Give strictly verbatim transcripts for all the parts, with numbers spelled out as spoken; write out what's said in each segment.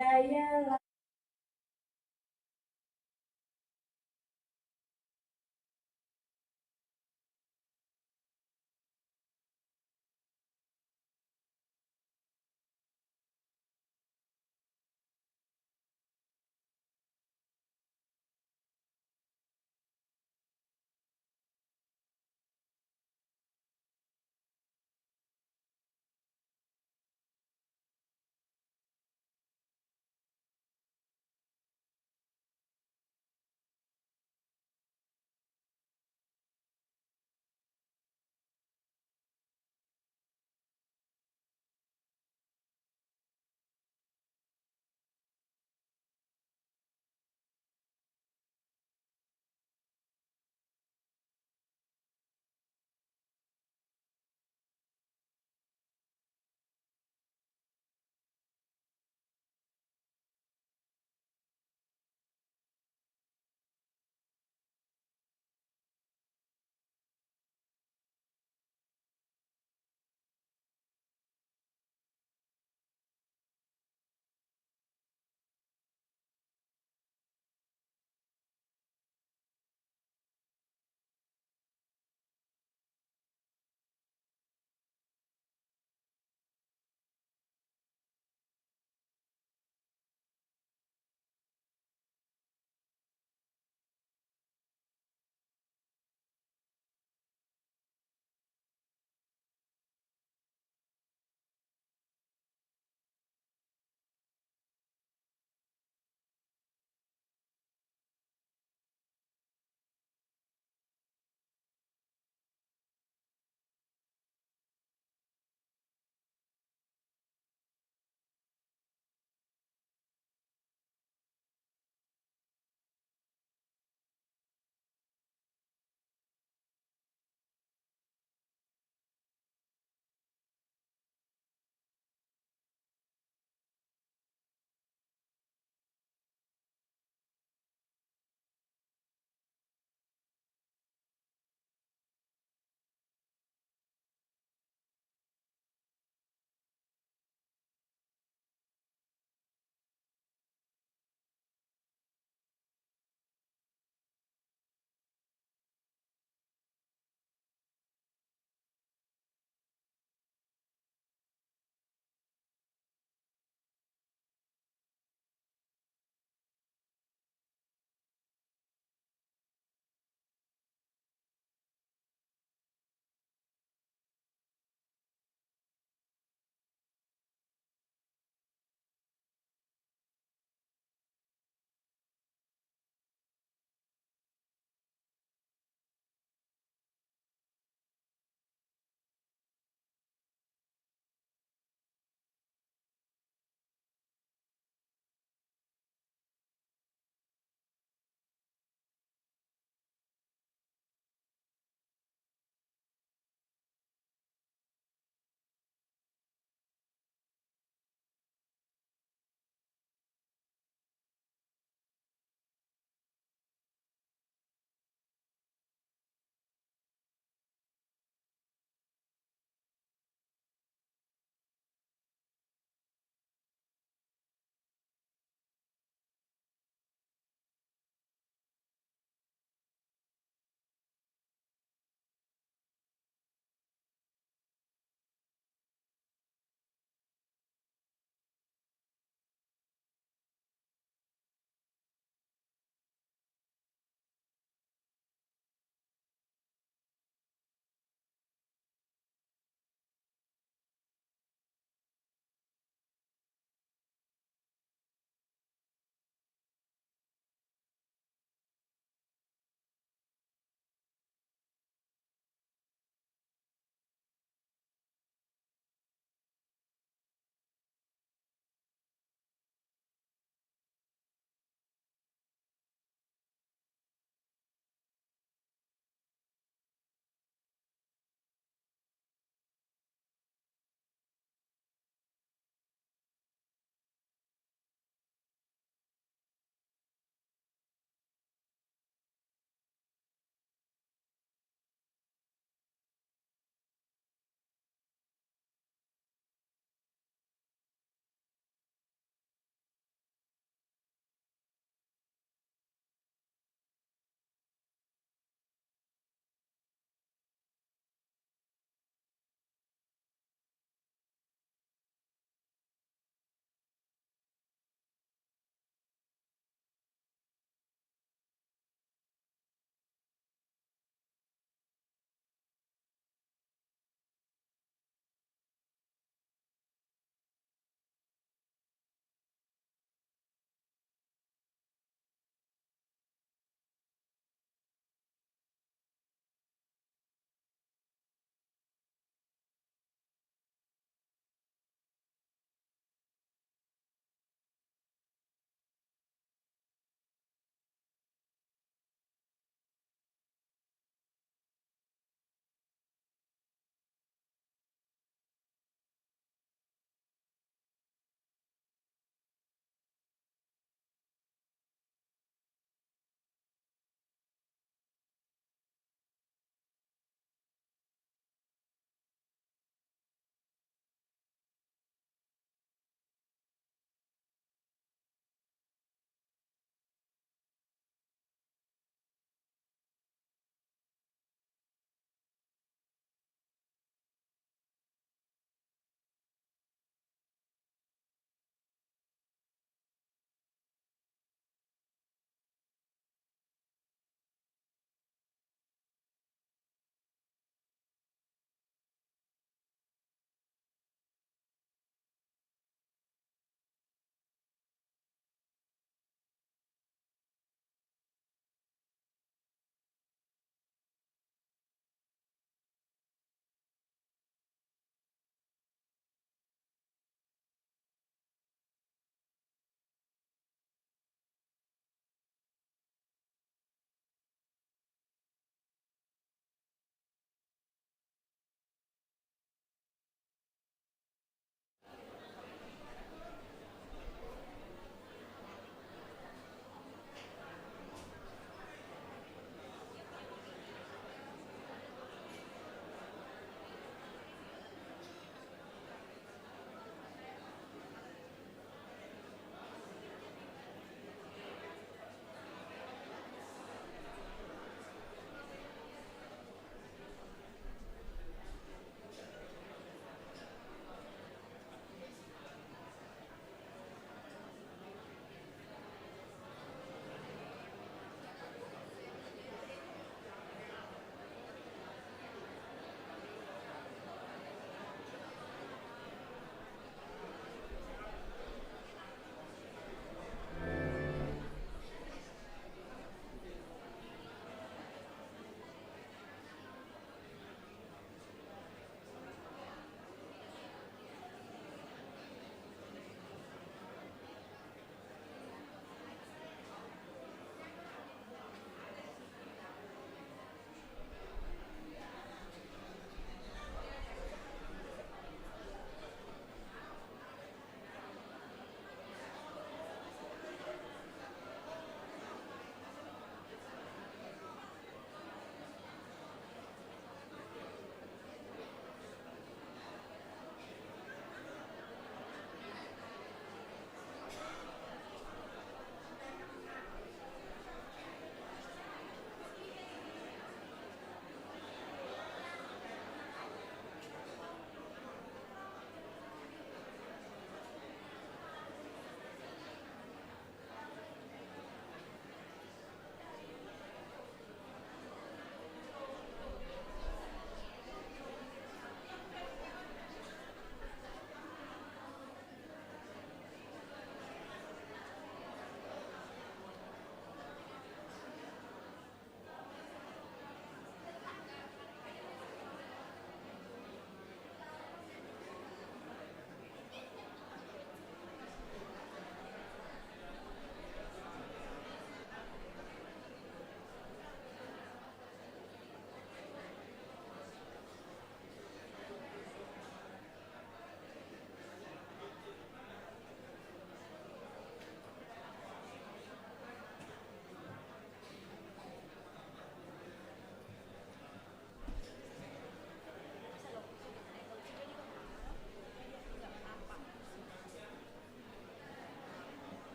Saya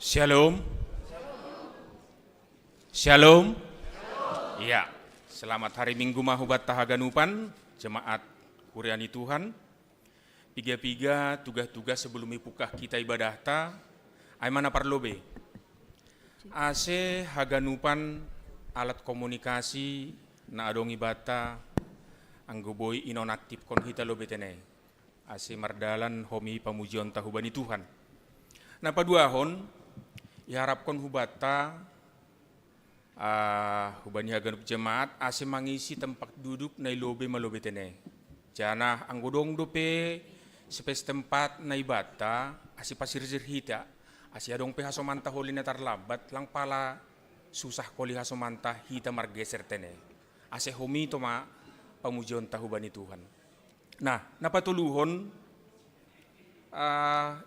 Shalom. Shalom. Ya, selamat hari Minggu ma hubanta haganupan, jemaat kuria ni Tuhan. Piga-piga tugas-tugas sebelum ipungkah hita ibadahta, ai ma na parlobei. Ase haganupan alat komunikasi na adong ibanta, anggo boi inonaktifkon hita lobei tene. Ase mardalan homi pamujionta hubani Tuhan. Na paduahon, iharapkon hubanta, ah, hubani haganup jemaat, ase mangisi tempat duduk na i lobei ma lobei tene. Janah anggo dong dope space tempat na ibanta, ase pasirsir hita, ase adong pe hasomanta holi na tarlambat, lang pala susah holi hasomanta hita margeser tene. Ase homi toma pamujionta hubani Tuhan. Nah, na patoluhon, ah,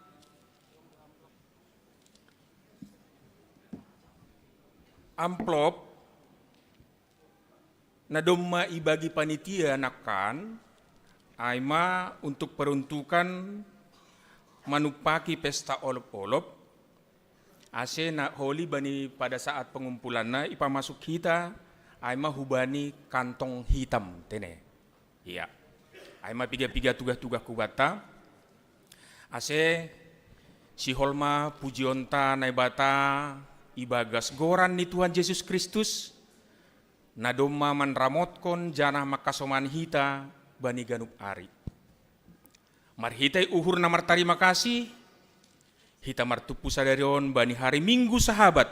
amplop na domma ibagi panitia nangkan, ai ma untuk peruntukan manumpaki pesta olop-olop, ase na holi bani pada saat pengumpulanna ipamasuk hita, ai ma hubani kantong hitam tene. Ia. Ai ma piga-piga tugas-tugas hubanta. Ase sihol ma pujionta Naibata ibagas goran ni Tuhan Jesus Kristus, na domma manramotkon janah mangkasomani hita bani ganup ari. Marhitei uhur na martarima kasih, hita martumpu sadari on bani hari Minggu Sahabat,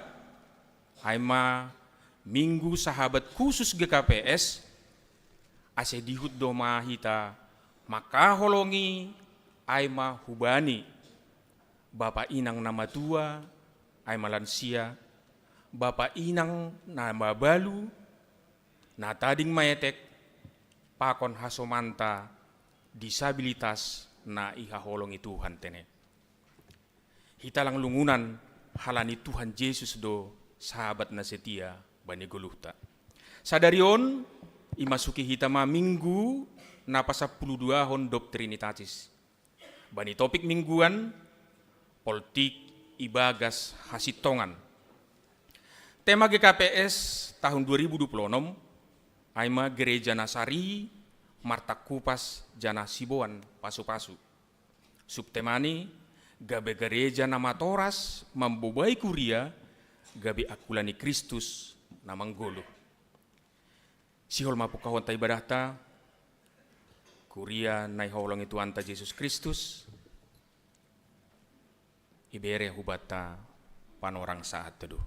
ai ma Minggu Sahabat khusus G K P S, ase dihut do ma hita mangkaholongi, ai ma hubani bapa inang na matua, ai ma lansia, bapa inang na mabalu, na tading maetek, pakon hasomanta disabilitas na ihaholongi Tuhan tene. Hita lang lungunan, halani Tuhan Jesus do sahabat na setia bani goluhta. Sadari on, imasuki hita ma Minggu na pasampuluduahon dob Trinitatis. Bani topik mingguan, poltik ibagas hasintongan. Tema G K P S tahun dua ribu dua puluh enam, ai ma gereja na sari, martangkupas janah siboan pasu-pasu. Subtemani, gabe gereja na matoras mambobai kuria, gabe angkula ni Kristus na manggoluh. Sihol ma pungkahonta ibadahta, kuria na ihaholongi Tuhanta Jesus Kristus, ibere hubanta panorang saat teduh.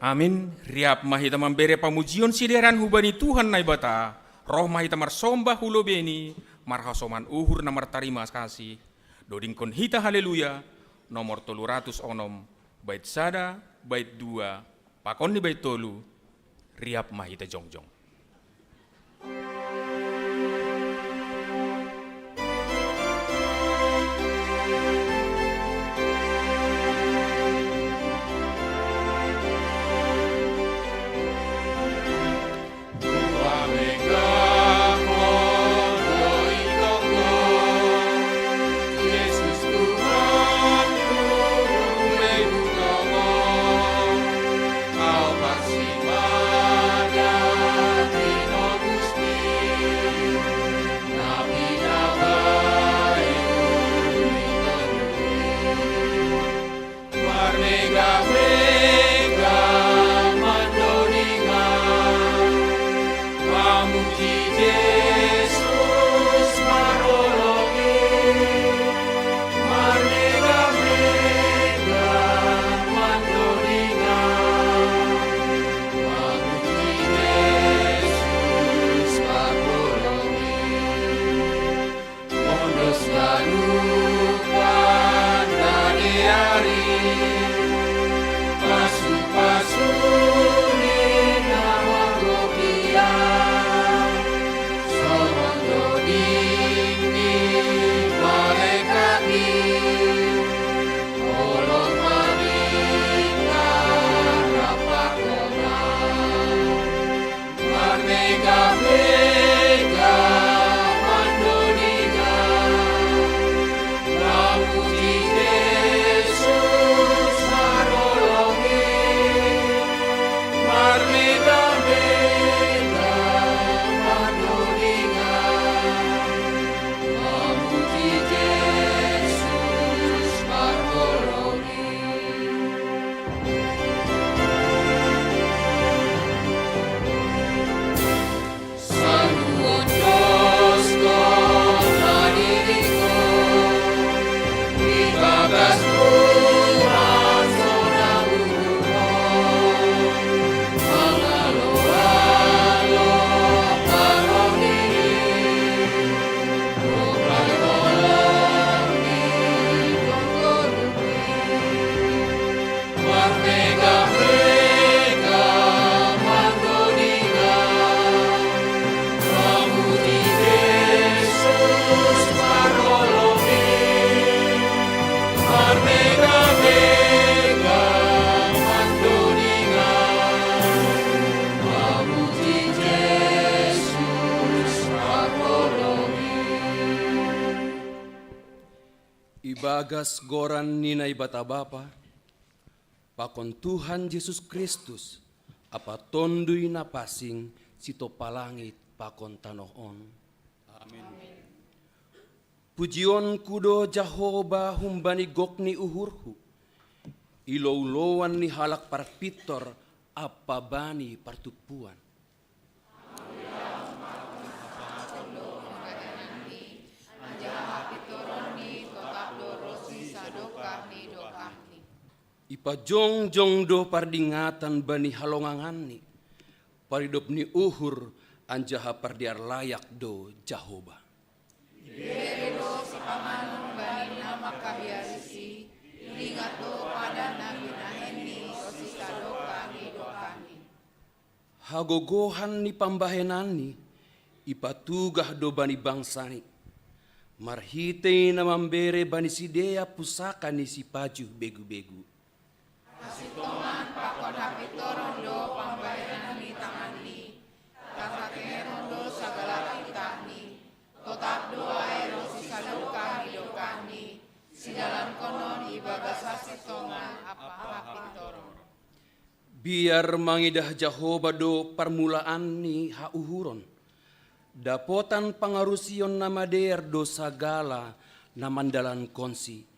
Amin. Riap ma hita mambere pamujion sideran hubani Tuhan Naibata, roh ma hita marsombah hu lobeiNi, marhasoman uhur na martarima kasih, dodingkon hita Haleluya, nomor tolu ratus onom, bait sada, bait dua, pakon ni bait tolu, riap ma hita jongjong. Ibagas goran ni Naibata Bapa, pakon Tuhan Jesus Kristus, Apa Tonduy Na Pansing, sitopa langit pakon tanoh on. Amin. Pujionku do Jahowa humbani gok ni uhurhu, iloulouan ni halak parpintor ampa bani partumpuan. Ipajongjong do pardingatan bani halonganganni, paridop ni uhur anjaha pardear layak do Jahowa. Ibere do sipamanon bani na mangkabiarisi, idingat do padan na binahenni ronsi sadokah ni dokahni. Hagogohan ni pambahenanni ipatugah do bani bangsani, marhitei na mambere bani sidea pusaka ni sipajuh begu-begu. Hasintongan pakon hapintoron do pambahenan ni tanganni, tartakengeton do sagala titahni, totap do ai ronsi sadokah ni dokahni, sidalankonon ibagas hasintongan ampa hapintoron. Biar mangidah Jahowa do parmulaan ni hauhuron, dapotan pangarusion na madear do sagala na mandalankonsi.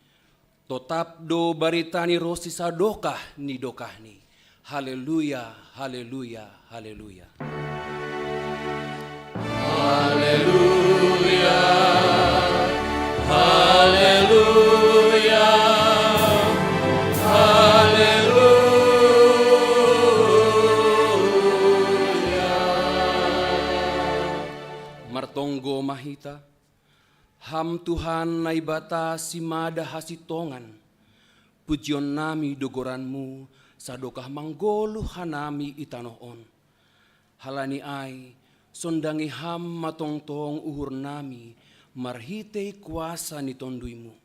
Totap do barita ni ronsi sadokah ni dokahni. Haleluya, haleluya, haleluya. Haleluya, haleluya, haleluya. Martonggo ma hita. Ham Tuhan Naibata simada hasintongan, pujionnami do goranmu, sadokah manggoluh hanami i tanoh on. Halani ai, sondangi Ham ma tongtong uhurnami marhitei kuasa ni TonduyMu.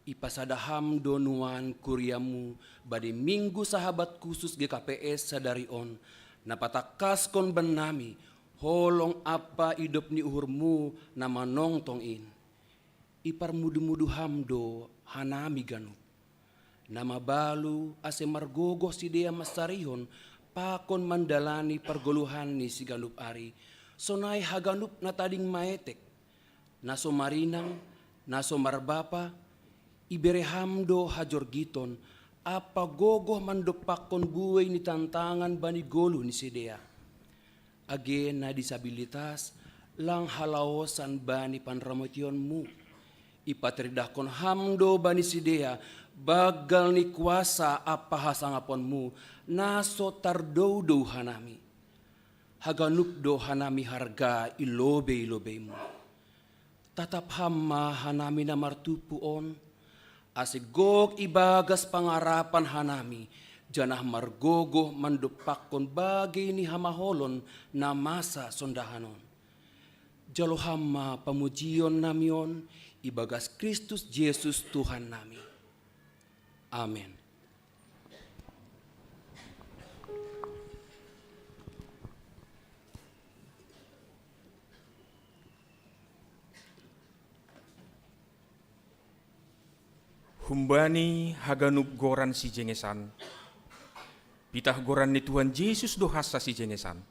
Ipasada Ham do nuan kuriaMu bani Minggu Sahabat Khusus G K P S sadari on, na patangkaskon bannami holong ampa idop ni uhurMu na manongtong in. Iparmudu-mudu Ham do hanami ganup, na mabalu ase margogoh sidea mansarihon pakon mandalani pargoluhan ni siganup ari, sonai haganup na tading maetek, na so marinang, na so marbapa, ibere Ham do hajorgiton ampa gogoh mandompakkon buei ni tantangan bani goluh ni sidea. Age na disabilitas, lang halaosan bani panramotionMu. Ipataridahkon Ham do bani sidea banggal ni kuasa ampa hasangaponMu, na so tardoudou hanami. Haganup do hanami harga i lobei-lobeiMu. Tatap Ham ma hanami na martumpu on, ase gok ibagas pangarapan hanami, janah margogoh mandompakkon bagei ni hamaolon na masa sondahan on. Jalo Ham ma pamujionnami on ibagas Kristus Jesus Tuhannami. Amen. Humbani haganup goran sijengesan, pitah goran ni Tuhan Jesus do hansa sijengesan.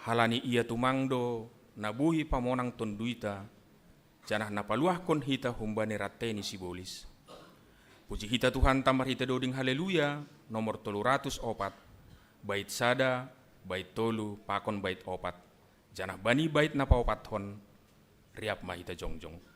Halani Ia tumang do na boi pamonang tonduyta, janah na paluahkon hita humbani rantei ni sibolis. Puji hita Tuhanta marhitei doding Haleluya, nomor tolu ratus opat, bait sada, bait tolu, pakon bait opat. Janah bani bait na paopathon, riap ma hita jongjong.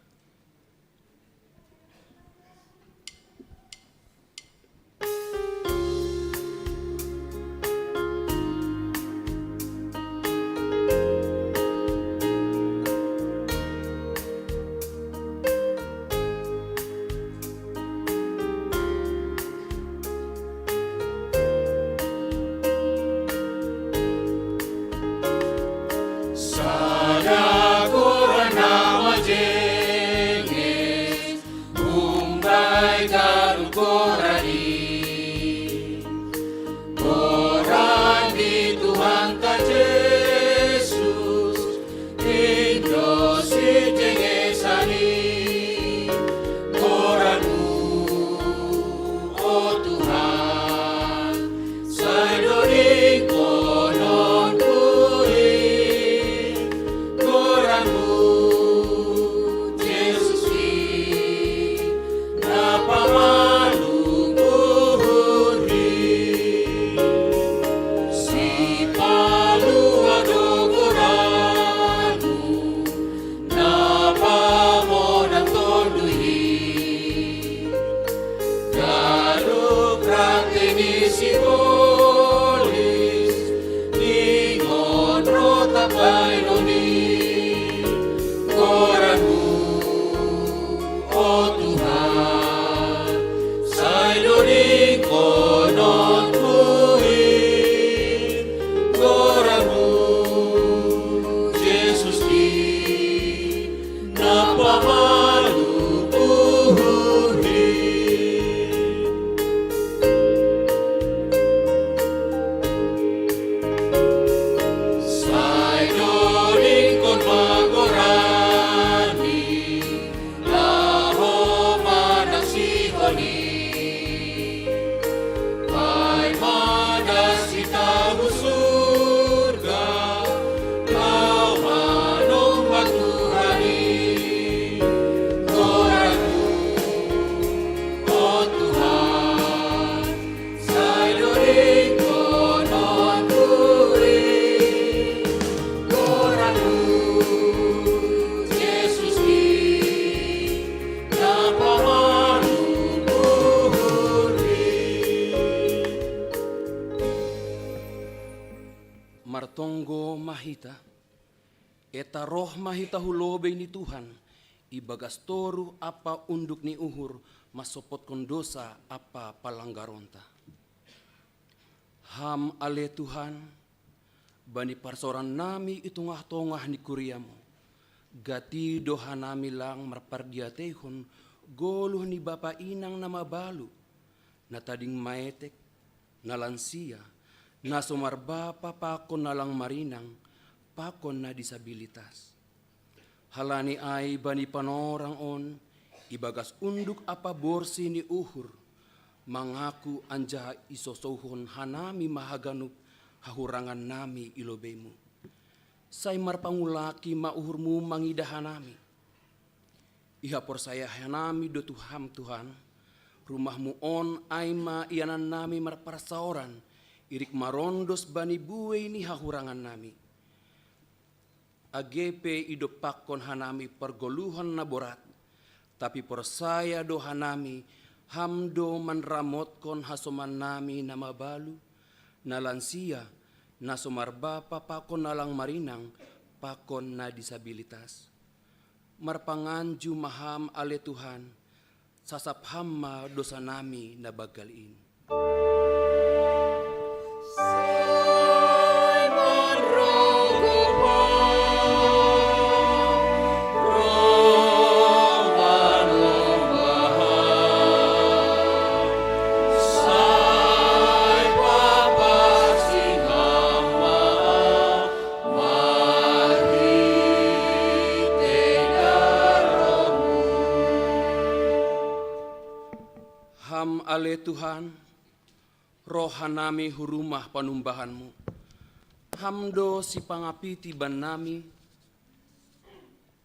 Goran di Tuhan ta Jesus, injo sitengesani. Goranmu, o Tuhan, sai doding konon kui. Goranmu, Jesus i, napamaluk uhurhi. Sipalua do goranmu, napamonang tondui. Galuk rante ni sibolis, ningon rota bainoni. Goranmu, o Tuhan, sai doding konon kui. Goranmu, Jesus i, napamaluk uhurhi. Sai doding kon ma goranmi, laho manang sihoni. Pai ma das hita hu surga, laho manomba Tuhan i. Goranmu, o Tuhan, sai doding konon kui. Goranmu, Jesus i, napamaluk uhurhi. Martonggo ma hita. Eta roh ma hita hu lobei ni Tuhan, ibagas toruh ampa unduk ni uhur, mansopotkon dosa ampa palanggaronta. Ham ale Tuhan, bani parsaorannami i tongah-tongah ni kuriamu, gati do hanami lang marpardiateihon goluh ni bapa inang na mabalu, na tading maetek, na lansia, na so marbapa pakon na lang marinang, pakon na disabilitas. Halani ai bani panorang on, ibagas unduk ampa borsi ni uhur, mangaku anjaha isosouhon hanami ma haganup hahurangannami i lobeimu. Sai marpangulaki ma uhurmu mangidah hanami. Ihaporsaya hanami do tu Ham Tuhan, rumahmu on ai ma ianannami marparsaoran, irik marondos bani buei ni hahurangannami. Age pe idompakkon hanami pargoluhan na borat, tapi porsaya do hanami Ham do manramotkon hasomannami na mabalu, na lansia, na so marbapa pakon na lang marinang, pakon na disabilitas. Marpanganju ma Ham ale Tuhan, sasap Ham ma dosanami na banggal in. Ham ale Tuhan, roh hanami hu rumah panumbahanmu. Ham do sipangapiti bannami,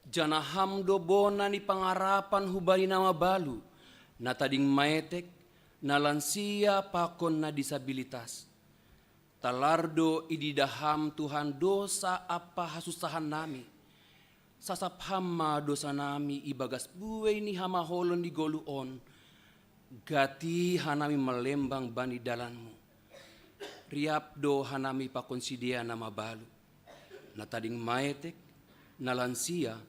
janah Ham do bona ni pangarapan hubani na mabalu, na tading maetek, na lansia pakon na disabilitas. Talar do ididah Ham Tuhan dosa ampa hasusahannami. Sasap Ham ma dosanami ibagas buei ni hamaholon ni goluh on, gati hanami mallembang bani dalanmu. Riap do hanami pakon sidea na mabalu, na tading maetek, na lansia,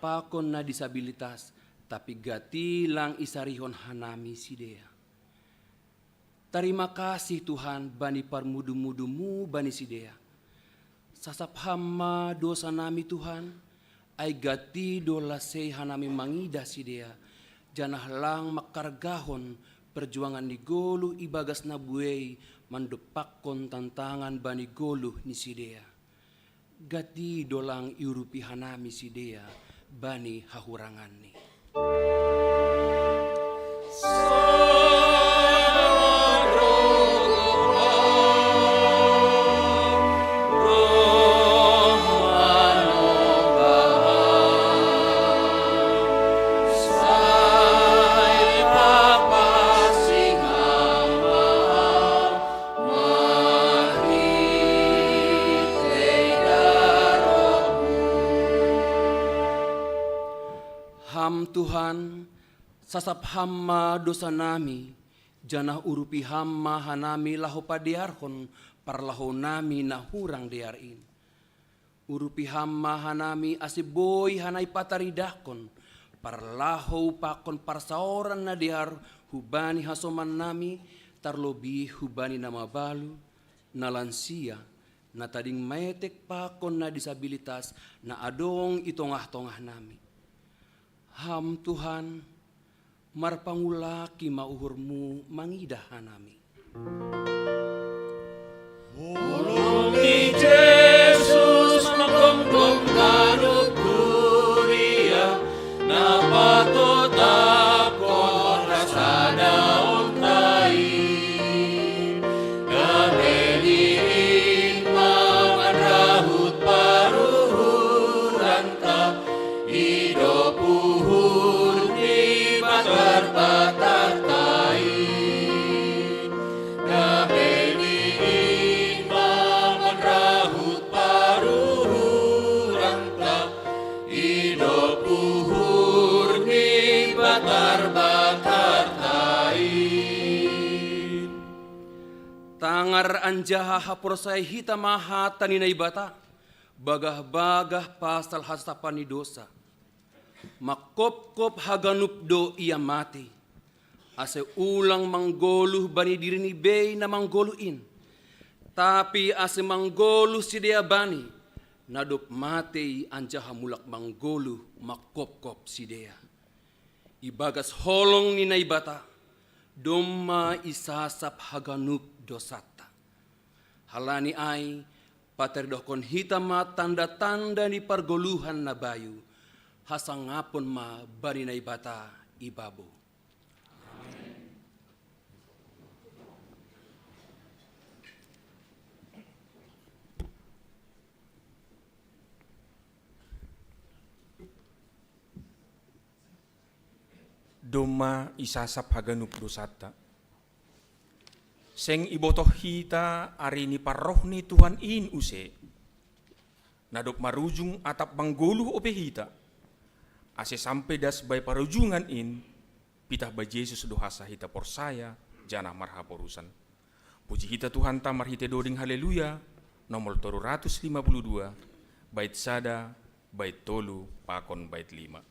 pakon na disabilitas, tapi gati lang isarihon hanami sidea. Tarima kasih Tuhan bani parmudu-mudumu bani sidea. Sasap Ham ma dosanami Tuhan, ai gati do lasei hanami mangidah sidea, janah lang mangkargahon perjuangan ni goluh ibagas na buei mandompakkon tantangan bani goluh ni sidea. Gati do lang iurupi hanami sidea bani hahuranganni. Ham Tuhan, sasap Ham ma dosanami, janah urupi Ham ma hanami laho padearhon parlahonami na hurang dear in. Urupi Ham ma hanami ase boi hanami pataridahkon parlahou pakon parsaoran na dear hubani hasomannami, tarlobih hubani na mabalu, na lansia, na tading metek pakon na disabilitas na adong i tongah-tongahnami. Ham Tuhan, marpangulaki ma uhurMu mangidah hanami. Holong ni Jesus manggomgom ganup kuria, na patotapkon hasadaonta i. Damei ni in ma manrahut paruhuranta, idop uhur ni batar-batarta i. Damei ni in ma manrahut paruhuranta, idop uhur ni batar-batarta i. Tangar anjaha haporsaya hita ma hata ni Naibata, bagah-bagah pasal hasasapan ni dousa. Mangkopkop haganup do Ia matei, ase ulang manggoluh bani dirini bei na manggoluh in, tapi ase manggoluh sidea Bani, na dob matei anjaha mulak manggoluh mangkopkop sidea. Ibagas holong ni Naibata, domma isasap haganup dousanta. Halani ai, pataridohkon hita ma tanda-tanda ni pargoluhan na bayu, hasangapon ma bani Naibata i babou. Domma isasap haganup dousanta. Seng ibotoh hita ari ni parroh ni Tuhan in use, na dob marujung atap manggoluh ope hita, ase sampe das bai parujungan in, pitah bai Jesus do hansa hita porsaya janah marhaporusan. Puji hita Tuhanta marhitei doding Haleluya, nomor tolu ratus lima puluh dua, bait sada, bait tolu, pakon bait lima.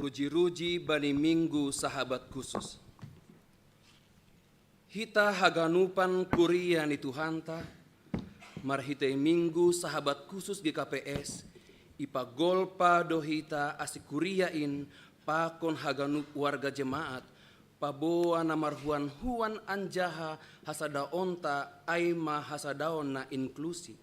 Ruji-ruji bani Minggu Sahabat Khusus. Hita haganupan kuria ni Tuhanta, marhitei Minggu Sahabat Khusus G K P S, ipagolpa do hita ase kuria in pakon haganup warga jemaat, paboa na marhuan-huan anjaha hasadaonta ai ma hasadaon na inklusi.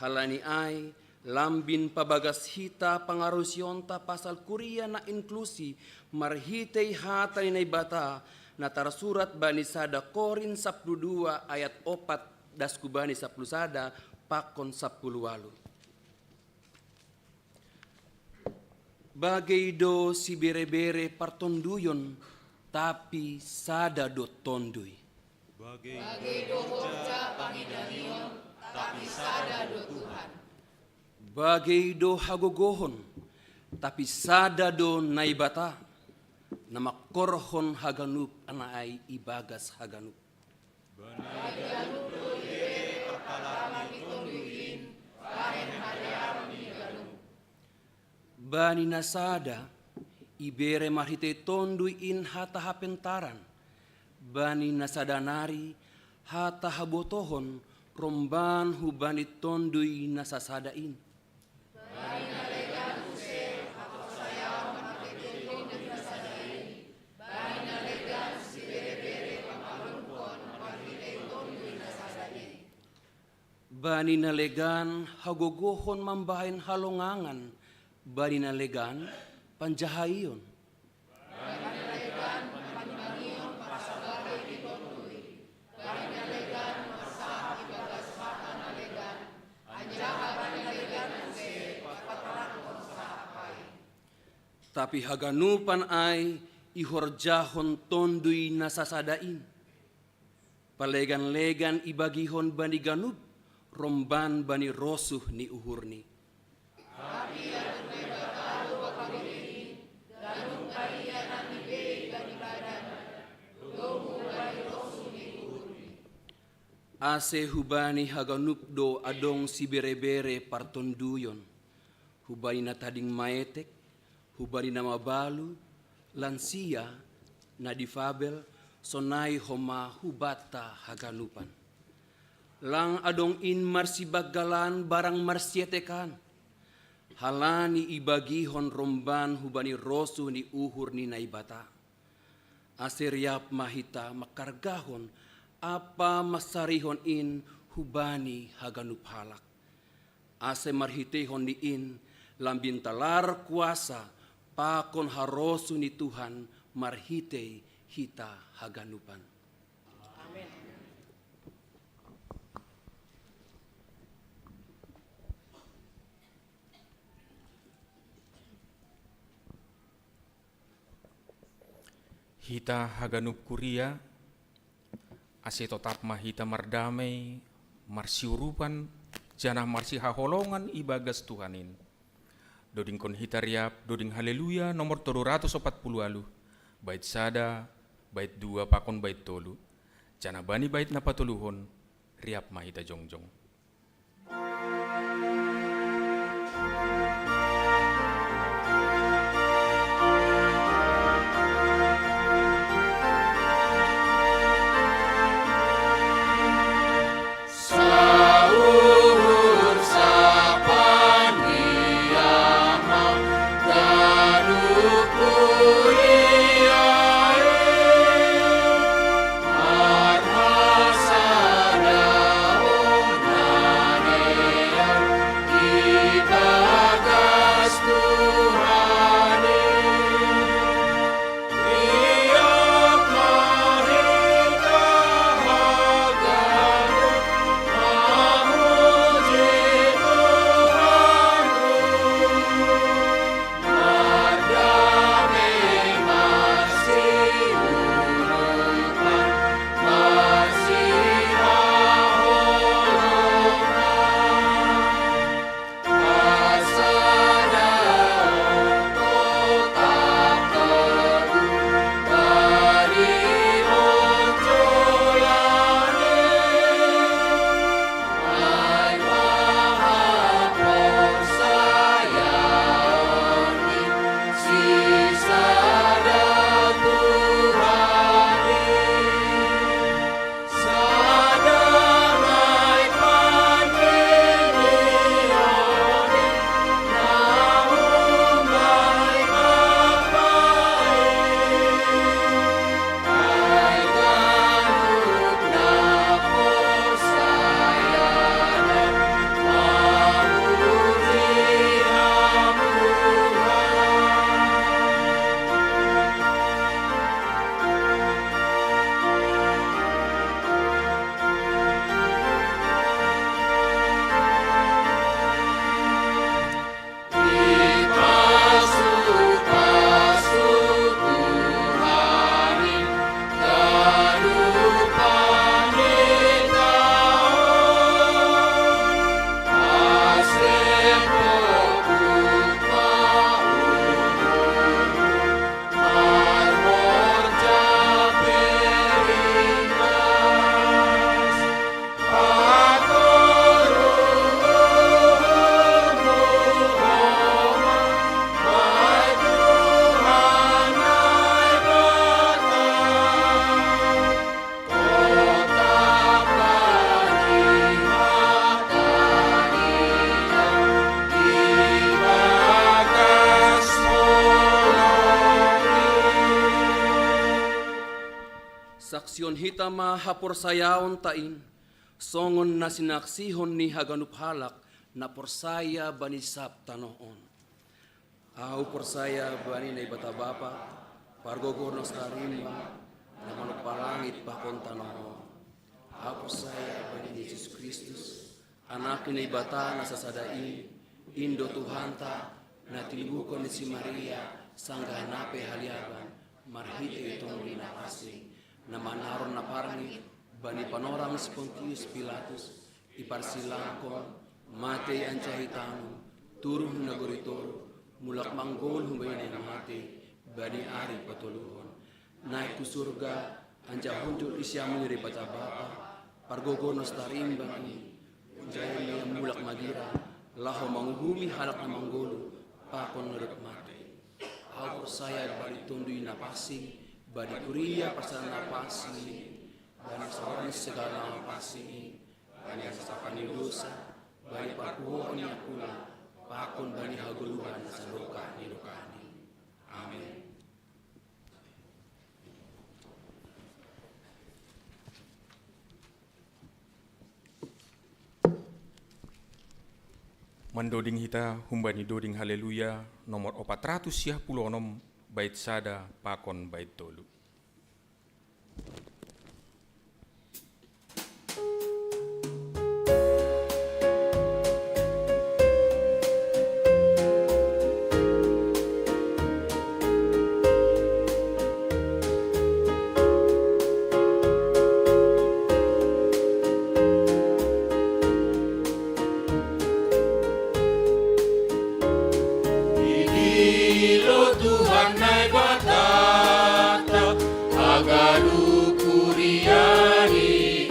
Halani ai, lambin pabagas hita pangarusionta pasal kuria na inklusi marhitei hata ni Naibata na tarsurat bani sada Korin sapuluh dua ayat opat das hubani sapuluh sada pakon sapuluh walu. Bagei do sibere-bere partonduyon, tapi sada do tondui. Bagei do horja pangidangion, tapi sada do Tuhan. Bagei do hagogohon, tapi sada do Naibata, na mangkorhon haganup na ai ibagas haganup. Bani ganup do ibere parpalami tondui in, bahen hadearon ni ganup. Bani na sada, ibere marhitei tondui in hata hapentaran, bani na sada nari hata habotohon romban hubani tondui na sasada in. Bani na legan use haporsayaon marhitei tondui na sada in, bani na legan sibere-bere pamalumkon marhitei tondui na sada in. Bani na legan hagogohon mambahen halongangan, bani na legan panjahaion. Bani na legan panimbangion pasal bagei ni tondui, bani na legan marsahap ibagas hata na legan, anjaha bani na legan use patarangkon sahap ai. Tapi haganupan ai ihorjahon tondui na sasada in. Palegan-legan ibagihon bani ganup, romban bani rosuh ni uhurni. Tapi adong Naibata do pagolei in, ganup bani ia na nibei bani badan, domu bani rosuh ni uhurni. Ase hubani haganup do adong sibere-bere partonduyon, hubani na tading maetek, hubani na mabalu, lansia, na difabel, sonai homa hubanta haganupan. Lang adong in marsibanggalan barang marsietekan, halani ibagihon romban hubani rosuh ni uhur ni Naibata. Ase riap ma hita mangkargahon ampa mansarihon in hubani haganup halak. Ase marhiteihon ni in lambin talar kuasa pakon harosuh ni Tuhan marhitei hita haganupan. Amen. Hita haganup kuria, ase totap ma hita mardamei, marsiurupan, janah marsihaholongan ibagas Tuhan in. Dodingkon hita riap doding Haleluya nomor tolu ratus ompat puluh walu, bait sada, bait dua pakon bait tolu. Janah bani bait na patoluhon, riap ma hita jongjong. Saksihon hita ma haporsayaonta in, songon na sinaksihon ni haganup halak na porsaya bani sab tanoh on. Ahu porsaya bani Naibata Bapa, pargogoh na so tarimbang, na manompa langit pakon tanoh on. Ahu porsaya bani Jesus Kristus, Anak ni Naibata na sasada in, in do Tuhanta, na tinubuhkon ni si Maria, sanggah na pe haliaban, marhitei Tonduy Napansing, na manaron na parngit, bani panorang si Pontius Pilatus, iparsilangkon, matei anjaha itanum, turun nagori toruh, mulak manggoluh humbani na matei, bani ari patoluhon. Naik hu surga, anjaha hundul di siamun ni Debata Bapa, pargogoh na so tarimbang i, hujaha ma ia mulak magira, laho manguhumi halak na manggoluh, pakon na dob matei. Ahu porsaya bani Tonduy Napansing, bani kuria parsaoran napansing, bani saoran ni sagala napansing, bani hasasapan ni dosa, bani parpuhoon ni angkula, pakon bani hagoluhan na sadokah ni dokahni. Amen. Mandoding hita humbani doding Haleluya nomor opat ratus siah puluh onom, bait sada pakon bait tolu. Didilo Tuhan Naibatanta haganup kuria i,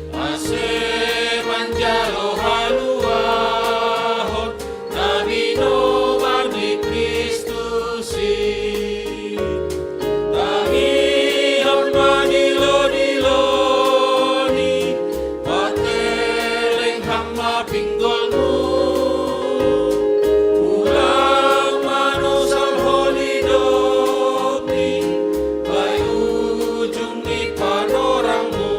ase manjalo haluahon na binobar ni Kristus i. Tangihon ma dilodilo ni, pateleng ham ma pinggolmu. Ulang manosal holidobni, bai ujung ni panorangmu.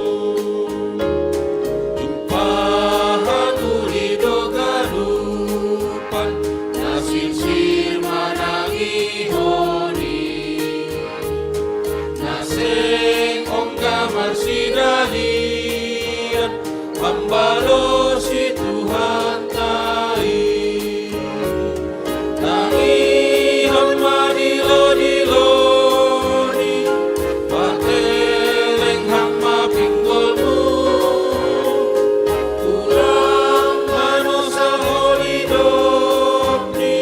Tumpahan uli do ganupan na sirsir manangihon i, na seng ongga marsidalian pambalosi Tuhanta i. Tangihon ma dilodilo ni, pateleng ham ma pinggolmu. Ulang manosal holidobni,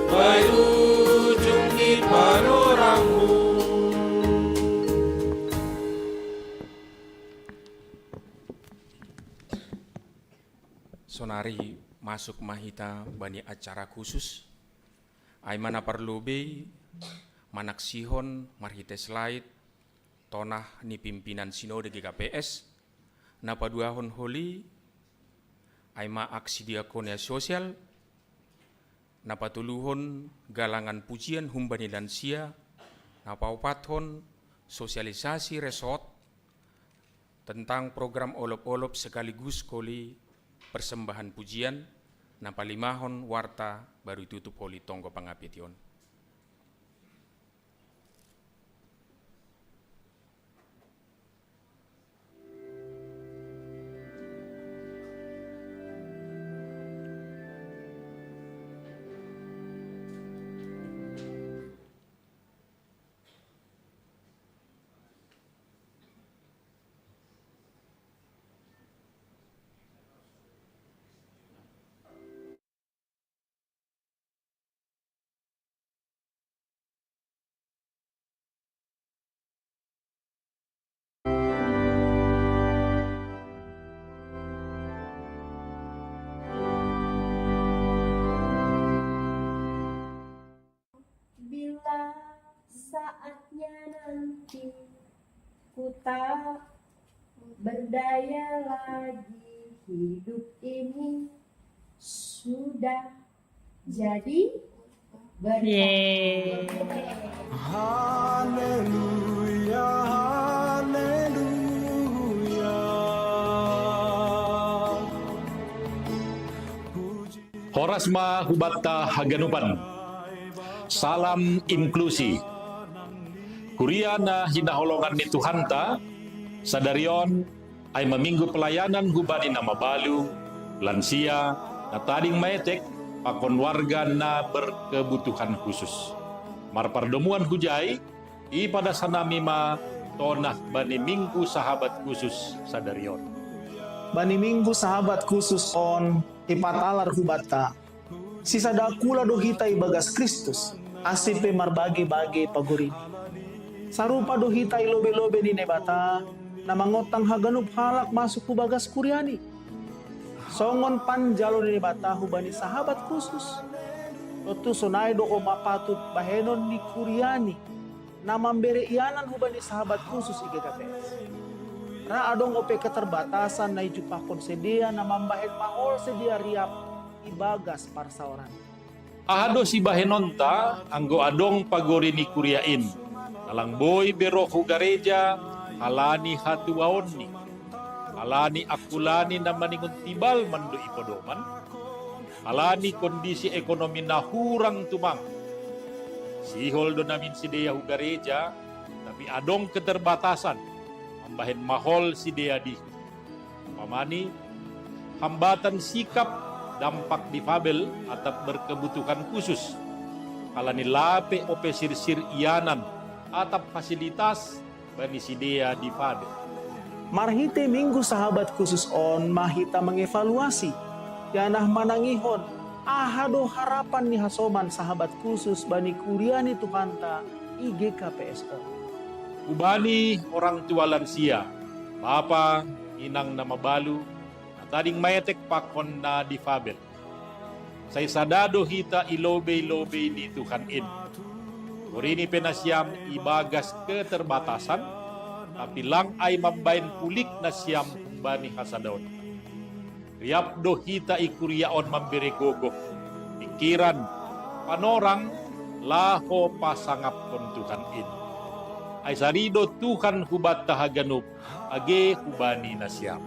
bai ujung ni panorangmu. Sonari masuk ma hita bani acara khusus. Ai ma na parlobei manaksihon marhite slide tonah ni pimpinan Sinode G K P S, na paduahon holi, ai ma aksi diakonia sosial, na patoluhon galangan pujian humbani lansia, na paopathon sosialisasi resort tentang program olop-olop sekaligus holi persembahan pujian, na palimahon warta baru itutup holi tonggo pangapition. Bila saatnya nanti ku tak berdaya lagi, hidup ini sudah jadi berkat. Yeay. Haleluya. Sma hubatta haganupan. Salam inklusi. Kuria na hinaholongan ni Tuhanta, sadari on ai maminggu pelayanan hubani na mabalu, lansia, na tading maetek, pakon warga na berkebutuhan khusus. Marpardomuan hujai, ipadasanami ma tonah bani minggu sahabat khusus sadari on. Bani minggu sahabat khusus on, ipatalar hubatta, sisada kula do hita ibagas Kristus, ase pe marbage-bage pagorini. Sarupa do hita i lobe-lobe ni Naibata, na mangontang haganup halak masuk hubagas kuriani. Songon panjalo ni Naibata hubani sahabat khusus. Tontu sonai do homa patut bahenon ni kuriani, na mambere ianan hubani sahabat khusus i G K P S. Ra adong ope keterbatasan na ijumpahkon sidea na mambahen mahol sidea riap ibagas parsaoran. Aha do sibahenonta anggo adong pagori ni kuria in, na lang boi be roh hu gareja halani hatuaonni, halani angkulani na maningon tibal mando i podoman, halani kondisi ekonomi na hurang tumang. Sihol do namin sidea hu gareja, tapi adong keterbatasan, mambahen mahol sidea di. Umpamani, hambatan sikap dampak difabel atap berkebutuhan khusus, halani lape ope sirsir ianan atap fasilitas bani sidea difabel. Marhite minggu sahabat khusus on ma hita mangevaluasi, janah manangihon, aha do harapan ni hasoman sahabat khusus bani kuria ni Tuhanta i G K P S on. Hubani orang tua lansia, bapa, inang na mabalu, na tading maetek pakon na difabel. Sai sada do hita i lobei-lobei ni Tuhan in. Borini pe nasiam ibagas keterbatasan, tapi lang ai mambaen pulik nasiam humbani hasadaon. Riap do hita i kuria on mambere gogoh, pingkiran, panorang, laho pasangapkon Tuhan in. Ai sari do Tuhan hubanta haganup, age hubani nasiam.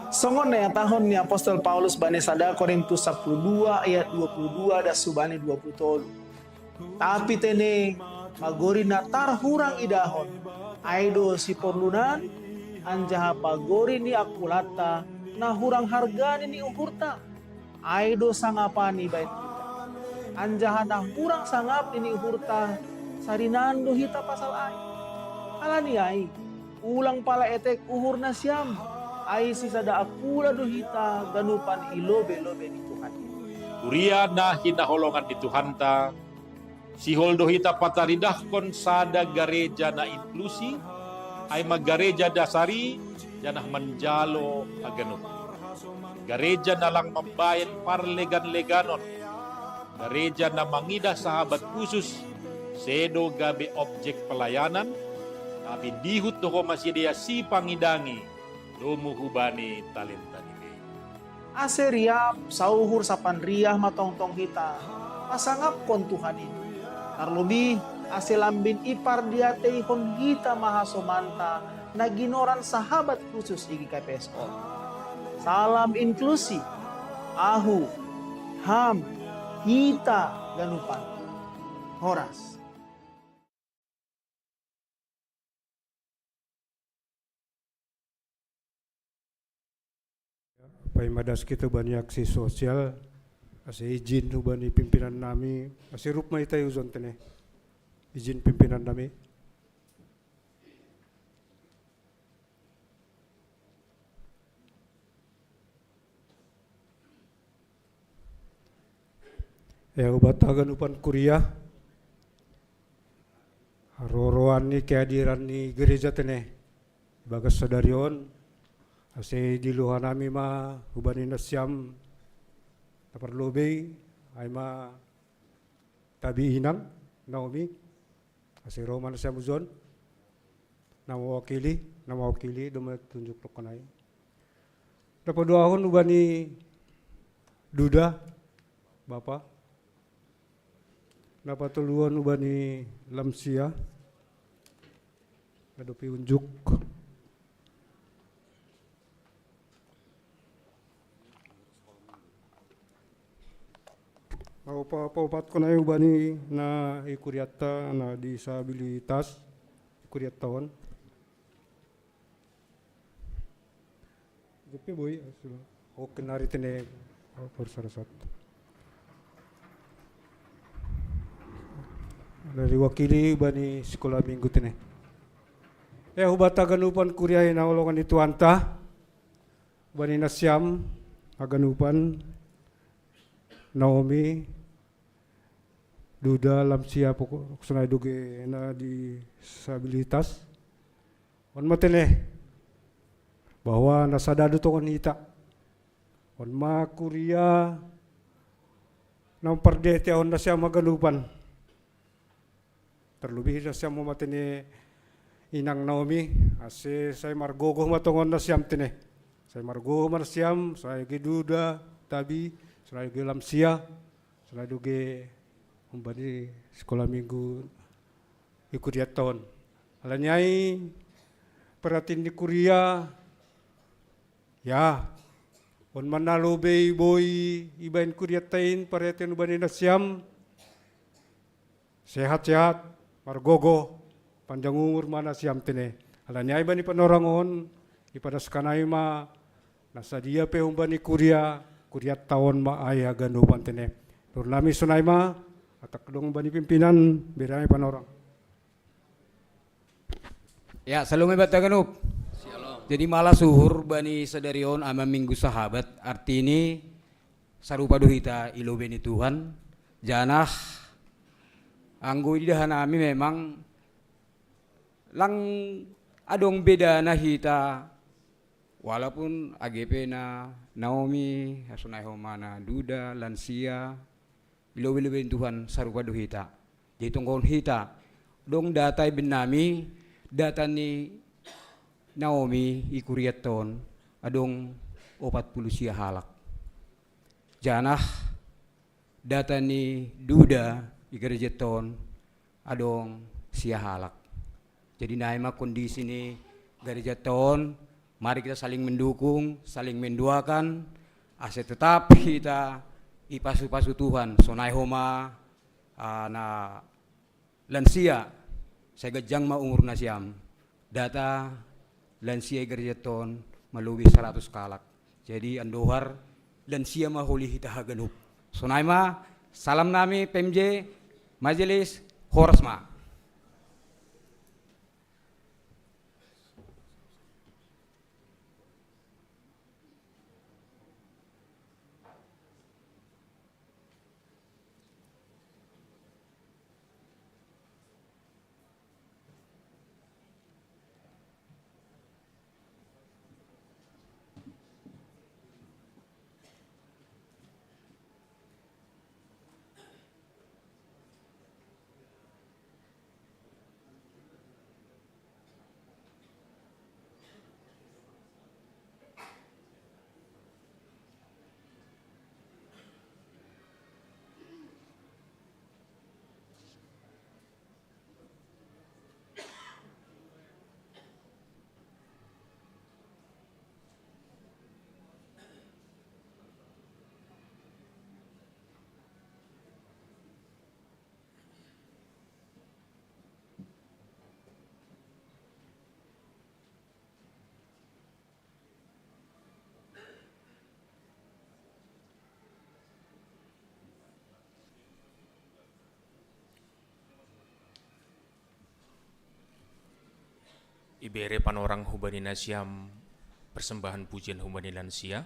Songon na ihatahon ni apostel Paulus bani sada Korintus sapuluh dua ayat dua puluh dua das hubani dua puluh tolu. Tapi tene, pagori na tarhurang idahon, ai do siporlunan, anjaha pagori ni angkulanta na hurang hargani ni uhurta, ai do sangapan ibaen hita. Anjaha na hurang sangapni ni uhurta, sarinan do hita pasal ai. Halani ai, ulang pala etek uhur nasiam, ai sisada angkula do hita ganupan i lobei-lobei ni Tuhan i. Kuria na hinaholongan ni Tuhanta, sihol do hita pataridahkon sada gareja na inklusi, ai ma gareja dasari, janah manjalo haganup. Gareja na lang mambaen parlegan-leganon, gareja na mangidah sahabat khusus, sedo gabe objek pelayanan, tapi dihut do homa sidea sipangidangi, domu hubani talenta ni bei. Ase riap, sauhur sapanriah ma tongtong hita pasangapkon Tuhan i. Tarlobih, ase lambin ipardiateihon hita ma hasomanta na ginoran sahabat khusus i G K P S on. Salam inklusi, ahu, ham, hita ganupan. Horas. Paima das kita bani aksi sosial, ase izin hubani pimpinan nami, ase rup ma ita iujon tene. Izin pimpinan nami. Ya, ubat haganupan kuria, haroroan ni kehadiran ni gereja tene ibagas sadari on, ase diluha nami ma hubani nasiam na parlobei, ai ma tabi inang Naomi, ase ro ma nasiam ujon, na mawakili, na mawakili do ma tunjuk rokon ai. Na paduahon hubani Duda, Bapa. Na patoluhon hubani lansia, na dope unjuk. Opa, opa, opat ko nai ubani na i kuriatta na disabilitas, i kuriatta on. Jeppe boi, ah, sudah. Oke, nari tene, oh, baru salah satu. Dari wakili bani sekolah minggu tene. Eh, hubat haganupan kuria i naholongan ni Tuhanta, bani nasiam haganupan, Naomi, Duda, lansia, pokok sonai doge na disabilitas. On ma tene, bahwa na sada do tongon hita. On ma kuria na mambege on nasiam haganupan. Terlebih nasiam ma tene inang Naomi, ase sai margogo ma tongon nasiam tene. Sai margogo ma nasiam, sai doge Duda, Tabi, sai doge lansia, sai doge humbani sekolah minggu i kuriatta on. Alani i ai perhatian ni kuria, ya, on ma na lobei boi ibaen kuriatta i, perhatian ubani nasiam, sehat-sehat, margogo, panjang umur ma nasiam tene. Alani i ai bani panorang on, ipadaskan ai ma na sadia pe humbani kuria, kuriatta on ma ai haganupan tene. Nur nami sonai ma, atak dong bani pimpinan, bere nami panorang. Ya, salome banta haganup. Jadi malas uhur bani sadari on ama minggu sahabat, artini sarupa do hita i lobei ni Tuhan, janah anggo ididah nami memang lang adong bedana hita, walaupun age pe na Naomi, sonai homa na Duda, lansia, i lobei-lobei ni Tuhan sarupa do hita. Jadi tonggohon hita, adong data ibaen nami, data ni Naomi i kuriatta on, adong opat pulu sia halak. Janah data ni Duda i garejatta on, adong sia halak. Jadi nai ma kondisi ni garejatta on, mari kita saling mendukung, saling mendoakan, ase tetap hita ipasu-pasu Tuhan, sonai homa, ah, na lansia, sai ganjang ma umur nasiam. Data lansia i garejatta on malobei saratus halak. Jadi andohar lansia ma holi hita haganup. Sonai ma, salam nami P M J, majelis, horas ma. Ibere panorang hubani nasiam persembahan pujian hubani lansia.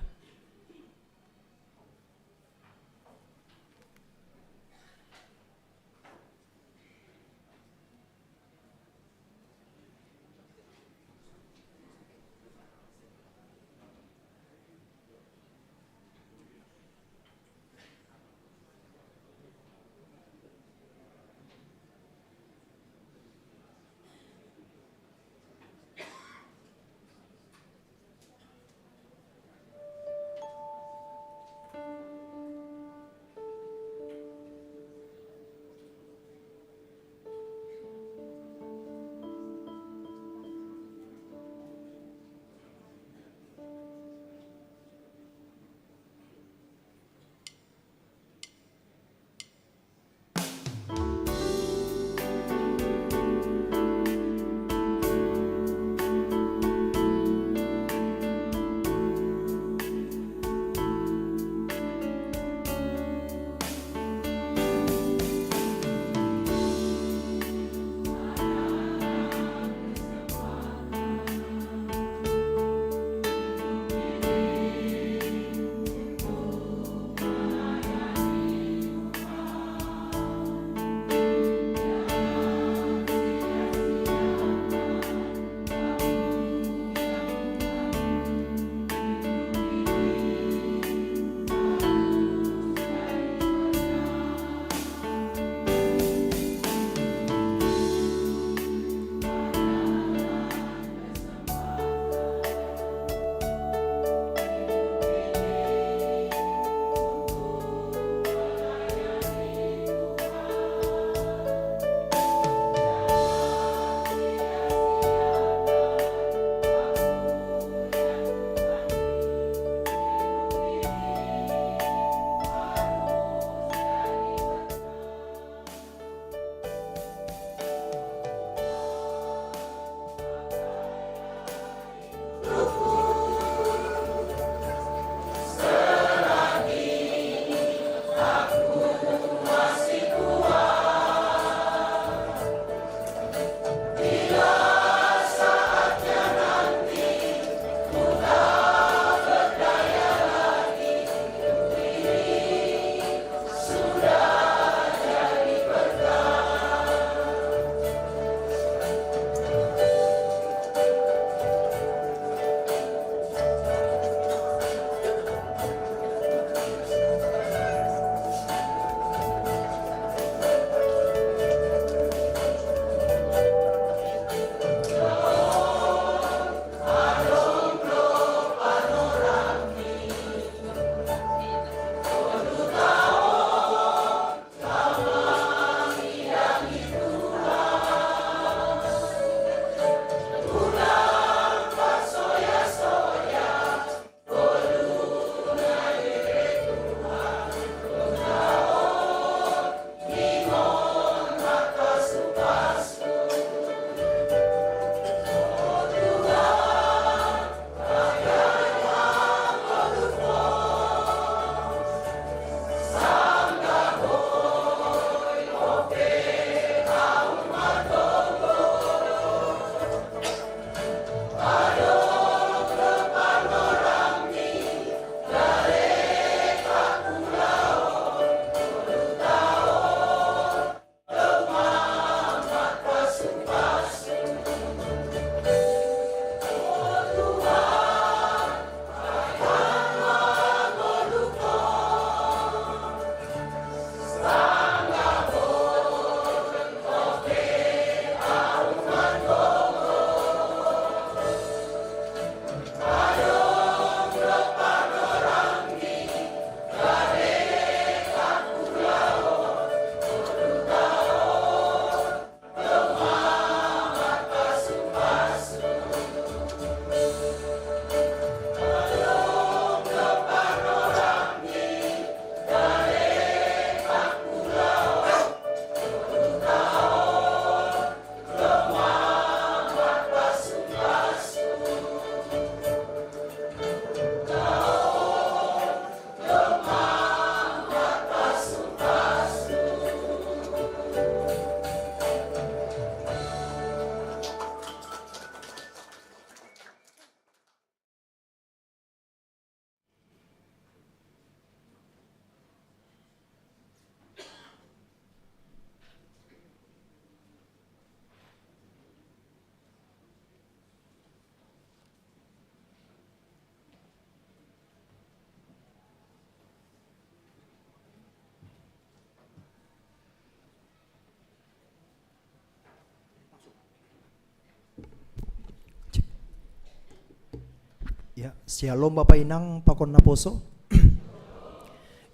Shalom Bapak Inang pakon naposo.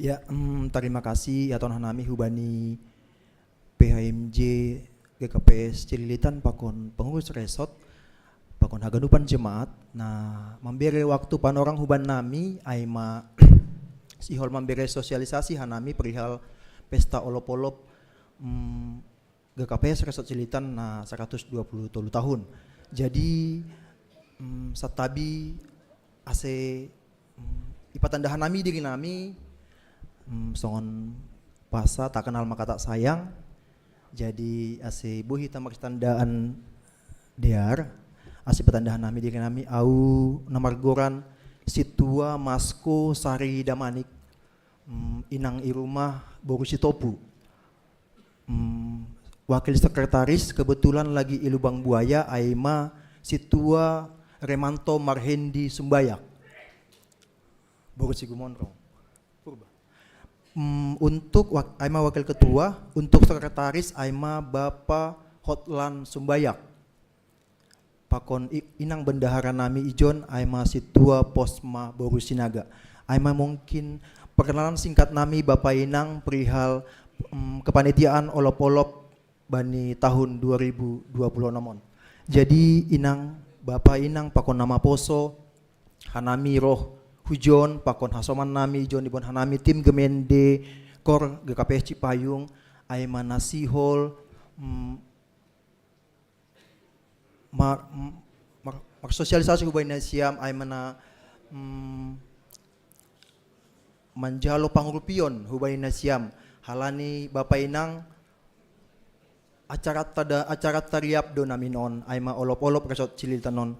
Ya, mm, terima kasih ya Tuhan hanami hubani P H M J G K P S Cililitan pakon pengurus resort pakon haganupan jemaat. Nah, mambere waktu panorang huban nami aima sihol mambere sosialisasi hanami perihal pesta olop-olop, mm, G K P S Resort Cililitan na seratus dua puluh tolu tahun. Jadi, mm, satabi ase, mm, ipatandahan nami diri nami, mm, songon pasa tak kenal maka tak sayang. Jadi ase boi hita martandaan dear, ase patandahan nami diri nami au na margoran Situa Masko Sari Damanik, mm, inang i rumah boru Sitopu. Mm, wakil sekretaris kebetulan lagi i Lubang Buaya aima Situa Remanto Marhendi Sumbayak. Boru Sigumonrong. Purba. Mm, untuk wak-, aima wakil ketua, untuk sekretaris aima Bapak Hotlan Sumbayak. Pakon i-, inang bendahara nami ijon aima Situa Posma boru Sinaga. Aima mungkin perkenalan singkat nami Bapak Inang perihal, mm, kepanitiaan olop-olop bani tahun dua ribu dua puluh enam on. Jadi Inang, Bapak Inang pakon na maposo, hanami roh hujon pakon hasoman nami ijon ibon hanami tim Gemende Kor G K P S Cipayung, aima na sihol, mm, mar-, mar-, marsosialisasi hubani nasiam aima na, mm, manjalo pangurupion hubani nasiam. Halani Bapak Inang, acaranta da, acaranta riap do namin on aima olop-olop Resort Cililitan on.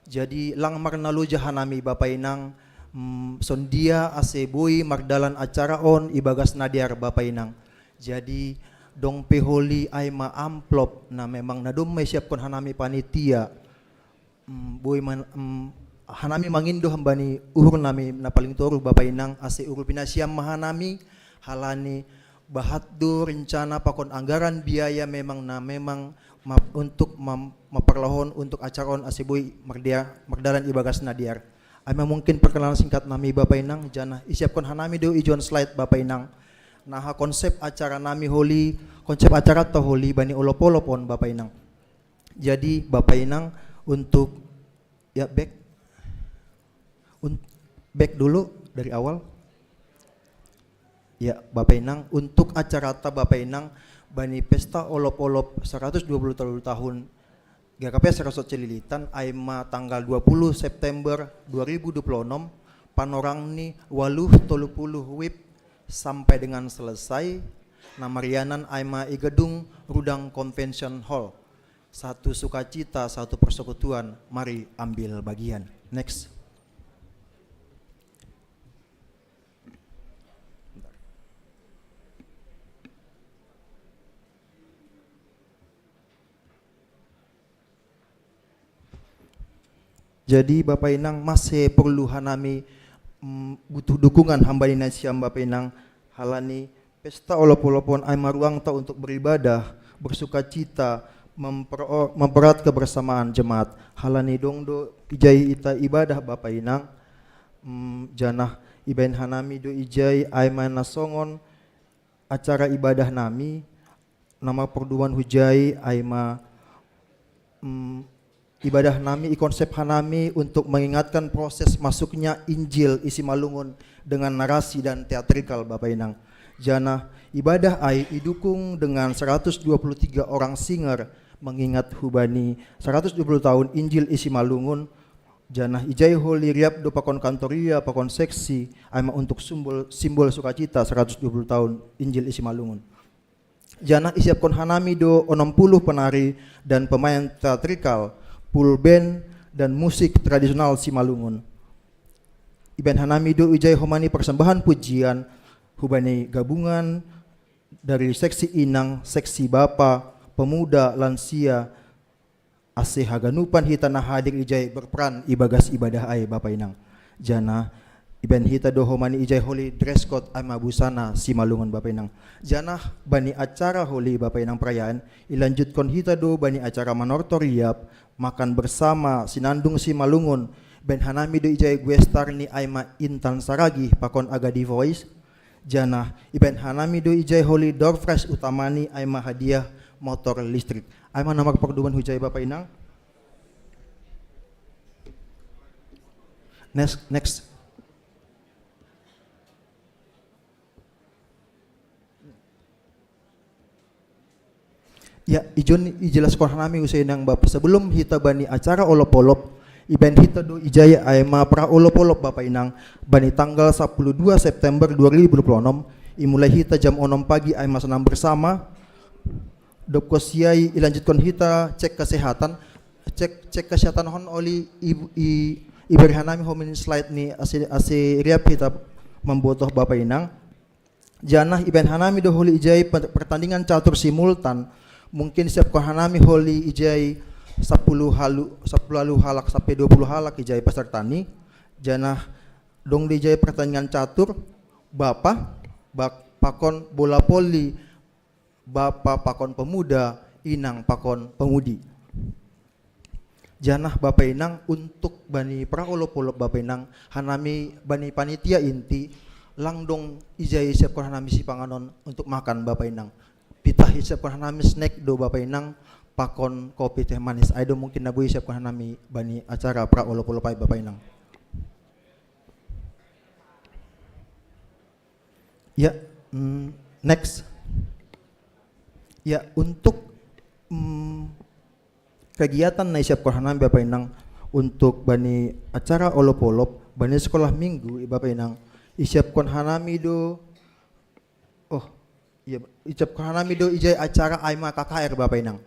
Jadi lang marnaloja hanami Bapak Inang, mm, sondia ase boi mardalan acara on ibagas na dear Bapak Inang. Jadi dong pe holi aima amplop na memang na domma isiapkon hanami panitia. Mm, boi man-, mm, hanami mangindo hambani uhur nami na paling toru Bapak Inang ase urupi nasiam ma hanami halani bahat do rencana pakon anggaran biaya memang na memang ma-, untuk mam-, maparlahon untuk acara on ase boi mardia-, mardalan ibagas na dear. Aima mungkin perkenalan singkat nami Bapak Inang, janah isiapkon hanami do ijon slide Bapak Inang. Naha konsep acara nami holi, konsep acaranta holi bani olop-olop on Bapak Inang. Jadi Bapak Inang untuk, ya, back. Un-, back dulu dari awal. Ya, Bapak Inang, untuk acaranta Bapak Inang bani pesta olop-olop seratus dua puluh tolu tahun G K P S Resort Cililitan aima tanggal dua puluh September dua ribu dua puluh enam, panorang ni waluh tolu puluh wib sampai dengan selesai, na marianan aima i gedung Rudang Convention Hall. Satu sukacita, satu persekutuan, mari ambil bagian. Next. Jadi Bapak Inang, mase porlu hanami, mm, butuh dukungan hambani nasiam Bapak Inang, halani pesta olop-olop on aima ruangta untuk beribadah, bersukacita, memper-, mempererat kebersamaan jemaat. Halani dong do ijai hita ibadah Bapak Inang, mm, janah ibaen hanami do ijai aima na songon acara ibadah nami, na marporduan hujai aima, mm, ibadah nami i konsep hanami untuk mengingatkan proses masuknya Injil i Simalungun dengan narasi dan teatrikal Bapak Inang. Janah ibadah ai idukung dengan seratus dua puluh tiga orang singer mengingat hubani seratus dua puluh tahun Injil i Simalungun. Janah ijai holi riap do pakon kantoria, pakon seksi, aima untuk simbol, simbol sukacita seratus dua puluh tahun Injil i Simalungun. Janah isiapkon hanami do onom puluh penari dan pemain teatrikal, full band, dan musik tradisional Simalungun. Ibaen hanami do ijai homa ni persembahan pujian hubani gabungan dari seksi inang, seksi bapa, pemuda, lansia, ase haganupan hita na hadir ijai berperan ibagas ibadah ai Bapak Inang. Janah ibaen hita do homa ni ijai holi dress code aima busana Simalungun Bapak Inang. Janah bani acara holi Bapak Inang perayaan, ilanjutkon hita do bani acara manortor riap, makan bersama sinandung Simalungun, Ibaen hanami do ijai guestar ni ai ma Intan Saragih pakon Agadi Voice. Janah ibaen hanami do ijai holi door prize utama ni ai ma hadiah motor listrik. Ai ma nomor pordoman hujai Bapa Inang. Next, next. Ya, ijon ijelaskon hanami use nang Bapa. Sebelum hita bani acara olop-olop, ibaen hita do ijai ai ma pra olop-olop Bapa Inang, bani tanggal sapuluh dua September dua ribu dua puluh enam, imulai hita jam onom pagi ai ma senam bersama, dob kosiai ilanjutkon hita cek kesehatan, cek, cek kesehatan hon oli i, i, ibere hanami homin slide ni ase, ase riap hita mambotoh Bapa Inang. Janah ibaen hanami do holi ijai per-, pertandingan catur simultan. Mungkin siapkon hanami holi ijai sapuluh halu, sapuluh halu halak sampai dua puluh halak ijai peserta ni. Janah dong do ijai pertandingan catur, Bapa, bak-, pakon bola voli, Bapa pakon pemuda, Inang pakon pemudi. Janah Bapa Inang, untuk bani pra olop-olop Bapa Inang, hanami bani panitia inti, lang dong ijai siapkon hanami sipanganon untuk makan Bapa Inang. Pitah isiapkon hanami snack do Bapa Inang, pakon kopi teh manis. Ai do mungkin na boi isiapkon hanami bani acara pra olop-olop ai Bapa Inang. Ya, mm, next. Ya, untuk, mm, kegiatan na isiapkon hanami Bapa Inang untuk bani acara olop-olop, bani sekolah minggu, i Bapa Inang, isiapkon hanami do, oh, iya, isiapkon hanami do ijai acara ai ma K K R Bapa Inang.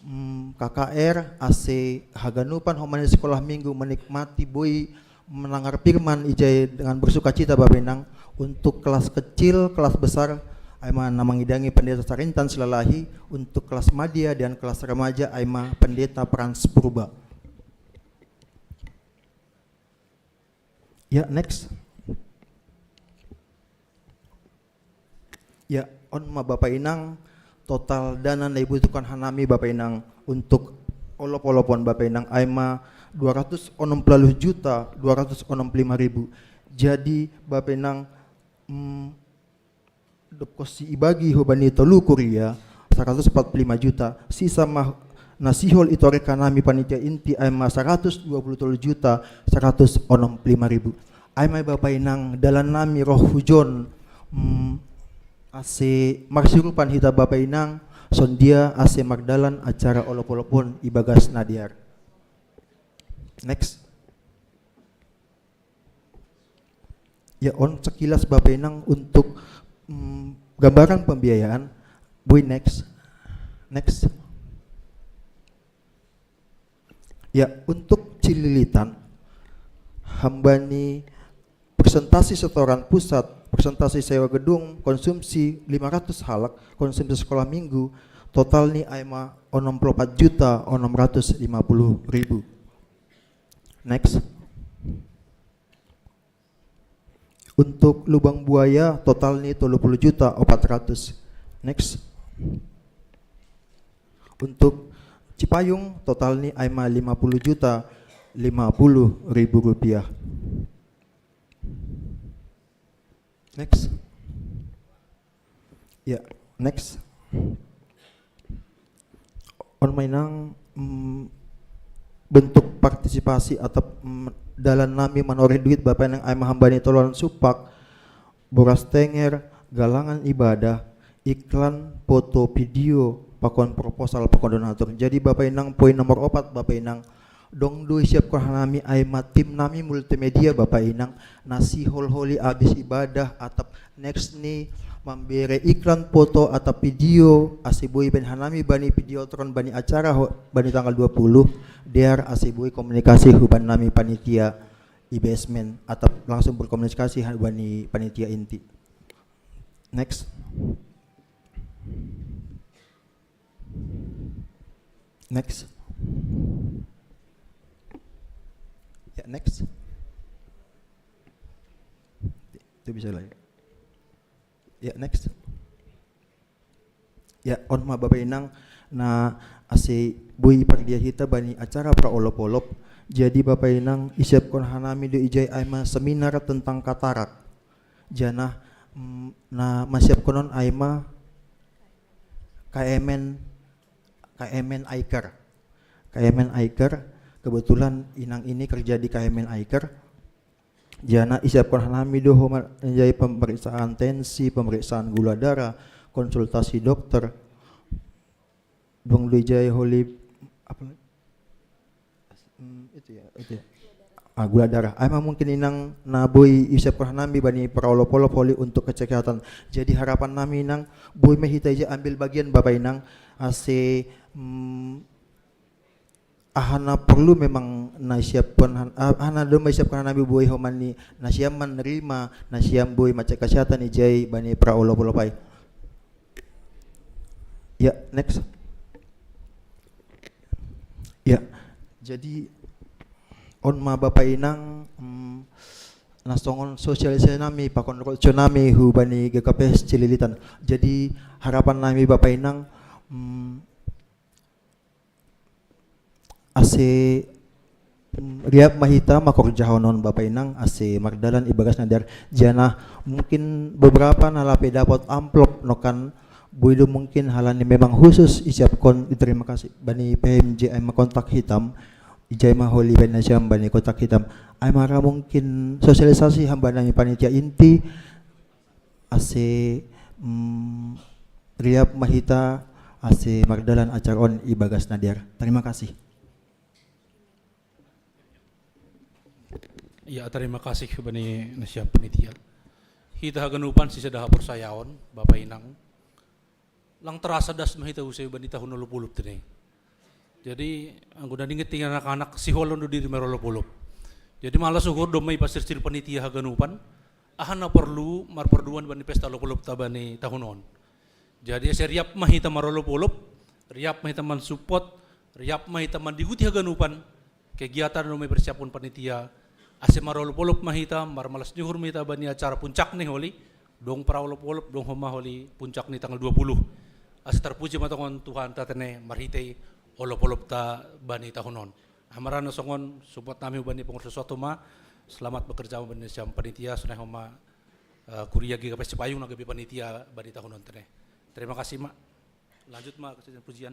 Mm, K K R ase haganupan homani sekolah minggu menikmati boi mendengar firman ijai dengan bersukacita Bapa Inang, untuk kelas kecil, kelas besar, ai ma na mangidangi Pendeta Sarintan Silalahi, untuk kelas madya dan kelas remaja ai ma Pendeta Frans Purba. Ya, next. Ya, on ma Bapa Inang, total dana na ibutuhkan hanami Bapa Inang untuk olop-olopon Bapa Inang ai ma dua ratus onom puluh juta dua ratus onom puluh lima ribu. Jadi Bapa Inang, mm, dob kosi ibagi hubani tolu kuria, saratus opat puluh lima juta, sisa ma na sihol itorek hanami panitia inti ai ma saratus dua puluh tolu juta saratus onom puluh lima ribu. Ai ma Bapa Inang, dalan nami roh hujon, mm, ase marsiurupan hita Bapa Inang, sondia ase mardalan acara olop-olopon ibagas na dear. Next. Ya, on sekilas Bapa Inang untuk, mm, gambaran pembiayaan. Boi next. Next. Ya, untuk Cililitan, hambani persentasi setoran pusat, persentasi sewa gedung, konsumsi lima ratus halak, konsumsi sekolah minggu, total ni ai ma onom puluh opat juta onom ratus lima puluh ribu. Next. Untuk Lubang Buaya total ni tolu puluh juta opat ratus. Next. Untuk Cipayung total ni ai ma lima puluh juta lima puluh ribu rupiah. Next. Ya, next. On ma Inang, mm, bentuk partisipasi atau, mm, dalan nami manorih duit Bapa Inang ai ma hambani tolonan supak, boras tenger, galangan ibadah, iklan, foto, video, pakon proposal, pakon donatur. Jadi Bapa Inang, poin nomor opat Bapa Inang, dong do isiapkon hanami ai ma tim nami multimedia Bapa Inang, na sihol holi abis ibadah atap next ni mambere iklan foto atap video ase boi ibaen hanami bani video tron bani acara ho-, bani tanggal dua puluh, dear ase boi komunikasi hubani nami panitia i basement atap langsung berkomunikasi hubani panitia inti. Next. Next. Ya, next. Itu bisa lagi. Ya, next. Ya, on ma Bapak Inang, na ase boi pardia hita bani acara praolop-olop. Jadi Bapak Inang, isiapkon hanami do ijai ai ma seminar tentang katarak. Janah, mm, na masiapkon on ai ma K M N, K M N Eye Care. K M N Eye Care, kebetulan inang ini kerja di K M N Eye Care. Janah isiapkon hanami do homa ijai pemeriksaan tensi, pemeriksaan gula darah, konsultasi dokter. Dong do ijai holi apa lagi? Hmm, itu ya, itu ya. Ah, gula darah. Ai ma mungkin inang na boi isiapkon hanami bani praolop-olop holi untuk kesehatan. Jadi harapan nami inang, boi ma hita ijai ambil bagian Bapak Inang, ase, mm, aha na porlu memang na siapkon han-, ah, aha na domma isiapkon hanami boi homa ni nasiam manerima, nasiam boi mancegah kesehatan ijai bani praolop-olop ai. Ya, next. Ya, jadi on ma Bapak Inang, mm, na songon sosialisasi nami pakon roadshow nami hubani G K P S Cililitan. Jadi harapan nami Bapak Inang, mm, ase, mm, riap ma hita mangkorjahon on Bapak Inang ase mardalan ibagas na dear. Janah mungkin beberapa na lape dapot amplop nongkan, boi do mungkin halani memang khusus isiapkon, terima kasih, bani P M J ai ma kontak hitam, ijai ma holi bani nasiam bani kontak hitam. Ai ma ra mungkin sosialisasi hamba nami panitia inti, ase, mm, riap ma hita ase mardalan acara on ibagas na dear. Terima kasih. Ya, terima kasih bani nasiam panitia. Hita haganupan sisada haporsayaon, Bapak Inang, lang terasa das ma hita use bani tahun olop-olop tene. Jadi anggo na ninget ingan anak-anak, sihol on do diri marolop-olop. Jadi malas uhur domma ipasirsir panitia haganupan aha na porlu marporduan bani pesta olop-olopta bani tahun on. Jadi ase riap ma hita marolop-olop, riap ma hita mansupport, riap ma hita mandiguti haganupan kegiatan na domma ipersiaphon panitia, ase marolop-olop ma hita, marmalas ni uhur ma hita bani acara puncak ni holi, dong praolop-olop, dong homa holi puncak ni tanggal dua puluh. Ase tarpuji ma tongon Tuhanta tene marhitei olop-olopta bani tahun on. Ai ma ra na songon support nami hubani pengurus suatu ma, selamat bekerja bani nasiam panitia, sonai homa, eh, kuria G K P S Cipayung na gabe panitia bani tahun on tene. Terima kasih ma. Lanjut ma, pujian.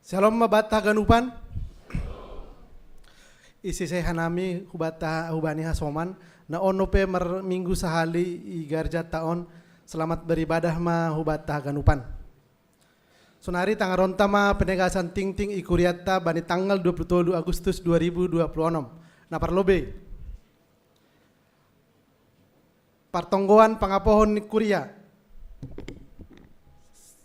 Shalom ma banta haganupan. Isi seha nami hubanta hubani hasoman, na ono pe marminggu sahali i garja taon, selamat beribadah ma hubanta haganupan. Sonari tangaronta ma penegasan tingting i kuriatta bani tanggal dua puluh tolu Agustus dua ribu dua puluh enam. Na parlobei. Partonggoan pangapohon ni kuria.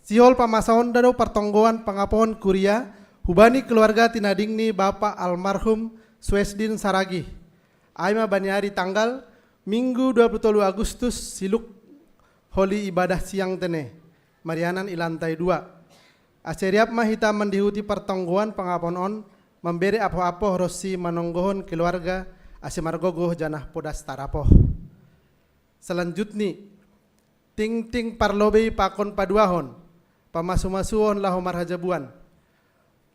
Sihol pamasaonda do partonggoan pangapohon kuria hubani keluarga tinading ni Bapa almarhum Suesdin Saragih. Ai ma bani ari tanggal Minggu dua puluh tolu Agustus siluk holi ibadah siang tene, marianan i lantai dua. Ase riap ma hita mandihuti partonggoan pangapohon on, mambere apoh-apoh ronsi manonggohon keluarga ase margogoh janah podas tarapoh. Selanjutni, tingting parlobei pakon paduahon, pamasu-masuon laho marhajabuan.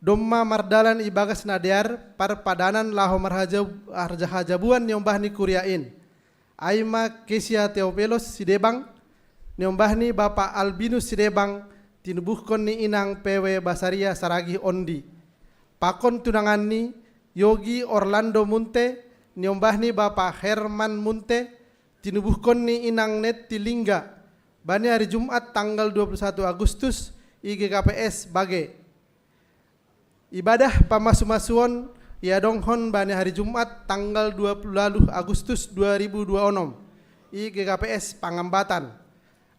Domma mardalan ibagas na dear parpadanan laho marhaja-, hajabuan niombah ni kuria in. Ai ma Kesia Teopelos Sidebang, niombah ni Bapa Albinus Sidebang, tinubuhkon ni inang Pewe Basaria Saragih ondi. Pakon tunanganni Yogi Orlando Munte, niombah ni Bapa Herman Munte, tinubuhkon ni inang Netti Lingga, bani ari Jumat tanggal dua puluh satu Agustus i G K P S Bage. Ibadah pamasu-masuon iadonghon bani hari Jumat tanggal dua puluh lalu Agustus dua ribu dua onom i G K P S Pangambatan.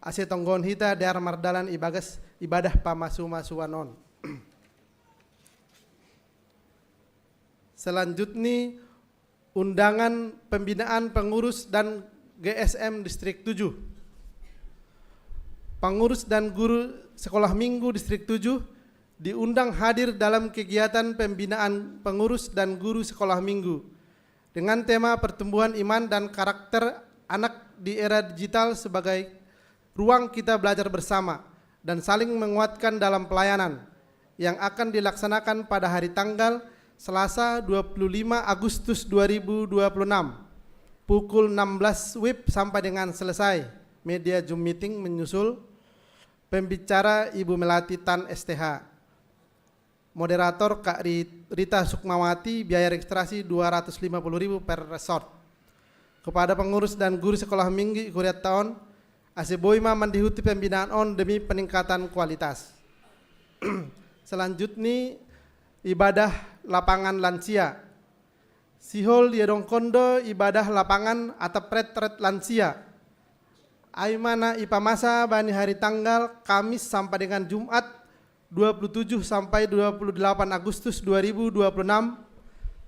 Ase tonggohon hita dear mardalan ibagas ibadah pamasu-masuon on. Selanjutni, undangan pembinaan pengurus dan G S M Distrik tujuh. Pengurus dan guru sekolah minggu Distrik tujuh diundang hadir dalam kegiatan pembinaan pengurus dan guru sekolah minggu dengan tema pertumbuhan iman dan karakter anak di era digital sebagai ruang kita belajar bersama dan saling menguatkan dalam pelayanan yang akan dilaksanakan pada hari tanggal Selasa dua puluh lima Agustus dua ribu dua puluh enam, pukul enam belas W I B sampai dengan selesai. Media Zoom meeting menyusul. Pembicara Ibu Melati Tan S T H. Moderator Kak Ri-, Rita Sukmawati, biaya registrasi dua ratus lima puluh ribu per resort. Kepada pengurus dan guru sekolah minggu i kuriatta on, ase boi ma mandihuti pembinaan on demi peningkatan kualitas. Selanjutni, ibadah lapangan lansia. Sihol iadongkon do ibadah lapangan atap retret lansia. Ai ma na ipamasa bani hari tanggal Kamis sampai dengan Jumat dua puluh tujuh sampai dua puluh delapan Agustus dua ribu dua puluh enam,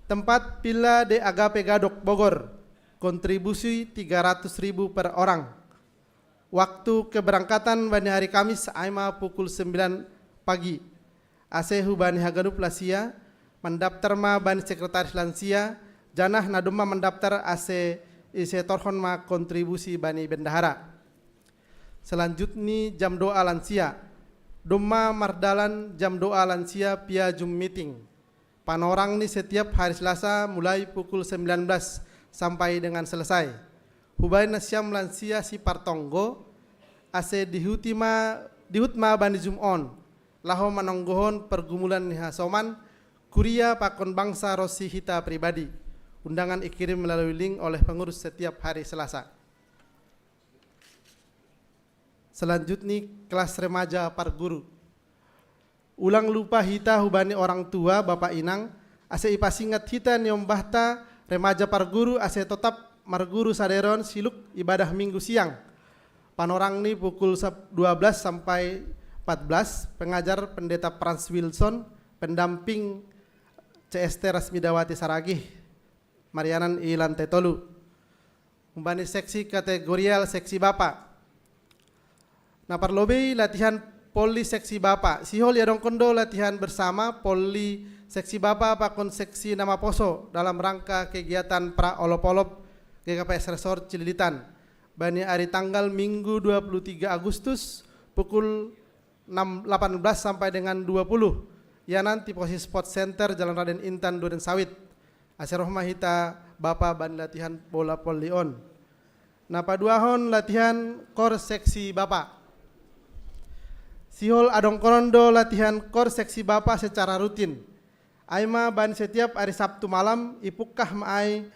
tempat Villa de Agape Gadok, Bogor, kontribusi tiga ratus ribu per orang. Waktu keberangkatan bani hari Kamis ai ma pukul sembilan pagi. Ase hubani haganup lansia, mandaptar ma bani sekretaris lansia, janah na domma mandaptar ase isetorhon ma kontribusi bani bendahara. Selanjutni jam doa lansia. Domma mardalan jam doa lansia via Zoom meeting. Panorang ni setiap hari Selasa mulai pukul sembilan belas sampai dengan selesai. Hubani nasiam lansia sipartonggo, ase dihuti ma, dihut ma bani Zoom on, laho manonggohon pergumulan ni hasoman, kuria pakon bangsa ronsi hita pribadi. Undangan ikirim melalui link oleh pengurus setiap hari Selasa. Selanjutni kelas remaja parguru. Ulang lupa hita hubani orang tua, bapa inang, ase ipasingat hita niombahta remaja parguru ase totap marguru sadari on siluk ibadah minggu siang. Panorang ni pukul sep-, dua belas sampai empat belas, pengajar Pendeta Franz Wilson, pendamping C S T Rasmidawati Saragih, marianan i lantai tolu. Umbani seksi kategorial seksi bapa. Na parlobei latihan polli seksi bapa. Sihol iadongkon do latihan bersama polli seksi bapa pakon seksi na maposo dalam rangka kegiatan pra olop-olop G K P S Resort Cililitan. Bani ari tanggal Minggu dua puluh tiga Agustus pukul enam, delapan belas sampai dengan dua puluh. Ia nanti posisi Sport Center Jalan Raden Intan Duren Sawit. Ase roh ma hita bapa bani latihan bola polli on. Na paduahon latihan kor seksi bapa. Sihol adongkonon do latihan kor seksi bapa secara rutin. Ai ma bani setiap ari Sabtu malam, ipukkah ma ai,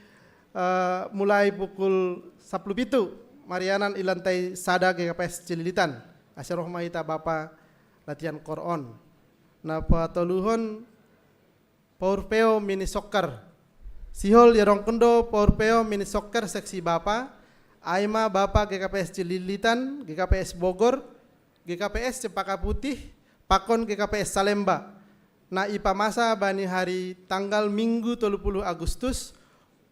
eh, mulai pukul sapuluh pitu, marianan i lantai sada G K P S Cililitan. Ase roh ma hita bapa latihan kor on. Na patoluhon, Pourpeo mini soccer. Sihol iadongkon do Pourpeo mini soccer seksi bapa, ai ma bapa G K P S Cililitan, G K P S Bogor, G K P S Cempaka Putih, pakon G K P S Salemba. Na ipamasa bani hari tanggal Minggu tolu puluh Agustus,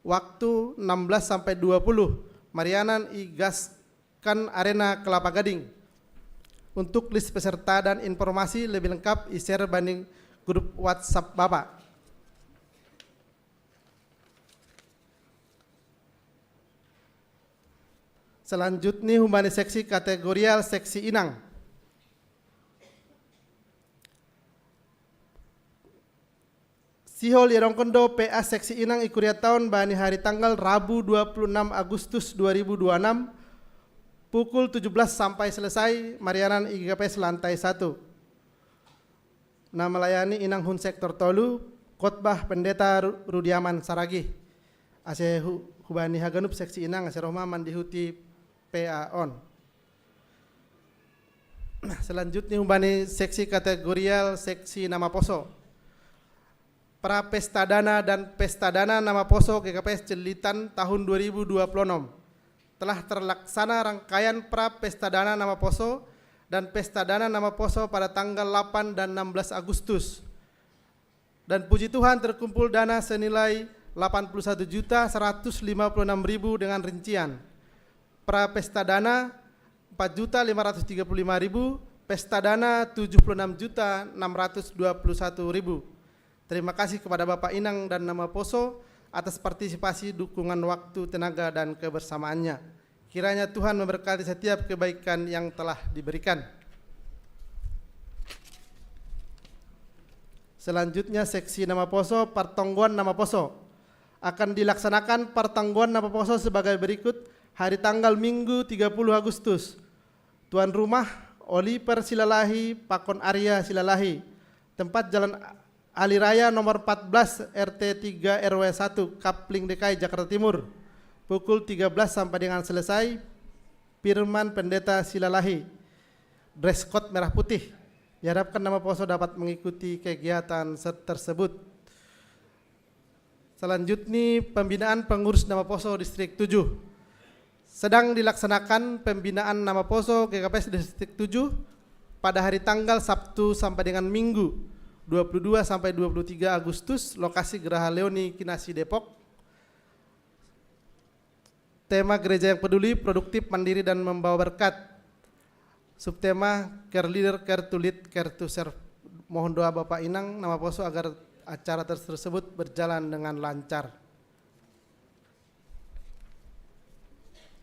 waktu enam belas sampai dua puluh, marianan i Gas kan Arena Kelapa Gading. Untuk list peserta dan informasi lebih lengkap, i-share bani grup WhatsApp Bapak. Selanjutnya, humbani seksi kategorial seksi inang. Sihol iadongkon do P A seksi inang i kuria taon bani hari tanggal Rabu dua puluh enam Agustus dua ribu dua puluh enam, pukul tujuh belas sampai selesai, marianan i G K P S lantai satu. Na melayani inang hun sektor tolu, khotbah Pendeta Ru-, Rudiaman Saragih. Ase hu-, hubani haganup seksi inang ase roh ma mandihuti P A on. Selanjutnya, humbani seksi kategorial seksi na maposo. Pra pesta dana dan pesta dana na maposo G K P S Cililitan tahun dua ribu dua puluh enam. Telah terlaksana rangkaian pra pesta dana na maposo dan pesta dana na maposo pada tanggal delapan dan enam belas Agustus. Dan puji Tuhan, terkumpul dana senilai delapan puluh satu juta seratus lima puluh enam ribu dengan rincian. Pra pesta dana empat juta lima ratus tiga puluh lima ribu, pesta dana tujuh puluh enam juta enam ratus dua puluh satu ribu. Terima kasih kepada Bapak Inang dan na maposo atas partisipasi, dukungan waktu, tenaga, dan kebersamaannya. Kiranya Tuhan memberkati setiap kebaikan yang telah diberikan. Selanjutnya, seksi na maposo, partonggoan na maposo. Akan dilaksanakan partonggoan na maposo sebagai berikut: hari tanggal Minggu tiga puluh Agustus, tuan rumah Oliver Silalahi pakon Arya Silalahi, tempat Jalan Ali Raya nomor empat belas, R T tiga, R W satu, Kapling D K I, Jakarta Timur, pukul tiga belas sampai dengan selesai. Firman Pendeta Silalahi, dress code merah putih. Diharapkan na maposo dapat mengikuti kegiatan se-, tersebut. Selanjutnya, pembinaan pengurus na maposo Distrik tujuh. Sedang dilaksanakan pembinaan na maposo G K P S Distrik tujuh pada hari tanggal Sabtu sampai dengan Minggu, dua puluh dua sampai dua puluh tiga Agustus, lokasi Geraha Leoni, Kinasi, Depok. Tema gereja yang peduli, produktif, mandiri, dan membawa berkat. Subtema, Care Leader, Care to Lead, Care to Serve. Mohon doa Bapak Inang na maposo agar acara tersebut berjalan dengan lancar.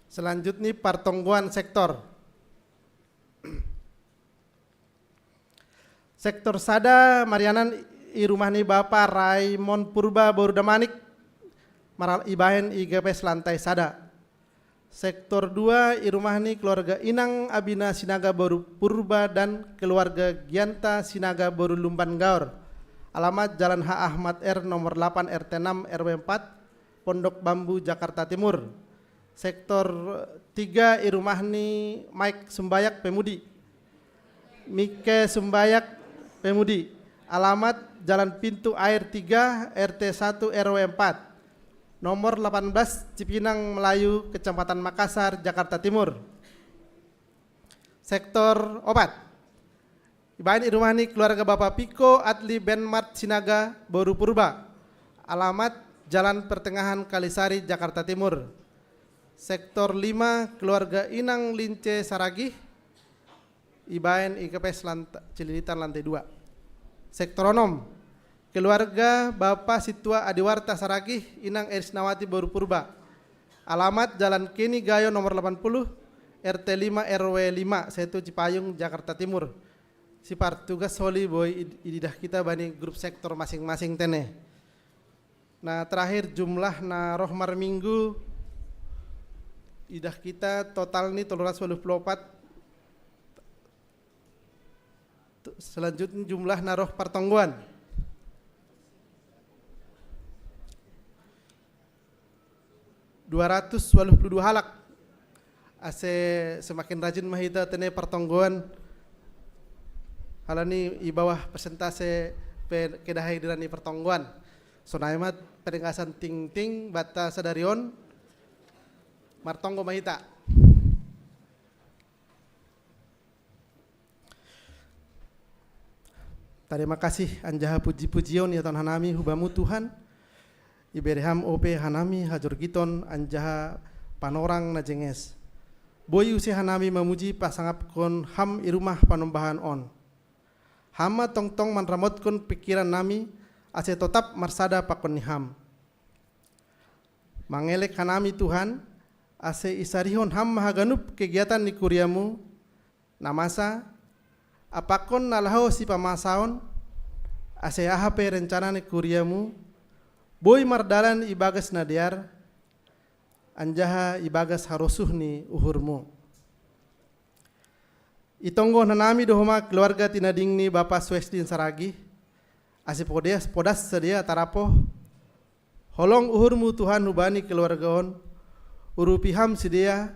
Selanjutnya, partonggoan sektor. Sektor sada, marianan i rumah ni Bapa Raymond Purba boru Damanik, maral-, ibahen i G K P S lantai sada. Sektor dua, i rumah ni keluarga Inang Abina Sinaga boru Purba dan keluarga Gianta Sinaga boru Lumban Gaor. Alamat Jalan H Ahmad R nomor delapan, R T enam, R W empat, Pondok Bambu, Jakarta Timur. Sektor tiga, i rumah ni Mike Sumbayak Pemudi. Mike Sumbayak Pemudi. Alamat Jalan Pintu Air tiga, R T satu, R W empat. Nomor delapan belas, Cipinang Melayu, Kecamatan Makassar, Jakarta Timur. Sektor opat. Ibaen i rumah ni keluarga Bapak Piko Adli Benmart Sinaga boru Purba. Alamat Jalan Pertengahan Kalisari, Jakarta Timur. Sektor lima, keluarga Inang Lince Saragih, ibaen i G K P S lanta-, Cililitan lantai dua. Sektor onom, keluarga Bapak Situa Adiwarta Saragih, Inang Erisnawati boru Purba. Alamat Jalan Kenny Gayo nomor delapan puluh, R T lima, R W lima, Setu Cipayung, Jakarta Timur. Si partugas holi boi id-, ididah kita bani grup sektor masing-masing tene. Na, terakhir, jumlah na roh marminggu idah kita total ni tolu ratus waluh puluh opat. Selanjutnya jumlah naroh partonggoan. Dua ratus waluh puluh dua halak. Ase semakin rajin ma hita tene partonggoan, halani i bawah persentase pe kedahe dirani partonggoan. Sonai ma peringatan tingting banta sadari on, martonggo ma hita. Tarima kasih anjaha puji-pujion iaton hanami hu Bamu Tuhan, ibere Ham ope hanami hajorgiton anjaha panorang na jenges. Boi use hanami mamuji pasangapkon Ham i rumah panombahan on. Ham ma tongtong manramotkon pingkiran nami, ase totap marsada pakon ni Ham. Mangelek hanami Tuhan, ase isarihon Ham ma haganup kegiatan ni kuria-Mu, na masa, apakkon na laho sipamasaon, ase aha pe rencana ni kuria-Mu, boi mardalan ibagas na dear, anjaha ibagas harosuh ni uhur-Mu. Itonggo hanami do homa keluarga tinading ni Bapa Suestin Saragih, ase podas, podas sidea tarapoh, holong uhur-Mu Tuhan hubani keluarga on, urupi Ham sidea,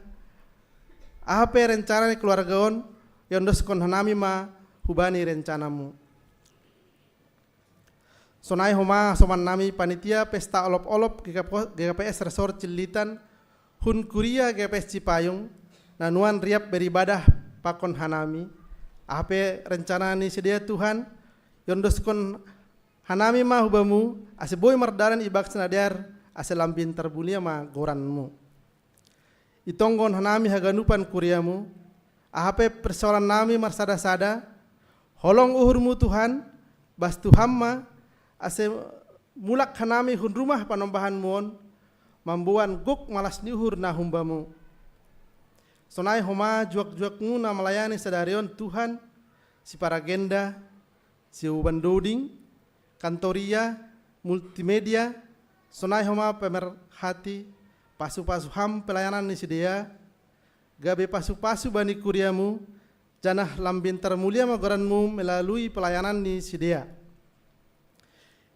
aha pe rencana ni keluarga on, iondoskon hanami ma hubani rencana-Mu. Sonai homa soman nami panitia pesta olop-olop G K P, G K P S Resort Cililitan, hun kuria G K P S Cipayung, na nuan riap beribadah pakon hanami, aha pe rencana ni sidea Tuhan, iondoskon hanami ma hu Bamu, ase boi mardalan ibagas na dear, ase lambin tarmulia ma goran-Mu. Itonggo hanami haganupan kuria-Mu, aha pe persoalan nami marsada-sada, holong uhur-Mu Tuhan, bastu Ham ma, ase mulak hanami hun rumah panombahan-Mu on, mamboan gok malas ni uhur na humbamu. Sonai homa juak-juakmu na malayani sadari on Tuhan, si paragenda, si uban doding, kantoria, multimedia, sonai homa pemerhati, pasu-pasu ham pelayanan ni sidea, gabe pasu-pasu bani kuriamu, janah lambin tarmulia ma goranmu melalui pelayanan ni sidea.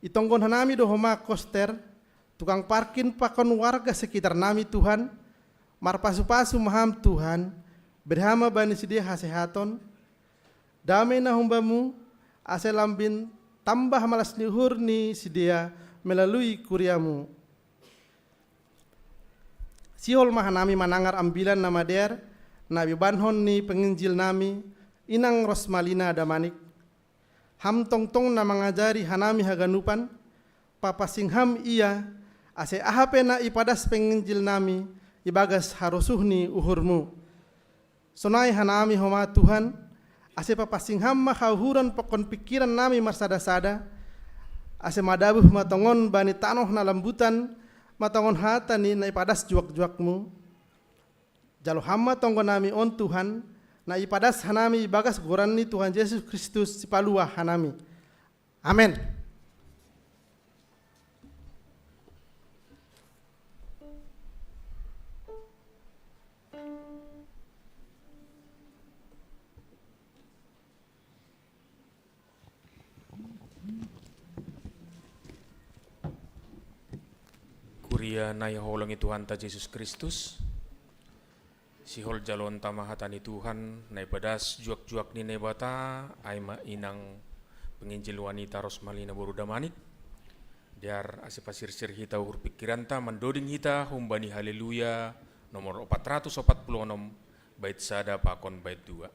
Itonggon hanami do homa koster, tukang parkin pakon warga sekitar nami Tuhan, marpasu-pasu ma ham Tuhan, bere hama bani sidea hasehaton, damei na humbamu, ase lambin tambah malas ni uhur ni sidea melalui kuriamu. Sihol ma hanami manangar ambilan na madear, na bibanhon ni penginjil nami, inang Rosmalina Damanik. Ham tongtong na mangajari hanami haganupan, papansing ham ia, ase aha pe na ipadas penginjil nami, ibagas harosuh ni uhurmu. Sonai hanami homa Tuhan, ase papansing ham ma hauhuran pakon pingkiran nami marsada-sada, ase madabuh ma tongon bani tanoh na lambutan, ma tongon hata ni na ipadas juak-juakmu. Jalo ham ma tonggo nami on Tuhan, na ipadas hanami ibagas goran ni Tuhan Jesus Kristus sipalua hanami. Amen. Kuria na ihaholongi Tuhanta Jesus Kristus, sihol jalonta ma hata ni Tuhan, na ipadas juak-juak ni Naibata, ai ma inang penginjil wanita Rosmalina boru Damanik, dear ase pasirsir hita uhur pingkiranta, mandoding hita humbani Haleluya nomor opat ratus opat puluh onom, bait sada pakon bait dua.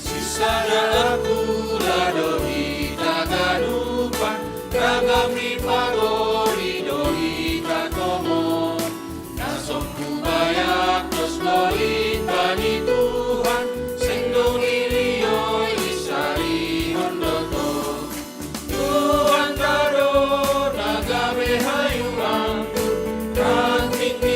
Sisada aku la dohita ganupan, ragam ni pagori dohita tomo. Na sombu bayak dos dohita ni Tuhan, seng dong ilioi isarihon doto. Tuhan tado na gabe hayu anggur, ranting ni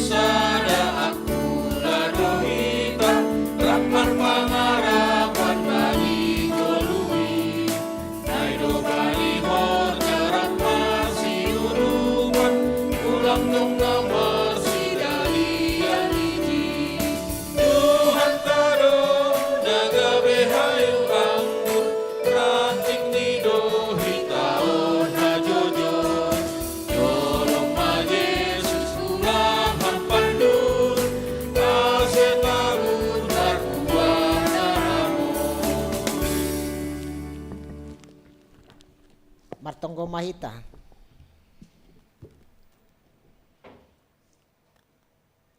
Sada aku lado hita, ramban pangarapan bani kolui. Nai do bani horja ramasi urupan, ulang dong namasi dalian iji. Tuhan tado dagabe hayu anggur, ranting ni do hita on hajojo. Tolong ma Jesus ulang hampandur, ase tabur marbuah na ramo. Martonggo ma hita.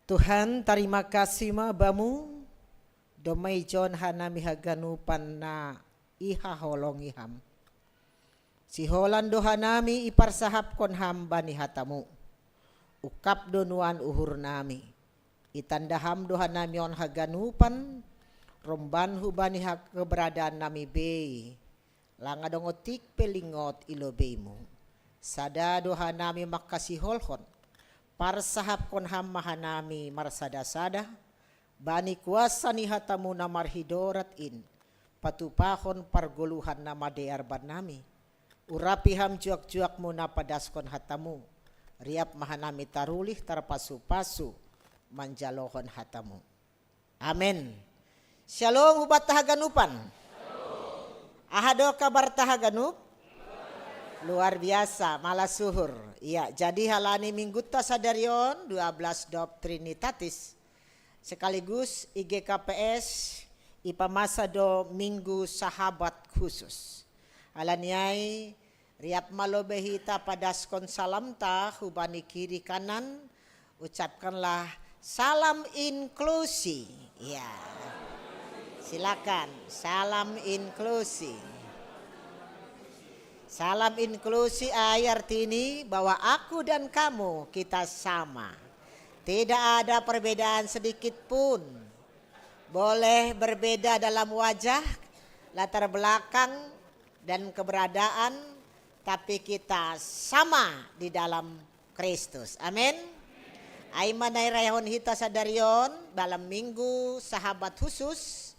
Tuhan, tarima kasih ma Bamu, domma ijon hanami haganupan na ihaholongi Ham. Siholan do hanami iparsahapkon Ham bani hataMu. Ungkap do nuan uhurnami. Itanda Ham do hanami on haganupan, romban hubani ha-, keberadaannami bei. Lang adong otik pe lingot i lobeiMu. Sada do hanami mangkasiholhon. Parsahapkon Ham ma hanami marsada-sada, bani kuasa ni hataMu na marhidorat in, patupahon pargoluhan na madear bannami. Urapi Ham juak-juakMu na padaskon hataMu. Riap ma hanami tarulih tarpasu-pasu manjalohon hataMu. Amen. Syalom hubanta haganupan. Aha do kabarta haganup? Luar biasa, malas uhur. Iya, jadi halani minggunta sadari on, dua belas Dob Trinitatis, sekaligus I G K P S ipamasa do Minggu Sahabat Khusus. Halani ai, riap ma lobei hita padaskon salamta hubani kiri kanan, ucapkanlah salam inklusi. Ya. Silakan, salam inklusi. Salam inklusi ai artini bahwa aku dan kamu kita sama. Tidak ada perbedaan sedikit pun. Boleh berbeda dalam wajah, latar belakang, dan keberadaan, tapi kita sama di dalam Kristus. Amin. Ai ma na irayahon hita sadari on dalam Minggu Sahabat Khusus,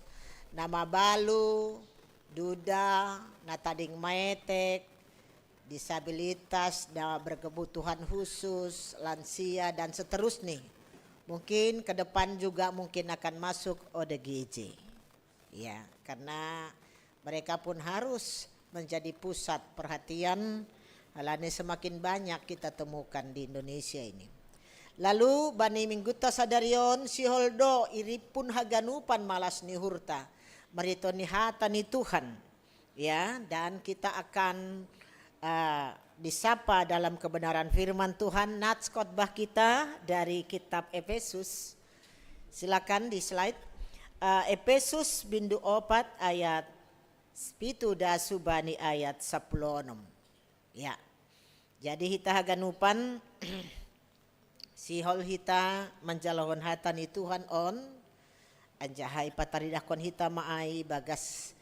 na mabalu, duda, na tading maetek, disabilitas, na berkebutuhan khusus, lansia, dan seterusnya. Mungkin ke depan juga mungkin akan masuk O D G J. Ya, karena mereka pun harus menjadi pusat perhatian, halani semakin banyak kita temukan di Indonesia ini. Lalu bani minggunta sadari on, sihol do iripun haganupan malas ni uhurta, marhitehon ni hata ni Tuhan. Ya, dan kita akan, eh, disapa dalam kebenaran firman Tuhan, nats khotbah kita dari kitab Efesus. Silakan di slide. Eh, Efesus bindu opat ayat pitu das hubani ayat sapuluh onom. Ya. Jadi hita haganupan, sihol hita manjalohon hata ni Tuhan on, anjaha ipataridahkon hita ma ai bagas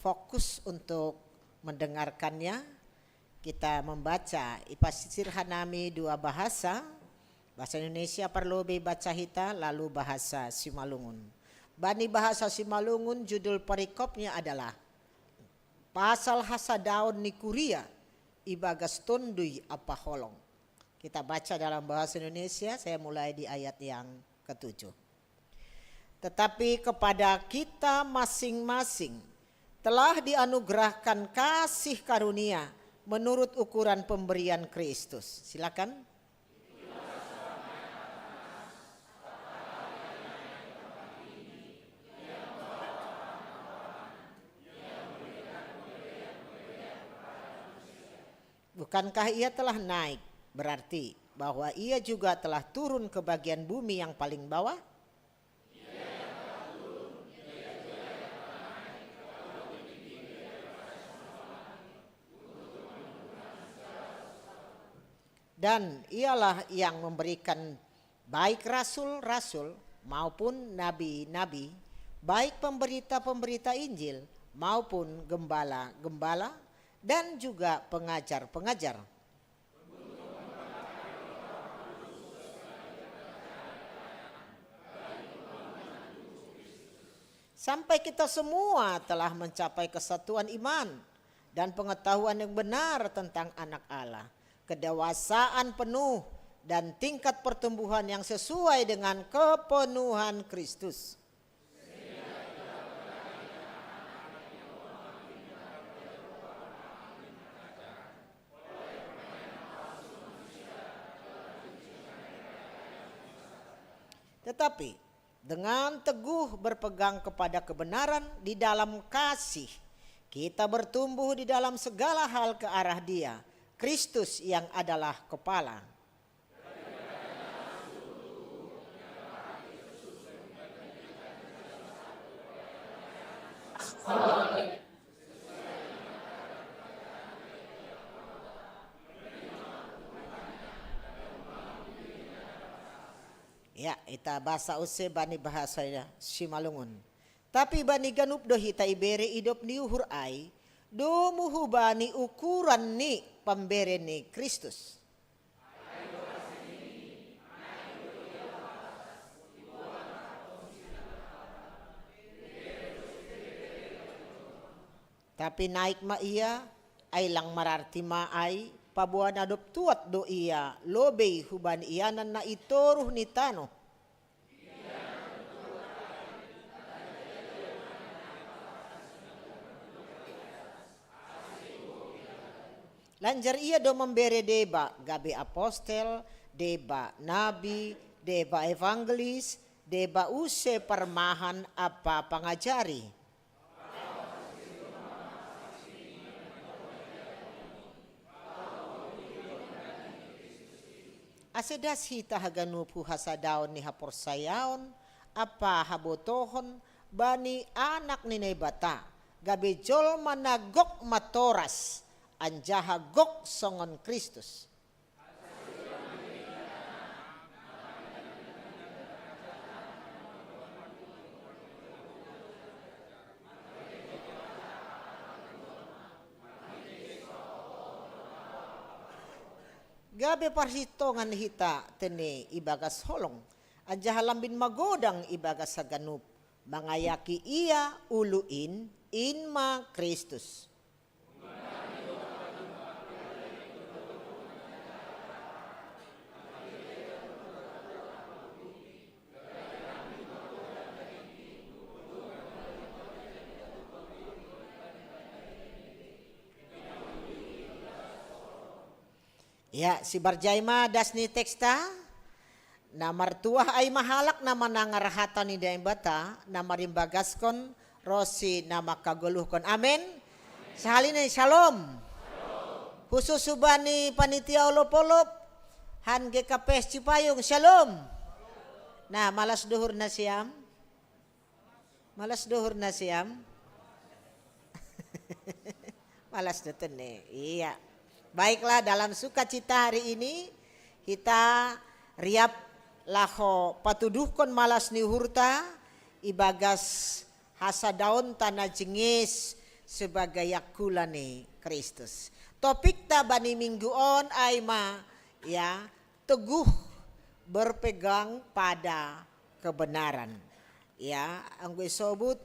fokus untuk mendengarkannya. Kita membaca, ipasisir hanami dua bahasa, bahasa Indonesia parlobei baca hita, lalu bahasa Simalungun. Bani bahasa Simalungun, judul perikopnya adalah Pasal Hasadaon ni Kuria ibagas Tonduy Ampa Holong. Kita baca dalam bahasa Indonesia, saya mulai di ayat yang ketujuh. Tetapi kepada kita masing-masing telah dianugerahkan kasih karunia menurut ukuran pemberian Kristus. Silakan. Bukankah Ia telah naik? Berarti bahwa Ia juga telah turun ke bagian bumi yang paling bawah? Dan Ialah yang memberikan baik rasul-rasul maupun nabi-nabi, baik pemberita-pemberita Injil maupun gembala-gembala, dan juga pengajar-pengajar. Sampai kita semua telah mencapai kesatuan iman dan pengetahuan yang benar tentang Anak Allah, kedewasaan penuh, dan tingkat pertumbuhan yang sesuai dengan kepenuhan Kristus. Tetapi dengan teguh berpegang kepada kebenaran di dalam kasih, kita bertumbuh di dalam segala hal ke arah Dia, Kristus yang adalah kepala. Ya, ita basa use bani bahasa Simalungun. Tapi bani ganup do hita ibere idop ni uhur ai, domu hubani ukuran ni pambere ni Kristus. Tapi naik ma ia, ai lang mararti ma ai, paboa na dob tuat do ia lobei hubani ianan na i toruh ni tanoh. Lanjar ia do mambere deba gabe apostel, deba nabi, deba evangelis, deba use parmahan ampa pangajari. Ase das hita haganup hu hasadaon ni haporsayaon ampa habotohon bani Anak ni Naibata, gabe jolma na gok matoras, anjaha gok songon Kristus. Gabe parsitongan hita tene ibagas holong, anjaha lambin magodang ibagas haganup, mangayaki ia ulu in, in ma Kristus. Ya, sibarjai ma das ni teksta. Na martuah ai ma halak na manangar hata ni Naibata, na marimbagaskon ronsi na mangkagoluhkon. Amen. Sahali nai syalom. Husus hubani panitia olop-olop, han G K P S Cipayung, syalom. Nah, malas do uhur nasiam. Malas do uhur nasiam. Malas do tene. Iya. Baiklah, dalam sukacita hari ini, hita riap laho patuduhkon malas ni uhurta ibagas hasadaonta na jenges sebagai angkula ni Kristus. Topikta bani minggu on ai ma, ya, teguh berpegang pada kebenaran. Ya, anggo isobut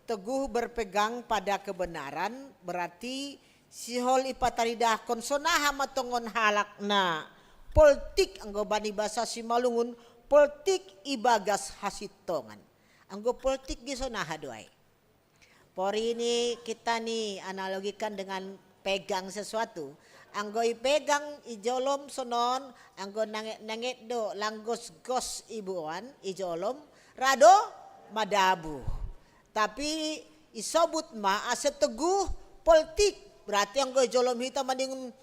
teguh berpegang pada kebenaran, berarti sihol ipataridahkon sonaha ma tongon halak na poltik, anggo bani basa Simalungun, poltik ibagas hasintongan. Anggo poltik ge sonaha do ai? Pori ni kita ni analogikan dengan pegang sesuatu. Anggo ipegang i jolom sonon, anggo nanget-nanget do lang gosgos iboan i jolom, ra do madabuh. Tapi isobut ma ase teguh poltik, berarti anggo i jolom hita maningon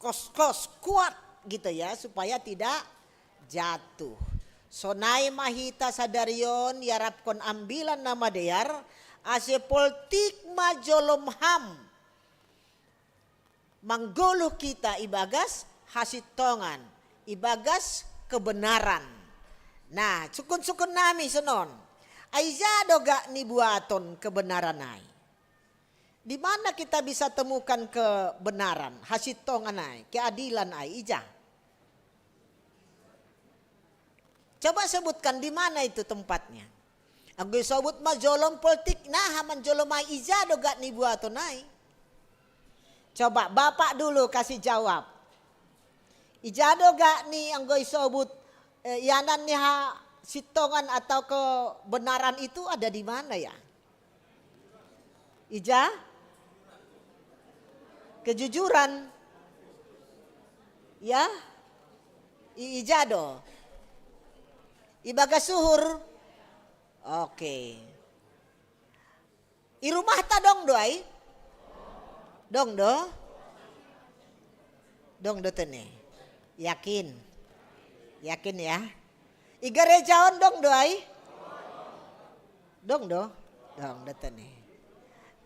kos-kos, kuat gitu ya, supaya tidak jatuh. Sonai ma hita sadari on iarapkon ambilan na madear, ase poltik ma jolom ham manggoluh hita ibagas hasintongan, ibagas kebenaran. Nah, sukun-sukun nami sonon. Ai ija do gak nibuaton kebenaran ai? Di mana kita bisa temukan kebenaran, hasintongan ai, keadilan ai, ija? Coba sebutkan di mana itu tempatnya. Anggo isobut ma jolom poltik, naha manjolomai, ija do gakni buaton ai? Coba Bapak dulu kasih jawab. Ija do gakni anggo isobut, eh, ianan ni hasintongan atau kebenaran itu ada di mana ya? Ija? Kejujuran. Ya? I-, ija do. Ibagas uhur. Oke. I rumahta dong do ai? Dong do? Dong do tene? Yakin? Yakin ya? I gareja on dong do ai? Dong do? Dong do tene?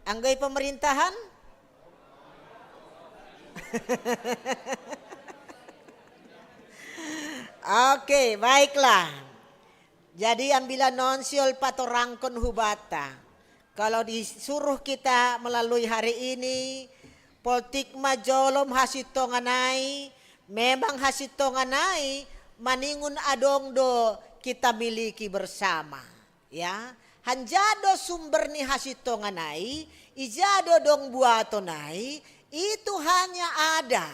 Anggo i pemerintahan? Oke, baiklah. Jadi ambilan non siol patorangkon hubata. Kalau disuruh kita melalui hari ini, poltik ma jolom hasintongan ai, memang hasintongan ai maningon adong do kita miliki bersama. Ya, hanjado sumber ni hasintongan ai, ija do dong buaton ai, itu hanya ada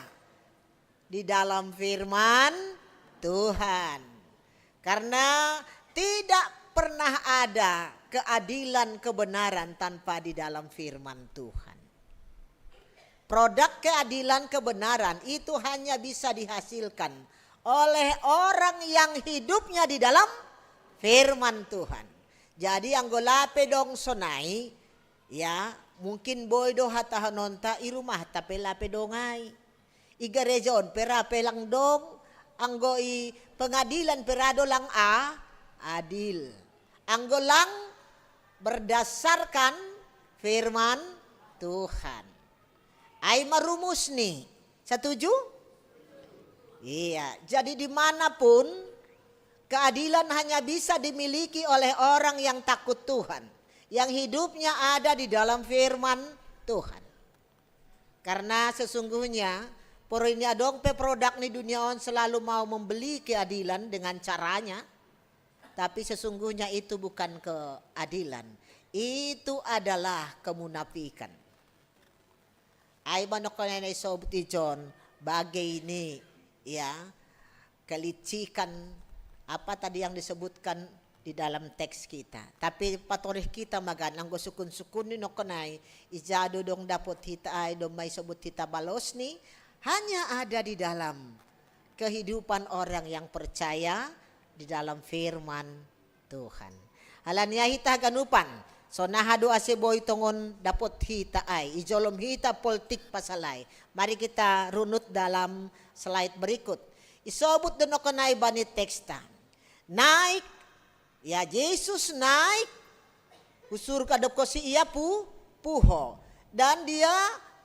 di dalam firman Tuhan. Karena tidak pernah ada keadilan kebenaran tanpa di dalam firman Tuhan. Produk keadilan kebenaran itu hanya bisa dihasilkan oleh orang yang hidupnya di dalam firman Tuhan. Jadi anggo lape dong sonai, ya, mungkin boi do hatahononta i rumahta pe lape dong ai. I gareja on pe ra pe lang dong, anggo i pengadilan pe ra do lang a, adil. Anggo lang berdasarkan firman Tuhan. Ai ma rumus ni. Setuju? Iya, jadi dimanapun keadilan hanya bisa dimiliki oleh orang yang takut Tuhan, yang hidupnya ada di dalam firman Tuhan. Karena sesungguhnya, poro ini adong pe produk ni dunia on selalu mau membeli keadilan dengan caranya, tapi sesungguhnya itu bukan keadilan. Itu adalah kemunafikan. Ai manongkon na isobut ijon, bagei ni, ya, kelicikan, apa tadi yang disebutkan di dalam teks kita. Tapi patorih kita magan, anggo sukun-sukun ni nongkon ai, ija do dong dapot hita ai, domma isobut hita balos ni, hanya ada di dalam kehidupan orang yang percaya di dalam firman Tuhan. Alani ai hita haganupan, sonaha do ase boi tongon dapot hita ai, ijolom hita poltik pasal ai. Mari kita runut dalam slide berikut. Isobut do nongkon ai bani teksta. Naik, ya, Jesus naik, hu surga dob konsi ia pu-, puho. Dan dia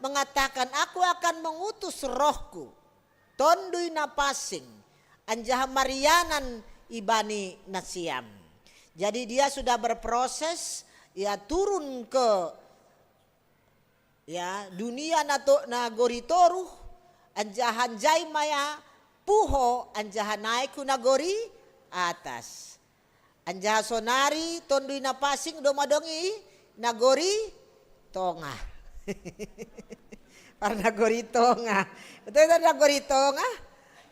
mengatakan, "Aku akan mengutus rohku, Tonduy Napansing, anjaha marianan ibani nasiam." Jadi dia sudah berproses, ya, turun ke, ya, dunia na to-, nagori toruh, anjaha hanjai ma ia puho, anjaha naik hu nagori atas. Anjaha sonari Tonduy Napansing do madong i nagori tongah. Par nagori tongah. Betul itu nagori tongah?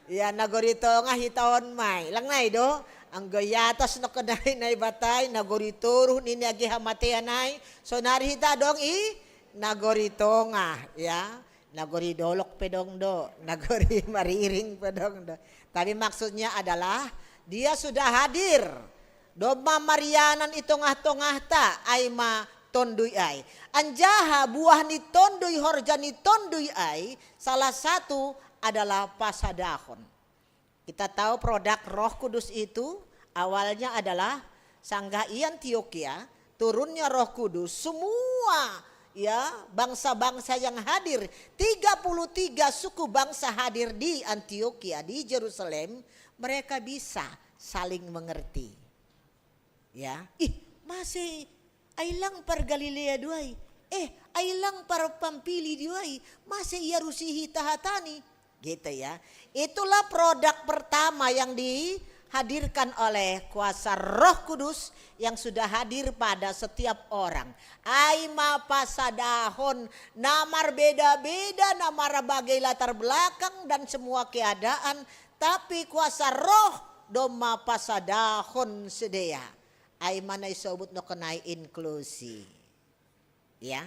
Ya, nagori tongah hita on ma i. Lang nai do, anggo i atas nongkon ai Naibata i, nagori toruh nini age hamatean ai, sonari hita adong i nagori tongah, ya. Nagori dolok pe dong do, nagori mariring pe dong do. Tapi maksudnya adalah dia sudah hadir. Domma marianan i tongah-tongahta, ai ma Tonduy ai. Anjaha buah ni Tonduy, horja ni Tonduy ai, salah satu adalah pasadahon. Kita tahu produk Roh Kudus itu awalnya adalah sanggah i Antiokia, turunnya Roh Kudus, semua, ya, bangsa-bangsa yang hadir, tiga puluh tiga suku bangsa hadir di Antiokia, di Jerusalem, mereka bisa saling mengerti. Ya, ih, mase ai lang par Galilea do ai? Eh, ai lang par Pampili do ai? Mase ia rusi hita hatani? Gitu ya. Itulah produk pertama yang di, Hadirkan oleh kuasa Roh Kudus yang sudah hadir pada setiap orang. Ai ma pasadahon, na marbeda-beda, na marbagai latar belakang dan semua keadaan, tapi kuasa Roh do ma pasadahon sidea. Ai ma na isobut nongkon ai inklusi. Ya.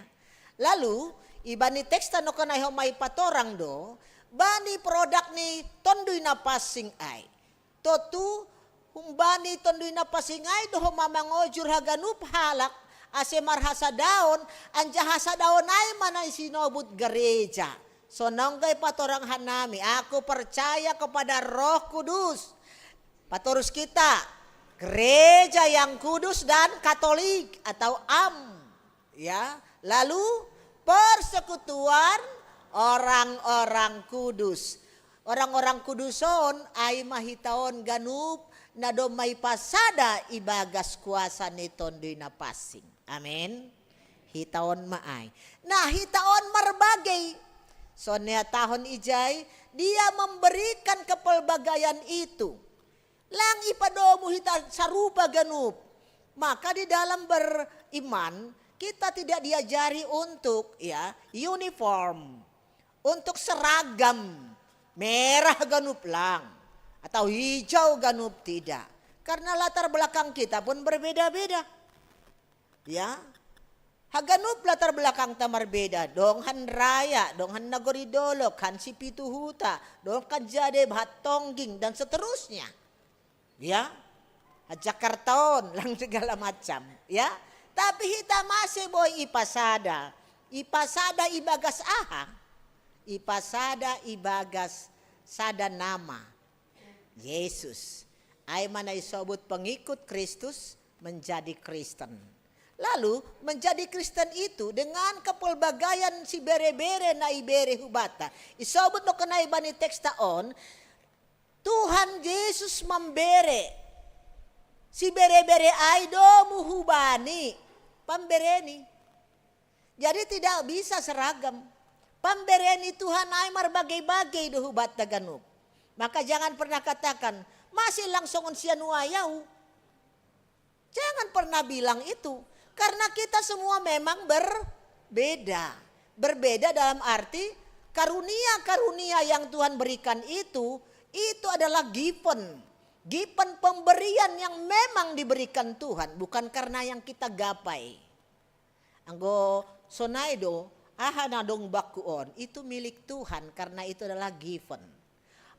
Lalu, ibani teksta nongkon ai ho ma ipatorang do bani produk ni Tonduy Napansing ai. Totu, humbani Tonduy Napansing ai do ho ma mangojur haganup halak ase marhasadaon, anjaha hasadaon ai ma na sinobut gereja. Sonong do ipatorang hanami, aku percaya kepada Roh Kudus. Patorus kita, gereja yang kudus dan Katolik atau am. Ya, lalu persekutuan orang-orang kudus. Orang-orang kudus on ai ma hita on ganup na domma ipasada ibagas kuasa ni Tonduy Napansing. Amin. Hita on ma ai. Nah, hita on marbagai. Songon na taon ijai, dia memberikan kepelbagaian itu. Lang ipadomu hita sarupa ganup. Maka di dalam beriman, kita tidak diajari untuk, ya, uniform, untuk seragam, merah ganup lang atau hijau ganup, tidak. Karena latar belakang kita pun berbeda-beda. Ya. Haganup latar belakangta marbeda, dong han raya, dong han nagori dolok, han sipitu huta, dong han jade, han tongging, dan seterusnya. Ya, Jakarta on, lang segala macam. Ya, tapi hita mase boi ipasada, ipasada ibagas aha? Ipasada ibagas sada nama, Yesus. Ai ma na isobut pengikut Kristus menjadi Kristen. Lalu, menjadi Kristen itu dengan kepelbagaian sibere-bere na ibere hubanta. Isobut nongkon ai bani teksta on, Tuhan Yesus mambere sibere-bere ai domu hubani pambereni. Jadi tidak bisa seragam. Pambere ni Tuhan ai marbagai-bagai do hubanta ganup. Maka jangan pernah katakan, masih langsung sia nuaeng au. Jangan pernah bilang itu. Karena kita semua memang berbeda. Berbeda dalam arti karunia-karunia yang Tuhan berikan itu, itu adalah given. Given, pemberian yang memang diberikan Tuhan, bukan karena yang kita gapai. Anggo sonai do, aha na dong bangku on, itu milik Tuhan karena itu adalah given.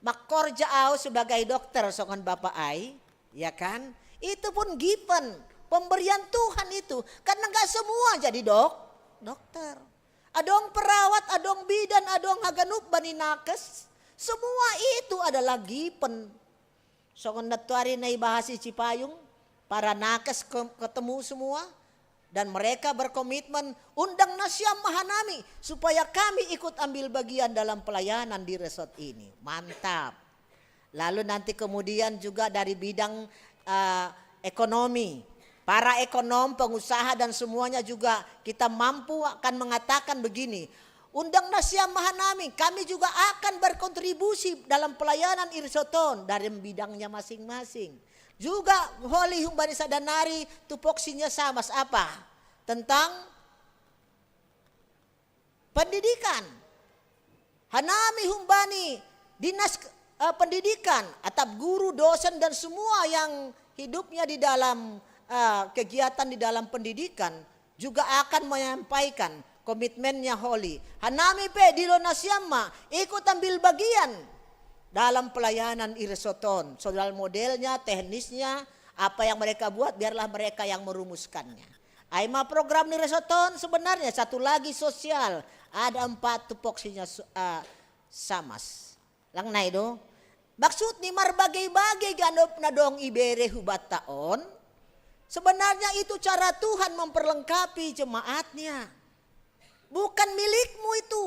Mangkorja au sebagai dokter songon bapa ai, ya kan? Itu pun given, pemberian Tuhan itu. Karena nggak semua jadi dok, dokter. Adong perawat, adong bidan, adong haganup bani nakes. Semua itu adalah given. Songon nantoari na ibahas i Cipayung, para nakes ke-, ketemu semua, dan mereka berkomitmen, undang nasiam ma hanami supaya kami ikut ambil bagian dalam pelayanan di resort ini. Mantap. Lalu nanti kemudian juga dari bidang, eh, ekonomi, para ekonom, pengusaha, dan semuanya juga kita mampu akan mengatakan begini, undang nasiam ma hanami, kami juga akan berkontribusi dalam pelayanan i resort on dari bidangnya masing-masing. Juga holi humbani sada nari tupoksi ni Samas apa? Tentang pendidikan. Hanami humbani dinas, eh, pendidikan, atap guru, dosen, dan semua yang hidupnya di dalam, eh, kegiatan di dalam pendidikan juga akan menyampaikan komitmennya holi. Hanami pe dilo nasiam ma ikut ambil bagian dalam pelayanan i resort on. Soal modelnya, teknisnya, apa yang mereka buat, biarlah mereka yang merumuskannya. Ai ma program ni resort on sebenarnya satu lagi sosial. Ada empat tupoksi ni, eh, Samas. Lang nai do. Maksud ni marbagai-bagai ganup na dong ibere hubanta on. Sebenarnya itu cara Tuhan memperlengkapi jemaatnya. Bukan milikmu itu.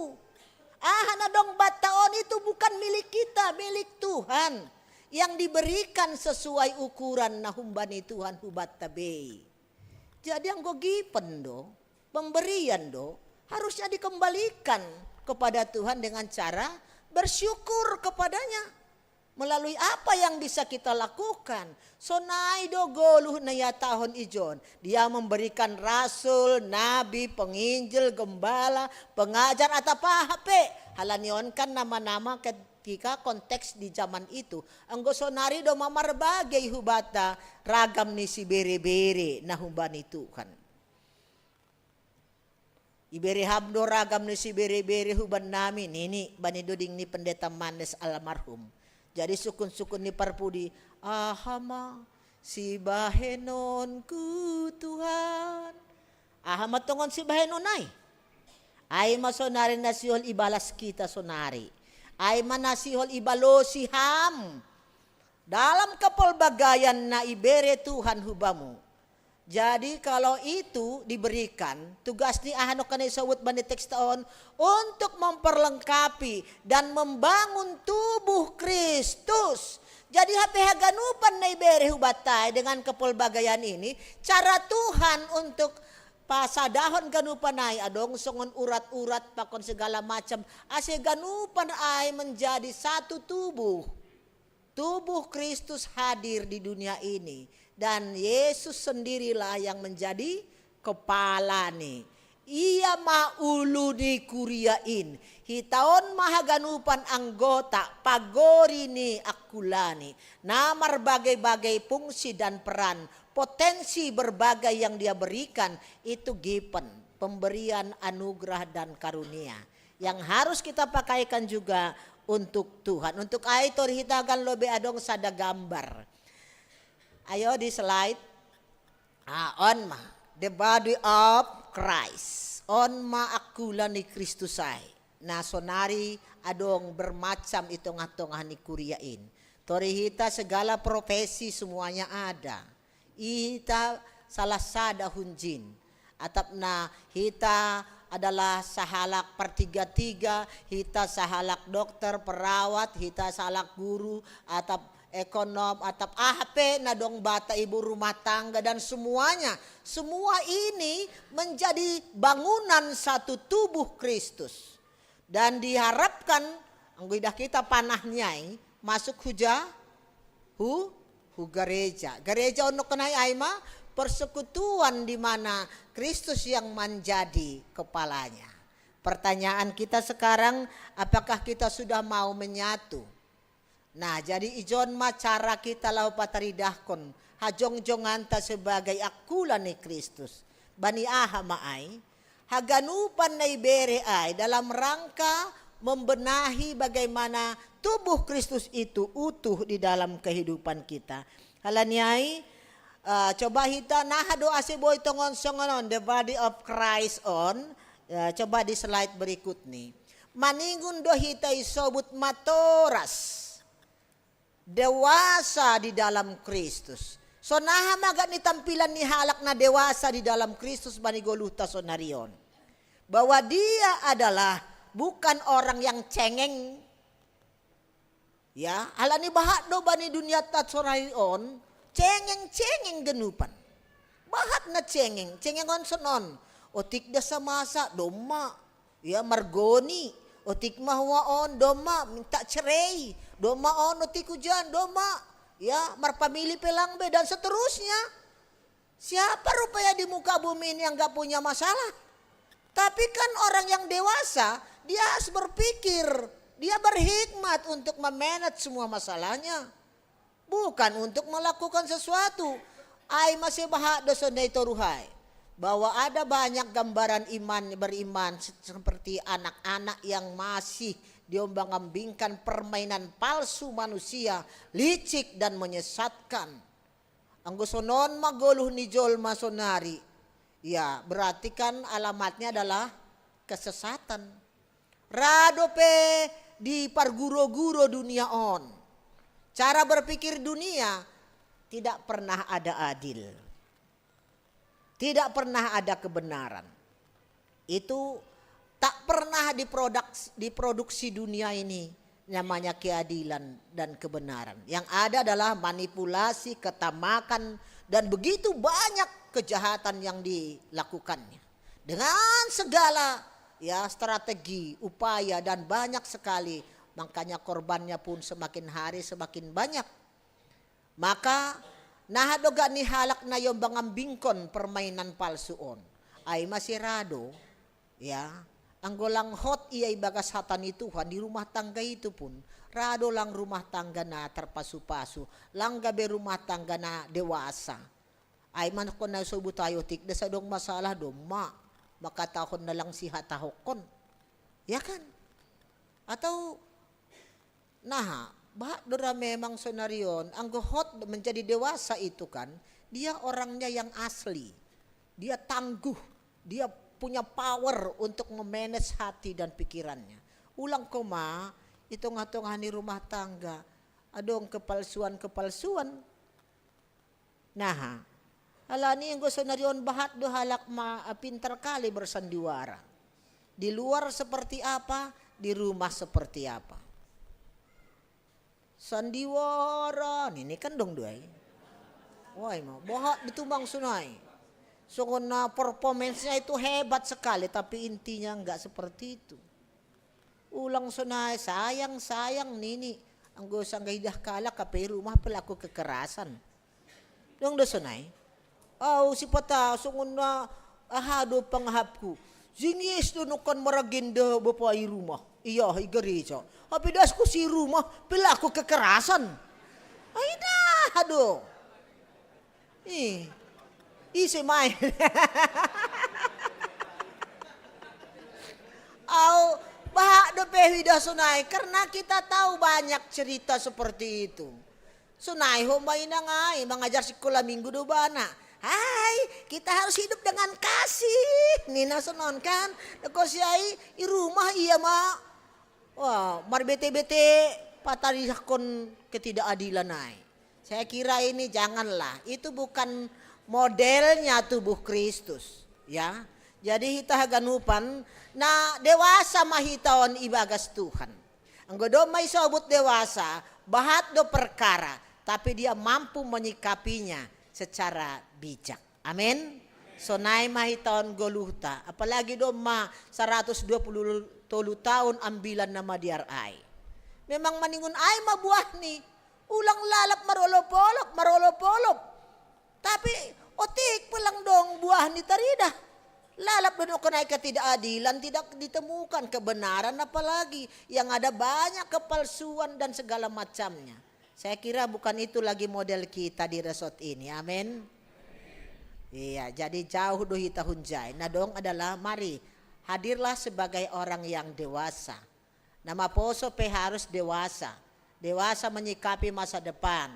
Aha na dong banta on itu bukan milik kita, milik Tuhan. Yang diberikan sesuai ukuran na humbani Tuhan hubanta be. Jadi anggo given do, pemberian do, harusnya dikembalikan kepada Tuhan dengan cara bersyukur kepada-Nya. Melalui apa yang bisa kita lakukan? Sonari do goluh na ihatahon ijon. Dia memberikan rasul, nabi, penginjil, gembala, pengajar, atau apa pe. Halani on kan nama-nama ketika konteks di zaman itu. Anggo sonari do ma marbagei hubata ragam ni sibere-bere na humbani Tuhan. Ibere ham do ragam ni sibere-bere huban nami, nini bani doding ni Pendeta Manes almarhum. Jadi sukun-sukun ni parpudi, aha ma sibahenonku Tuhan? Aha ma tongon sibahenon ai? Ai ma sonari na sihol ibalas hita sonari. Ai ma na sihol ibalosi ham dalam kepelbagaian na ibere Tuhan hubamu. Jadi kalau itu diberikan, tugas ni aha nongkan isobut bani teks on untuk memperlengkapi dan membangun tubuh Kristus. Jadi hape haganupan na ibere hubata i dengan kepelbagaian ini, cara Tuhan untuk pasadahon ganupan ai adong songon urat-urat pakon segala macam, ase ganupan ai menjadi satu tubuh. Tubuh Kristus hadir di dunia ini, dan Yesus sendirilah yang menjadi kepala ni. Ia ma ulu ni kuria in. Hita on ma haganupan anggota pagori ni angkula ni, na marbagai-bagai fungsi dan peran, potensi berbagai yang dia berikan, itu given, pemberian anugerah dan karunia yang harus kita pakaikan juga untuk Tuhan. Untuk ai tor hita kan lobe adong sada gambar. Ayo di slide. Ah, on ma. The body of Christ. On ma angkula ni Kristus ai. Na sonari adong bermacam i tongah-tongah ni kuria in. Tor hita segala profesi semuanya ada. Hita salah sada hunjin. Atap na hita adalah sahalak partiga-tiga, hita sahalak dokter, perawat, hita sahalak guru, atap ekonom, atap aha pe na dong bata ibu rumah tangga dan semuanya. Semua ini menjadi bangunan satu tubuh Kristus. Dan diharapkan, anggo idah hita panahnya i, masuk huja, hu, hu gareja. Gareja on nongkan ai ai ma persekutuan di mana Kristus yang menjadi kepalanya. Pertanyaan kita sekarang, apakah kita sudah mau menyatu? Nah, jadi ijon ma cara hita laho pataridahkon hajongjonganta sebagai angkula ni Kristus. Bani aha ma ai? Haganupan na ibere ai dalam rangka membenahi bagaimana tubuh Kristus itu utuh di dalam kehidupan kita. Halani ai, eh, coba hita naha do ase boi tongon songon on, the body of Christ on. Eh, coba di slide berikut ni. Maningon do hita isobut matoras dewasa di dalam Kristus. Sonaha ma gak ni tampilan ni halak na dewasa di dalam Kristus bani goluhta sonari on? Bahwa dia adalah bukan orang yang cengeng. Ya, halani bahat do bani dunianta sonari on, cengeng-cengeng ganupan. Bahat na cengeng, cengeng on sonon. Otik da samasa, domma. Ya, margoni. Otik ma hua on, domma minta cerai. Domma on otik hujan, domma. Ya, marpamili pe lang be dan seterusnya. Siapa rupanya di muka bumi ini yang gak punya masalah? Tapi kan orang yang dewasa, dia harus berpikir, dia berhikmat untuk memanage semua masalahnya. Bukan untuk melakukan sesuatu. Ai ma sebahat do sonai toruhai. Bahwa ada banyak gambaran iman, beriman se-, seperti anak-anak yang masih diombang-ambingkan permainan palsu manusia, licik dan menyesatkan. Anggo sonon ma goluh ni jolma sonari, ya, berarti kan alamatnya adalah kesesatan. Ra dope diparguro-guro dunia on. Cara berpikir dunia tidak pernah ada adil. Tidak pernah ada kebenaran. Itu tak pernah diproduk-, diproduksi dunia ini namanya keadilan dan kebenaran. Yang ada adalah manipulasi, ketamakan, dan begitu banyak kejahatan yang dilakukannya. Dengan segala, ya, strategi, upaya, dan banyak sekali Makanya korbannya pun semakin hari semakin banyak. Maka, naha do ga ni halak na iombang ambingkon permainan palsu on. Ai masih ra do, ya. Anggo lang hot ia ibagas hata ni Tuhan di rumah tangga itu pun, ra do lang rumah tangga na terpasu-pasu, lang gabe rumah tangga na dewasa. Ai manakon na sobut ai otik, da sadong masalah do ma, makatahon na lang sihatahokon. Ya kan? Atau naha, bahat do ra memang sonari on, anggo hot menjadi dewasa itu kan, dia orangnya yang asli. Dia tangguh, dia punya power untuk memanage hati dan pikirannya. Ulang koma, di tongah-tongah ni rumah tangga, adong kepalsuan-kepalsuan. Naha, alani anggo sonari on bahat do halak ma, pintar kali bersandiwara. Di luar seperti apa, di rumah seperti apa. Sandiwara, nini kan dong duai. Wai ma, bahat ditumang sonai. Songon na performance-nya itu hebat sekali, tapi intinya enggak seperti itu. Ulang sonai, sayang, sayang, nini. Anggo sanggah idah kalak, hape i rumah pelaku kekerasan. Dong do sonai. Au sipata songon na aha do pangahapku. Jingis do nongkan maragenda bapa i rumah. Ia i gareja. Hape dasku si rumah pelaku kekerasan. Ai naha do. Ih. Ise mai. Au, bahat dope huidah sonai, karena kita tahu banyak cerita seperti itu. Sonai ho ma inang ai, mangajar sikola minggu do bana. Hai, kita harus hidup dengan kasih. Nina sonon kan. Doko si ai, i rumah ia ma. Wah, marbete-bete patarihkon ketidakadilan ai. Saya kira ini janganlah. Itu bukan modelnya tubuh Kristus, ya. Jadi hita haganupan, na dewasa ma hita on ibagas Tuhan. Anggo domma isobut dewasa, bahat do perkara, tapi dia mampu menyikapinya secara bijak. Amin. Sonai ma hita on goluhta, apalagi domma saratus dua puluh tolu taon ambilan na madear ai. Memang maningon ai ma buahni, ulang lalap marolop-olop, marolop-olop. Tapi otik pe lang dong buahni taridah. Lalap do nongkan ai ketidakadilan, tidak ditemukan kebenaran, apalagi yang ada banyak kepalsuan dan segala macamnya. Saya kira bukan itu lagi model kita di resort ini. Amin. Iya, jadi jauh do hita hunjai. Na dong adalah mari hadirlah sebagai orang yang dewasa. Na maposo pe harus dewasa. Dewasa menyikapi masa depan.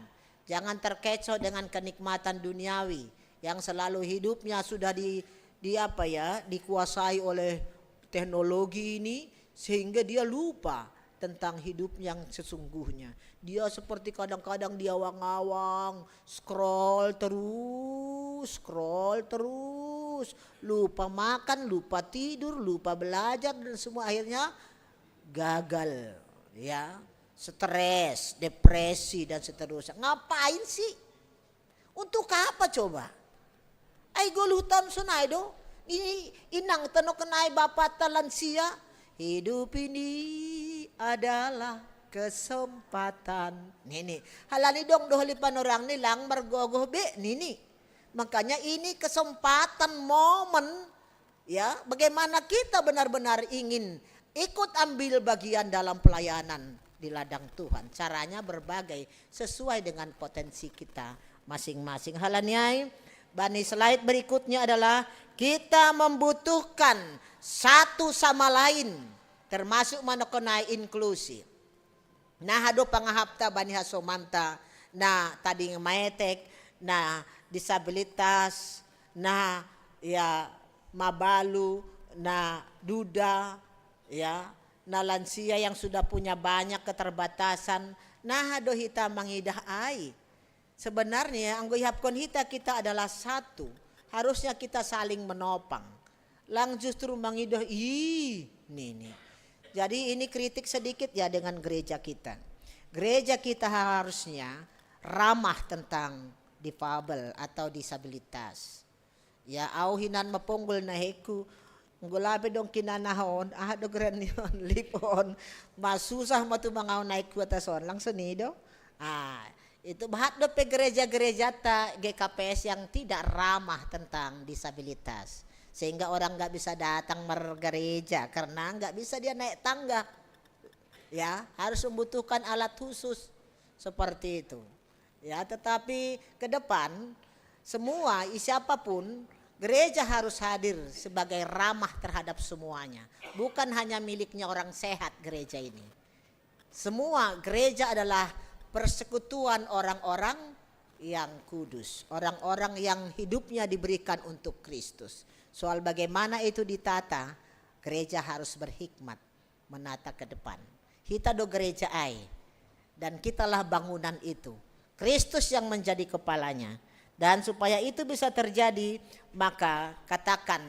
Jangan terkecoh dengan kenikmatan duniawi yang selalu hidupnya sudah di, di apa ya, dikuasai oleh teknologi ini, sehingga dia lupa tentang hidup yang sesungguhnya. Dia seperti kadang-kadang diawang-awang, scroll terus, scroll terus, lupa makan, lupa tidur, lupa belajar, dan semua akhirnya gagal, ya, stres, depresi, dan seterusnya. Ngapain sih? Untuk apa coba? Ai goluhta on sonai do. Ini inangta nongkan ai bapanta lansia. Hidup ini adalah kesempatan. Nini, halani dong do hali panorangni lang margogoh be, nini. Makanya ini kesempatan, momen, ya, bagaimana kita benar-benar ingin ikut ambil bagian dalam pelayanan di ladang Tuhan. Caranya berbagai, sesuai dengan potensi kita masing-masing. Halani ai, bani slide berikutnya adalah kita membutuhkan satu sama lain, termasuk ma nongkan ai inklusi. Naha do pangahapta bani hasomanta, na tading maetek, na disabilitas, na ya mabalu, na duda, ya, na lansia yang sudah punya banyak keterbatasan, naha do hita mangidah ai. Sebenarnya anggo ihapkon hita, kita adalah satu. Harusnya kita saling menopang. Lang justru mangidah, ih, nini. Jadi ini kritik sedikit ya dengan gereja kita. Gereja kita harusnya ramah tentang difabel atau disabilitas. Ya, au hinan maponggol naheiku, Nggolape dong kinanahon, aha do geranion, lipon. Masusah matu mangau naik kuota son, langsung ni do. Ah, itu bahat dope gereja-gereja ta G K P S yang tidak ramah tentang disabilitas. Sehingga orang nggak bisa datang bergereja karena nggak bisa dia naik tangga. Ya, harus membutuhkan alat khusus seperti itu. Ya, tetapi ke depan semua, siapapun, gereja harus hadir sebagai ramah terhadap semuanya. Bukan hanya miliknya orang sehat gereja ini. Semua gereja adalah persekutuan orang-orang yang kudus, orang-orang yang hidupnya diberikan untuk Kristus. Soal bagaimana itu ditata, gereja harus berhikmat menata ke depan. Hita do gereja ai, dan kitalah bangunan itu. Kristus yang menjadi kepalanya. Dan supaya itu bisa terjadi, maka katakan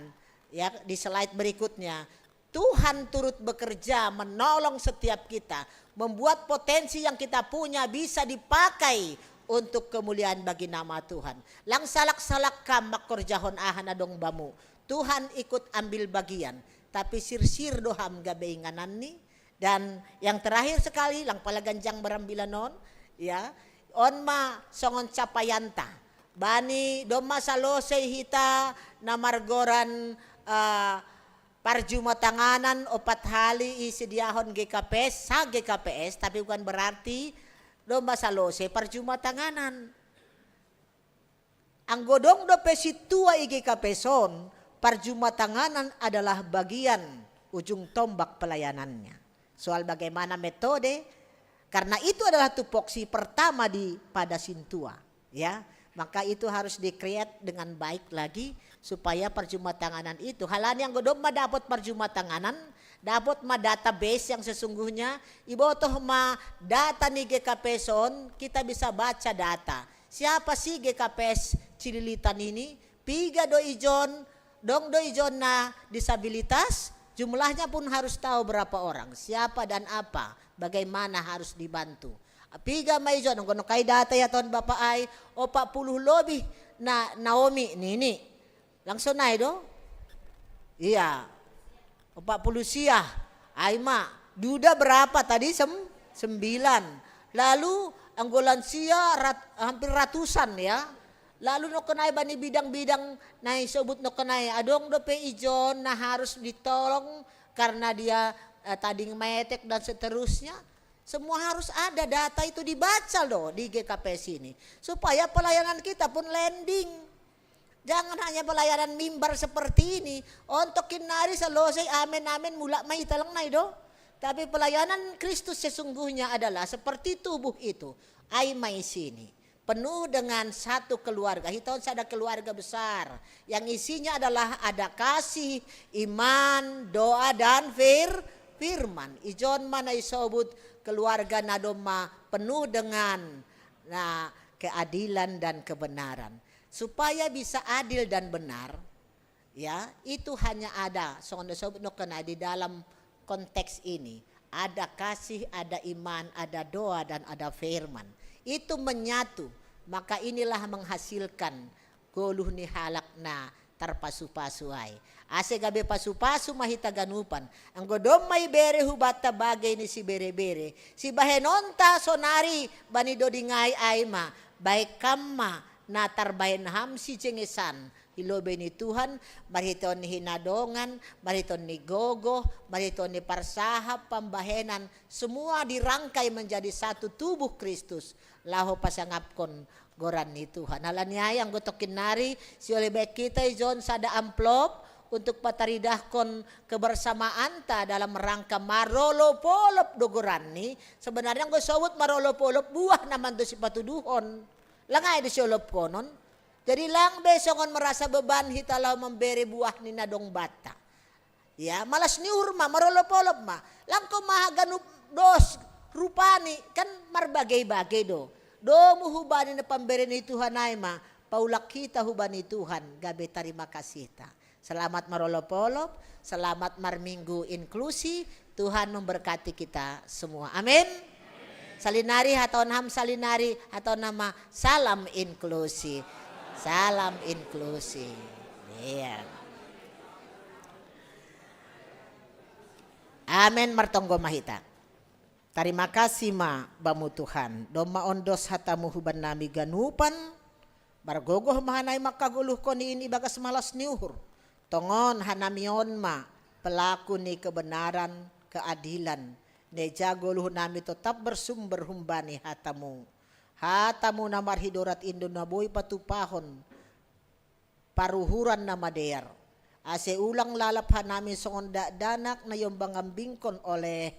ya di slide berikutnya, Tuhan turut bekerja menolong setiap kita, membuat potensi yang kita punya bisa dipakai untuk kemuliaan bagi nama Tuhan. Lang salak-salak kam makorjahon aha na dong bamu. Tuhan ikut ambil bagian, tapi sirsir do ham gabe inganan ni. Dan yang terakhir sekali, lang pala ganjang barambilan on, ya, on ma songon capaianta. Bani domma salosei hita na margoran uh, parjumatanganan opat hali i sediahon G K P S, sa G K P S, tapi bukan berarti domma salosei parjumatanganan. Anggo dong dope sintua i G K P S on, parjumatanganan adalah bagian ujung tombak pelayanannya. Soal bagaimana metode, karena itu adalah tupoksi pertama di pada sintua, ya. Maka itu harus di-create dengan baik lagi supaya parjumatanganan itu. Halani anggo domma dapot parjumatanganan, dapot ma database yang sesungguhnya, ibotoh ma data ni G K P S on, kita bisa baca data. Siapa sih G K P S Cililitan ini? Piga do ijon, dong do ijon na disabilitas, jumlahnya pun harus tahu berapa orang, siapa dan apa, bagaimana harus dibantu. Piga ma ijon, anggo nongkai data ya ton Bapak ai, opat puluh lebih na Naomi nini. Langsung naik do? Iya. Opat puluh sia. Ai ma. Duda berapa tadi? Sem sembilan. Lalu anggo lansia rat hampir ratusan ya. Lalu nongko nai bani bidang-bidang nai sobut nongko nai adong dope ijon na harus ditolong karena dia eh, tading metek dan seterusnya. Semua harus ada data itu dibaca loh di G K P S ini. Supaya pelayanan kita pun landing. Jangan hanya pelayanan mimbar seperti ini. Ontok kinari selesai amin-amin mulak mai talang nai do. Tapi pelayanan Kristus sesungguhnya adalah seperti tubuh itu. Ai mai sini. Penuh dengan satu keluarga. Hita on sada keluarga besar. Yang isinya adalah ada kasih, iman, doa, dan fir firman. Ijon mana isobut keluarga na domma penuh dengan nah keadilan dan kebenaran. Supaya bisa adil dan benar, ya, itu hanya ada songon disebut nokena di dalam konteks ini. Ada kasih, ada iman, ada doa, dan ada firman. Itu menyatu. Maka inilah menghasilkan goluh ni halak na tarpasu-pasu ai. Ase gabe pasu-pasu ma hita ganupan. Anggo domma ibere hubanta bagei ni sibere-bere, sibahenonta sonari bani doding ai ai ma, baen kam ma na tarbaen ham sijengesan i lobei ni Tuhan, marhiteon ni hinadongan, marhiteon ni gogoh, marhiteon ni parsahap, pambahenan, semua dirangkai menjadi satu tubuh Kristus, laho pasangapkon goran ni Tuhan. Halani ai anggo tokkinnari sioloi baen hita ijon sada amplop untuk pataridahkon kebersamaanta dalam rangka marolop-olop do goranni. Sebenarnya anggo sobut marolop-olop buah na mandos sipatuduhon. Lang ai do siolopkonon. Jadi lang be songon merasa beban hita laho mambere buah ni na dong banta. Ya, malas ni uhur ma, marolop-olop ma. Langko ma ganup dos rupani, kan marbagei-bagei do. Domu hubani na pambere ni Tuhan ai ma, paulak hita hubani Tuhan, gabe tarima kasihta. Selamat marolop-olop, selamat marminggu inklusi. Tuhan memberkati kita semua. Amin. Salinari hataon ham salinari hataon nama salam inklusi. Salam inklusi. Iya. Amen. Martonggo ma hita. Tarima kasih ma Bamu Tuhan, domma ondos hatamu huban nami ganupan. Margogoh ma hanami mangkagoluhkon i ibagas malas ni uhur. Tongon hanami on ma pelaku ni kebenaran, keadilan. Neja goluh nami totap bersumber humbani hatamu. Hatamu na marhidorat indo na boi patupahon paruhuran na madear. Ase ulang lalap hanami songon dakdanak na iombang-ambingkon oleh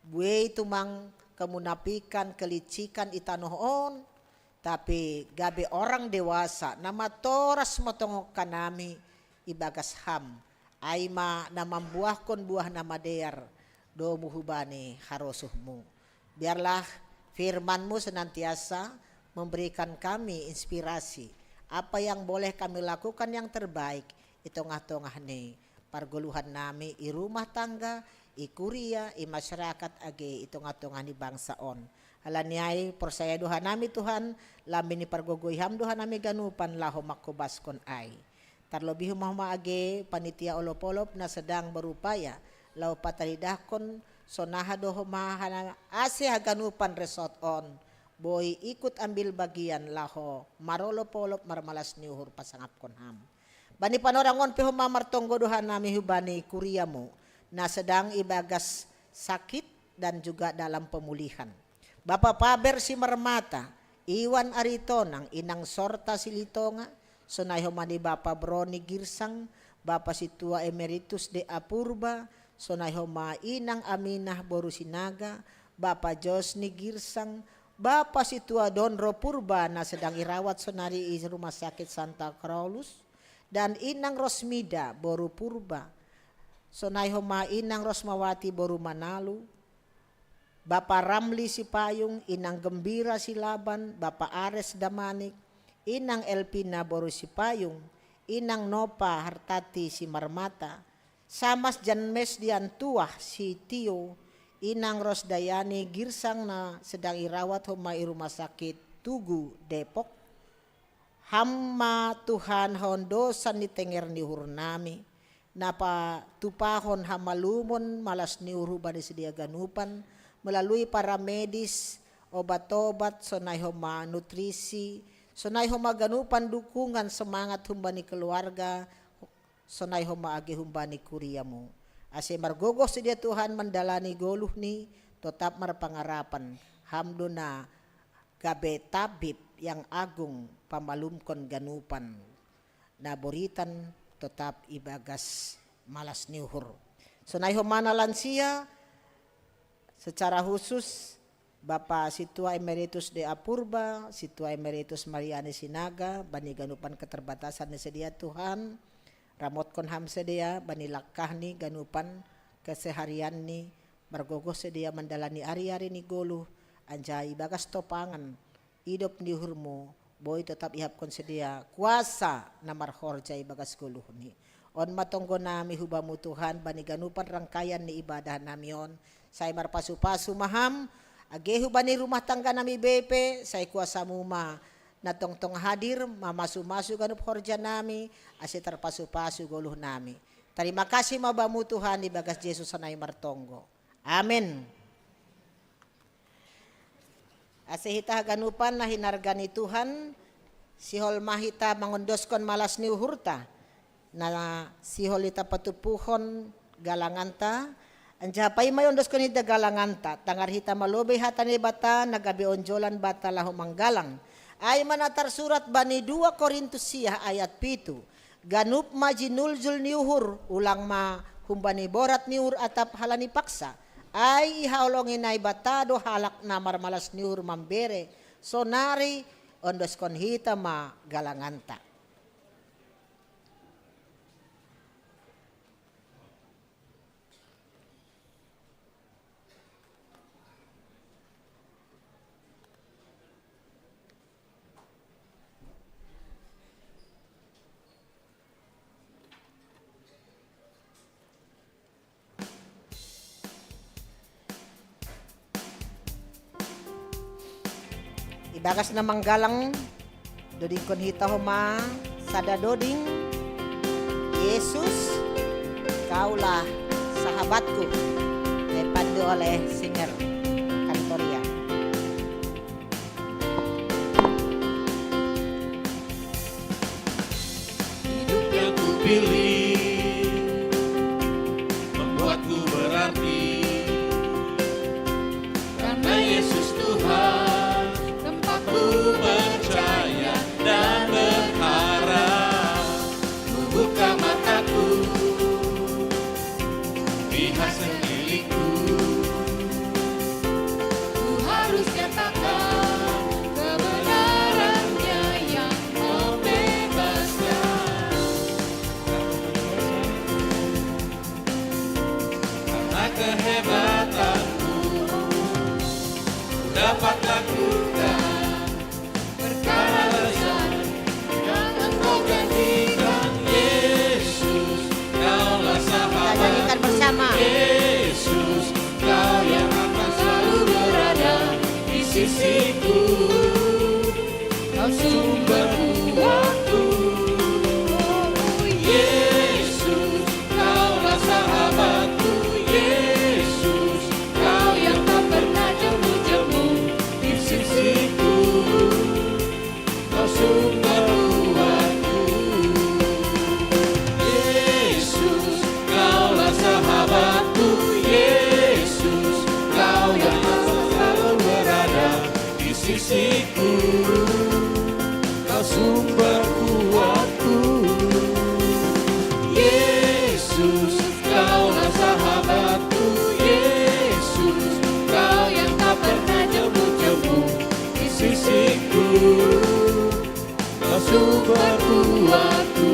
buei tumang kemunapikan, kelicikan i tanoh on, tapi gabe orang dewasa na matoras matongon hanami ibagas ham. Ai ma na mambuahkon buah na madear domu hubani harosuhmu. Biarlah firmanmu senantiasa memberikan kami inspirasi apa yang boleh kami lakukan yang terbaik i tongah-tongah ni pargoluhan nami i rumah tangga, i kuria, i masyarakat age i tongah-tongah ni bangsa on. Halani ai porsaya do hanami Tuhan, lambin ni pargogoi ham do hanami ganupan laho mangkobaskon ai. Tarlobi homa age panitia olop-olop na sedang berupaya laho pataridahkon sonaha do homa hana ase haganupan resort on boi ikut ambil bagian laho marolop-olop marmalas ni uhur pasangapkon ham. Bani panorang on pe homa martonggo do hanami hubani kuriamu na sedang ibagas sakit dan juga dalam pemulihan. Bapa Paber Simarmata, Iwan Aritonang, Inang Sorta Silitonga, sonai homa ni Bapa Broni Girsang, Bapa Situa Emeritus de Apurba, sonai homa Inang Aminah boru Sinaga, Bapa Josni Girsang, Bapa Situa Donro Purba na sedang irawat sonari i Rumah Sakit Santa Carolus, dan Inang Rosmida boru Purba, sonai homa Inang Rosmawati boru Manalu, Bapa Ramli Sipayung, Inang Gembira Silaban, Bapa Ares Damanik, Inang Elpina boru Sipayung, Inang Nopa Hartati Simarmata, Samas Janmes Diantuah Sitio, Inang Rosdayani Girsang na sedang irawat homa i Rumah Sakit Tugu Depok. Ham ma Tuhan haondosan ni tenger ni uhur nami, na patupahon hamalumon malas ni uhur bani sidea ganupan, melalui para medis, obat-obat, sonai homa nutrisi, sonai homa ganupan dukungan semangat humbani keluarga, sonai homa age humbani kuriamu. Ase margogoh sidea Tuhan mandalani goluh ni totap marpangarapan, ham do na gabe tabib yang agung pamalumkon ganupan na boritan totap ibagas malas ni uhur. Sonai homa na lansia, secara khusus Bapa Situa Emeritus de Apurba, Situa Emeritus Mariani Sinaga, bani ganupan keterbatasan ni sidea Tuhan, ramotkon ham sidea bani langkah ni ganupan keseharian ni, margogoh sidea mandalani ari-ari ni goluh, anjaha ibagas topangan idop ni uhurmu, boi totap ihapkon sidea kuasa na marhorja ibagas goluh ni. On ma tonggo nami hubamu Tuhan bani ganupan rangkaian ni ibadah nami on, sai marpasu-pasu ma ham, age hubani rumah tangga nami be pe, sai kuasamu ma na tongtong hadir, mamasu-masu ganup horja nami, ase tarpasu-pasu goluh nami. Tarima kasih ma bamu Tuhan ibagas Jesus hanami martonggo. Amen. Ase hita haganupan na hinarga ni Tuhan, sihol ma hita mangondoskon malas ni uhurta, na sihol hita patupuhon galanganta, anjaha paima iondoskon hita galanganta, tangar hita malobei hata ni Naibata na gabe onjolan banta laho manggalang. Ai ma na tarsurat bani dua Korintus sia ayat pitu. Ganup ma jinuljul ni uhur, ulang ma humbani borat ni uhur atap halani paksa. Ai ihaholongi Naibata do halak na marmalas ni uhur mambere, sonari ondoskon hita ma galanganta. Ibagas na manggalang, dodingkon hita homa sada doding: Yesus, Kaulah Sahabatku, dipandu oleh singer Kantoria. Hidup yang kupilih membuatku berarti. Karena Yesus Tuhan, tempatku percaya dan berharap. Ku buka mataku, lihat sekelilingku. Ku harus nyatakan kebenarannya yang membebaskan. Karena kehebatanmu, ku dapat lakukan perkara besar yang Engkau janjikan. Yesus, Kaulah sahabat. Kita nyanyikan bersama. Yesus, Kau yang akan selalu berada di sisiku. Kau sumber kuatku. Yesus, Kaulah sahabatku. Yesus, Kau yang tak pernah jemu-jemu di sisiku. Kau sumber kuatku. Yesus, Kaulah sahabatku. Yesus, Kau yang selalu berada di sisiku. Kau sumber kuatku. Yesus, Kaulah sahabatku. Yesus, Kau yang tak pernah jemu-jemu di sisiku. Kau sumber kuatku.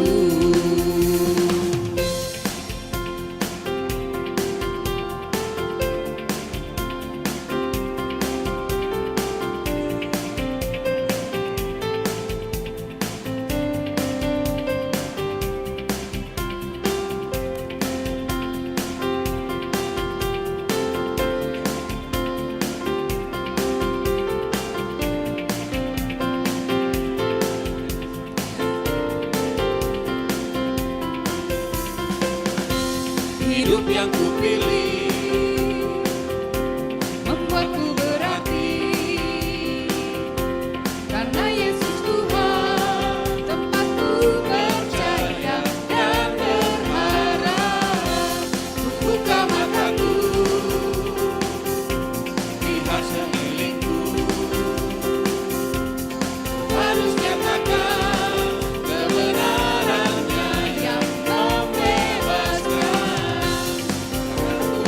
Hidup yang kupilih membuatku berarti. Karena Yesus Tuhan, tempatku percaya dan berharap. Ku buka mataku, lihat sekelilingku. Harus nyatakan kebenarannya yang membebaskan. Karena ku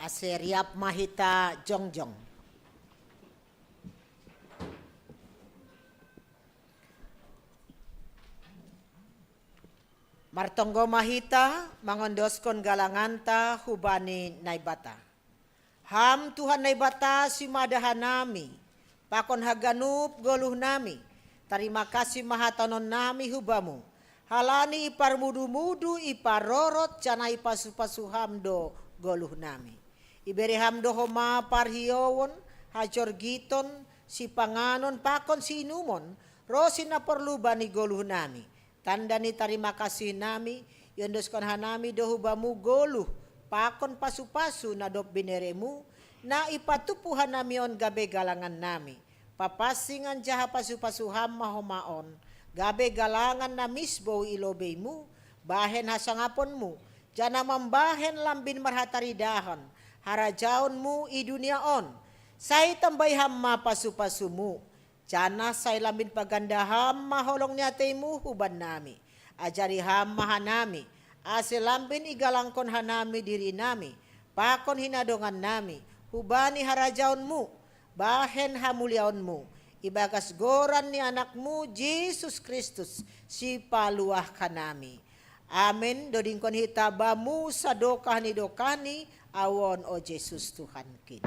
Ase riap ma hita jongjong. Martonggo ma hita mangondoskon galanganta hubani Naibata. Ham Tuhan Naibata, simada hanami pakon haganup goluhnami, tarima kasih ma hataononnami hu Bamu, halani iparmudu-mudu, iparorot, janah ipasu-pasu Ham do goluhnami. Ibere Ham do homa parhiouon, hajorgiton, sipanganon pakon siinumon, ronsi na porlu bani goluhnami. Tanda ni tarima kasihnami, iondoskon hanami do hu Bamu goluh pakon pasu-pasu na dob binereMu, na ipatumpu hanami on gabe galangannami. Papansing anjaha pasu-pasu Ham ma homa on, gabe galangan na misbou i lobeiMu, bahen hasangaponMu, janah mambahen lambin marhataridahon harajaonMu i dunia on. Sai tambai Ham ma pasu-pasuMu, janah sai lambin paganda Ham ma holong ni ateiMu hubannami. Ajari Ham ma hanami, ase lambin igalangkon hanami dirinami pakon hinadongannami hubani harajaonMu, bahen hamuliaonMu, ibagas goran ni AnakMu Jesus Kristus, Sipaluah hanami. Amen. Dodingkon hita Bamu sadokah ni dokahni, ahu on, o Jesus Tuhankin.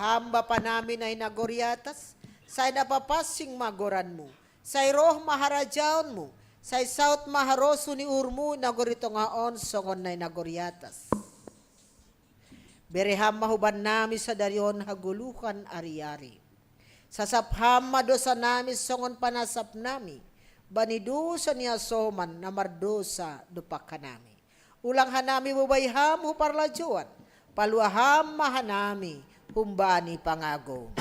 Ham Bapa nami na i nagori atas, sai na papansing ma goranMu, sai roh ma harajaonMu, sai saut ma harosuh ni uhurMu i nagori tongah on songon na i nagori atas. Bere Ham ma hubannami sadari on hagoluhan ari-ari. Sasap Ham ma dosanami songon panasapnami bani dosa ni hasoman na mardosa dompak hanami. Ulang hanami bobai Ham hu parlajouan, palua Ham ma hanami humbani pangagou.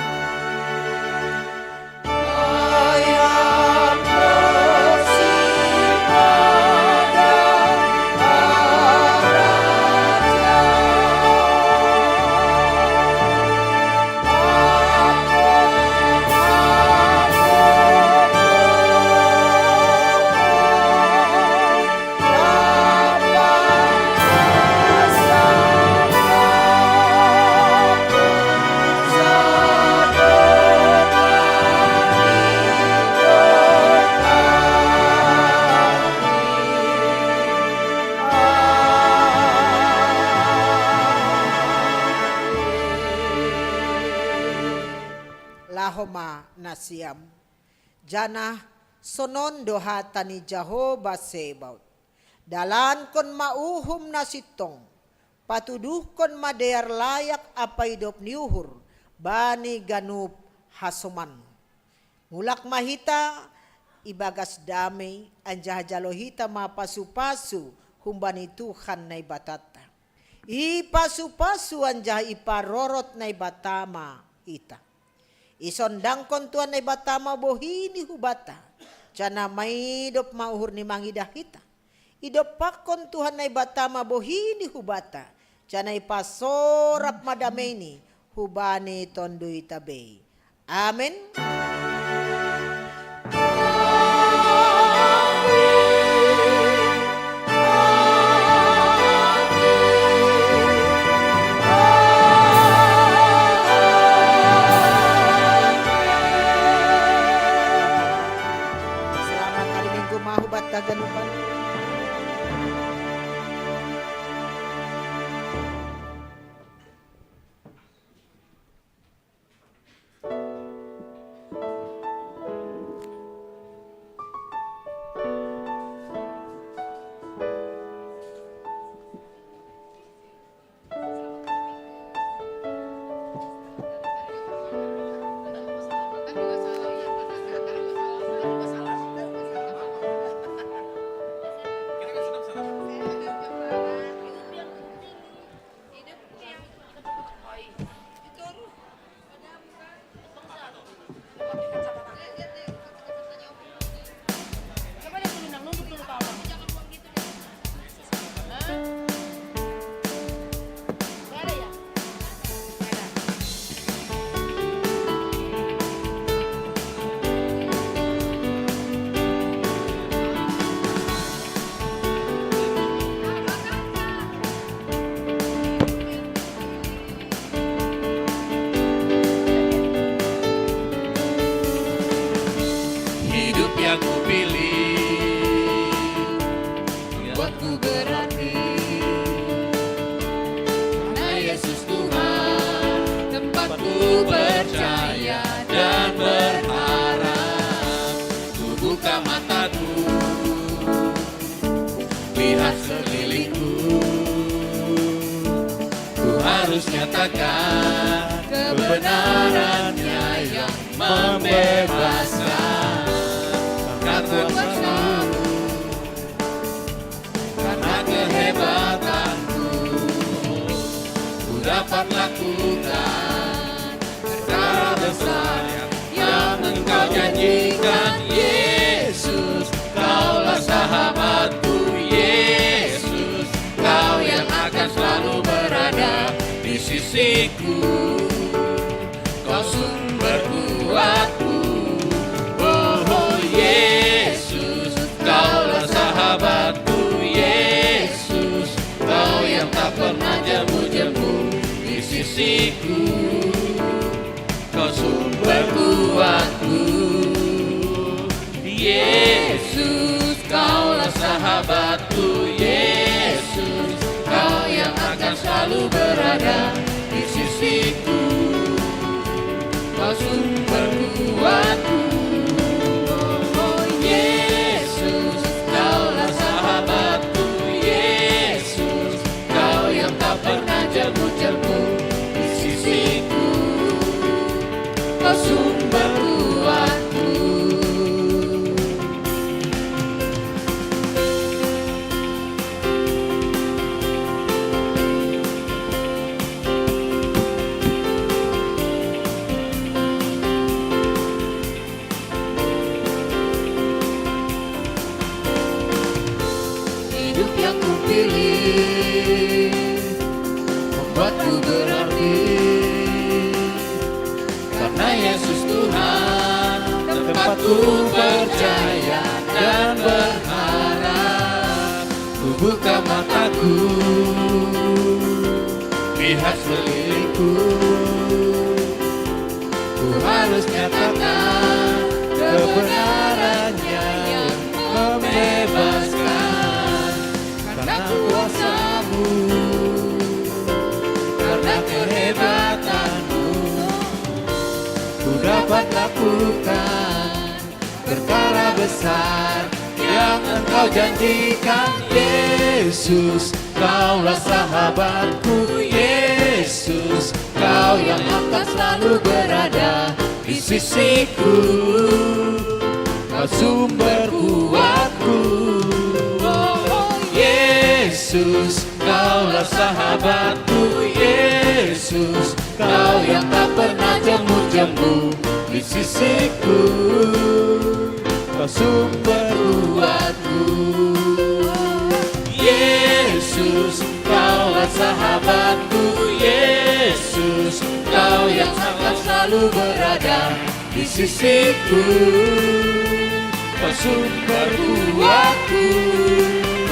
Laho ma nasiam, janah sonon do hata ni Jahowa Sebaot: Dalankon ma uhum na sintong, patuduhkon ma dear layak ampa idop ni uhur bani ganup hasoman. Mulak ma hita ibagas damei, anjaha jalo hita ma pasu-pasu humbani Tuhan Naibatanta. Ipasu-pasu anjaha iparorot Naibata ma hita. Isondangkon Tuhan Naibata ma bohi-Ni hubanta, janah maidop ma uhur-Ni mangidah hita. Idompakkon Tuhan Naibata ma bohi-Ni hubanta, janah ipasorap ma damei-Ni hubani tonduyta bei. Amen. harus nyatakan kebenarannya yang membebaskan. Karena kuasamu, karena kehebatanmu, ku dapat lakukan perkara besar yang engkau janjikan. Yesus, kaulah sahabatku. Yesus, kau yang akan selalu berada di sisiku. Kau sumber kuatku. Oh, oh, Yesus, kaulah sahabatku. Yesus, kau yang tak pernah jemu-jemu di sisiku. Kau sumber kuatku. Yesus, kaulah sahabatku. Yesus, kau yang akan selalu berada di sisiku. Kau sumber kuatku. Oh, Yesus, kaulah sahabatku. Yesus, kau yang tak pernah jemu-jemu di sisiku. Kau sumber kuatku. Hidup yang kupilih membuatku berarti. Karena Yesus Tuhan, tempatku percaya dan berharap. Ku buka mataku, lihat sekelilingku. Ku harus nyatakan kebenarannya yang membebaskan. Karena kuasamu, karena kehebatanmu, ku dapat lakukan perkara besar yang engkau janjikan. Yesus, kaulah sahabatku. Yesus, kau yang akan selalu berada di sisiku. Kau sumber kuatku. Oh, Yesus, kaulah sahabatku. Yesus, kau yang tak pernah jemu-jemu di sisiku. Kau sumber kuatku. Yesus, kaulah sahabatku. Yesus, kau yang akan selalu berada di sisiku. Kau sumber kuatku.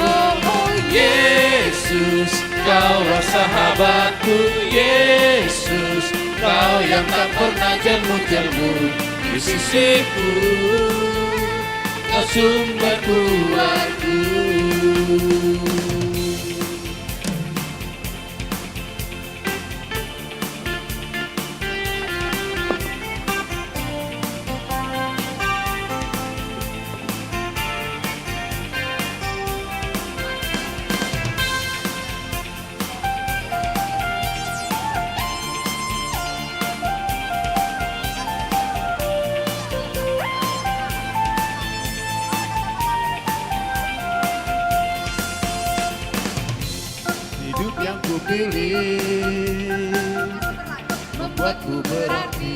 Oh, oh, Yesus, kaulah sahabatku. Yesus, kau yang tak pernah jemu-jemu di sisiku. Kau sumber kuatku. Hidup yang kupilih membuatku berarti.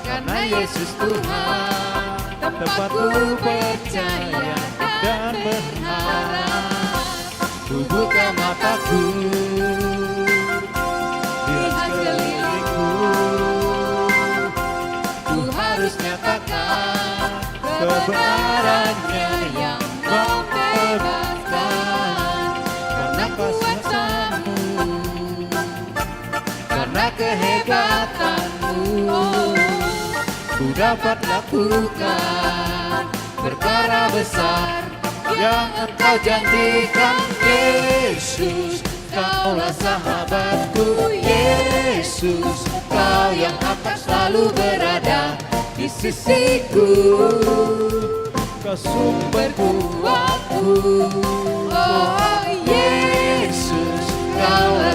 Karena Yesus Tuhan, tempatku percaya dan berharap. Ku buka mataku, lihat sekelilingku. Ku harus nyatakan kebenarannya yang membebaskan. Karena kuasamu, karena kehebatanmu, ku dapat lakukan perkara besar yang engkau janjikan. Yesus, kaulah sahabatku. Yesus, kau yang akan selalu berada di sisiku. Kau sumber kuatku. Oh, Yesus, Kau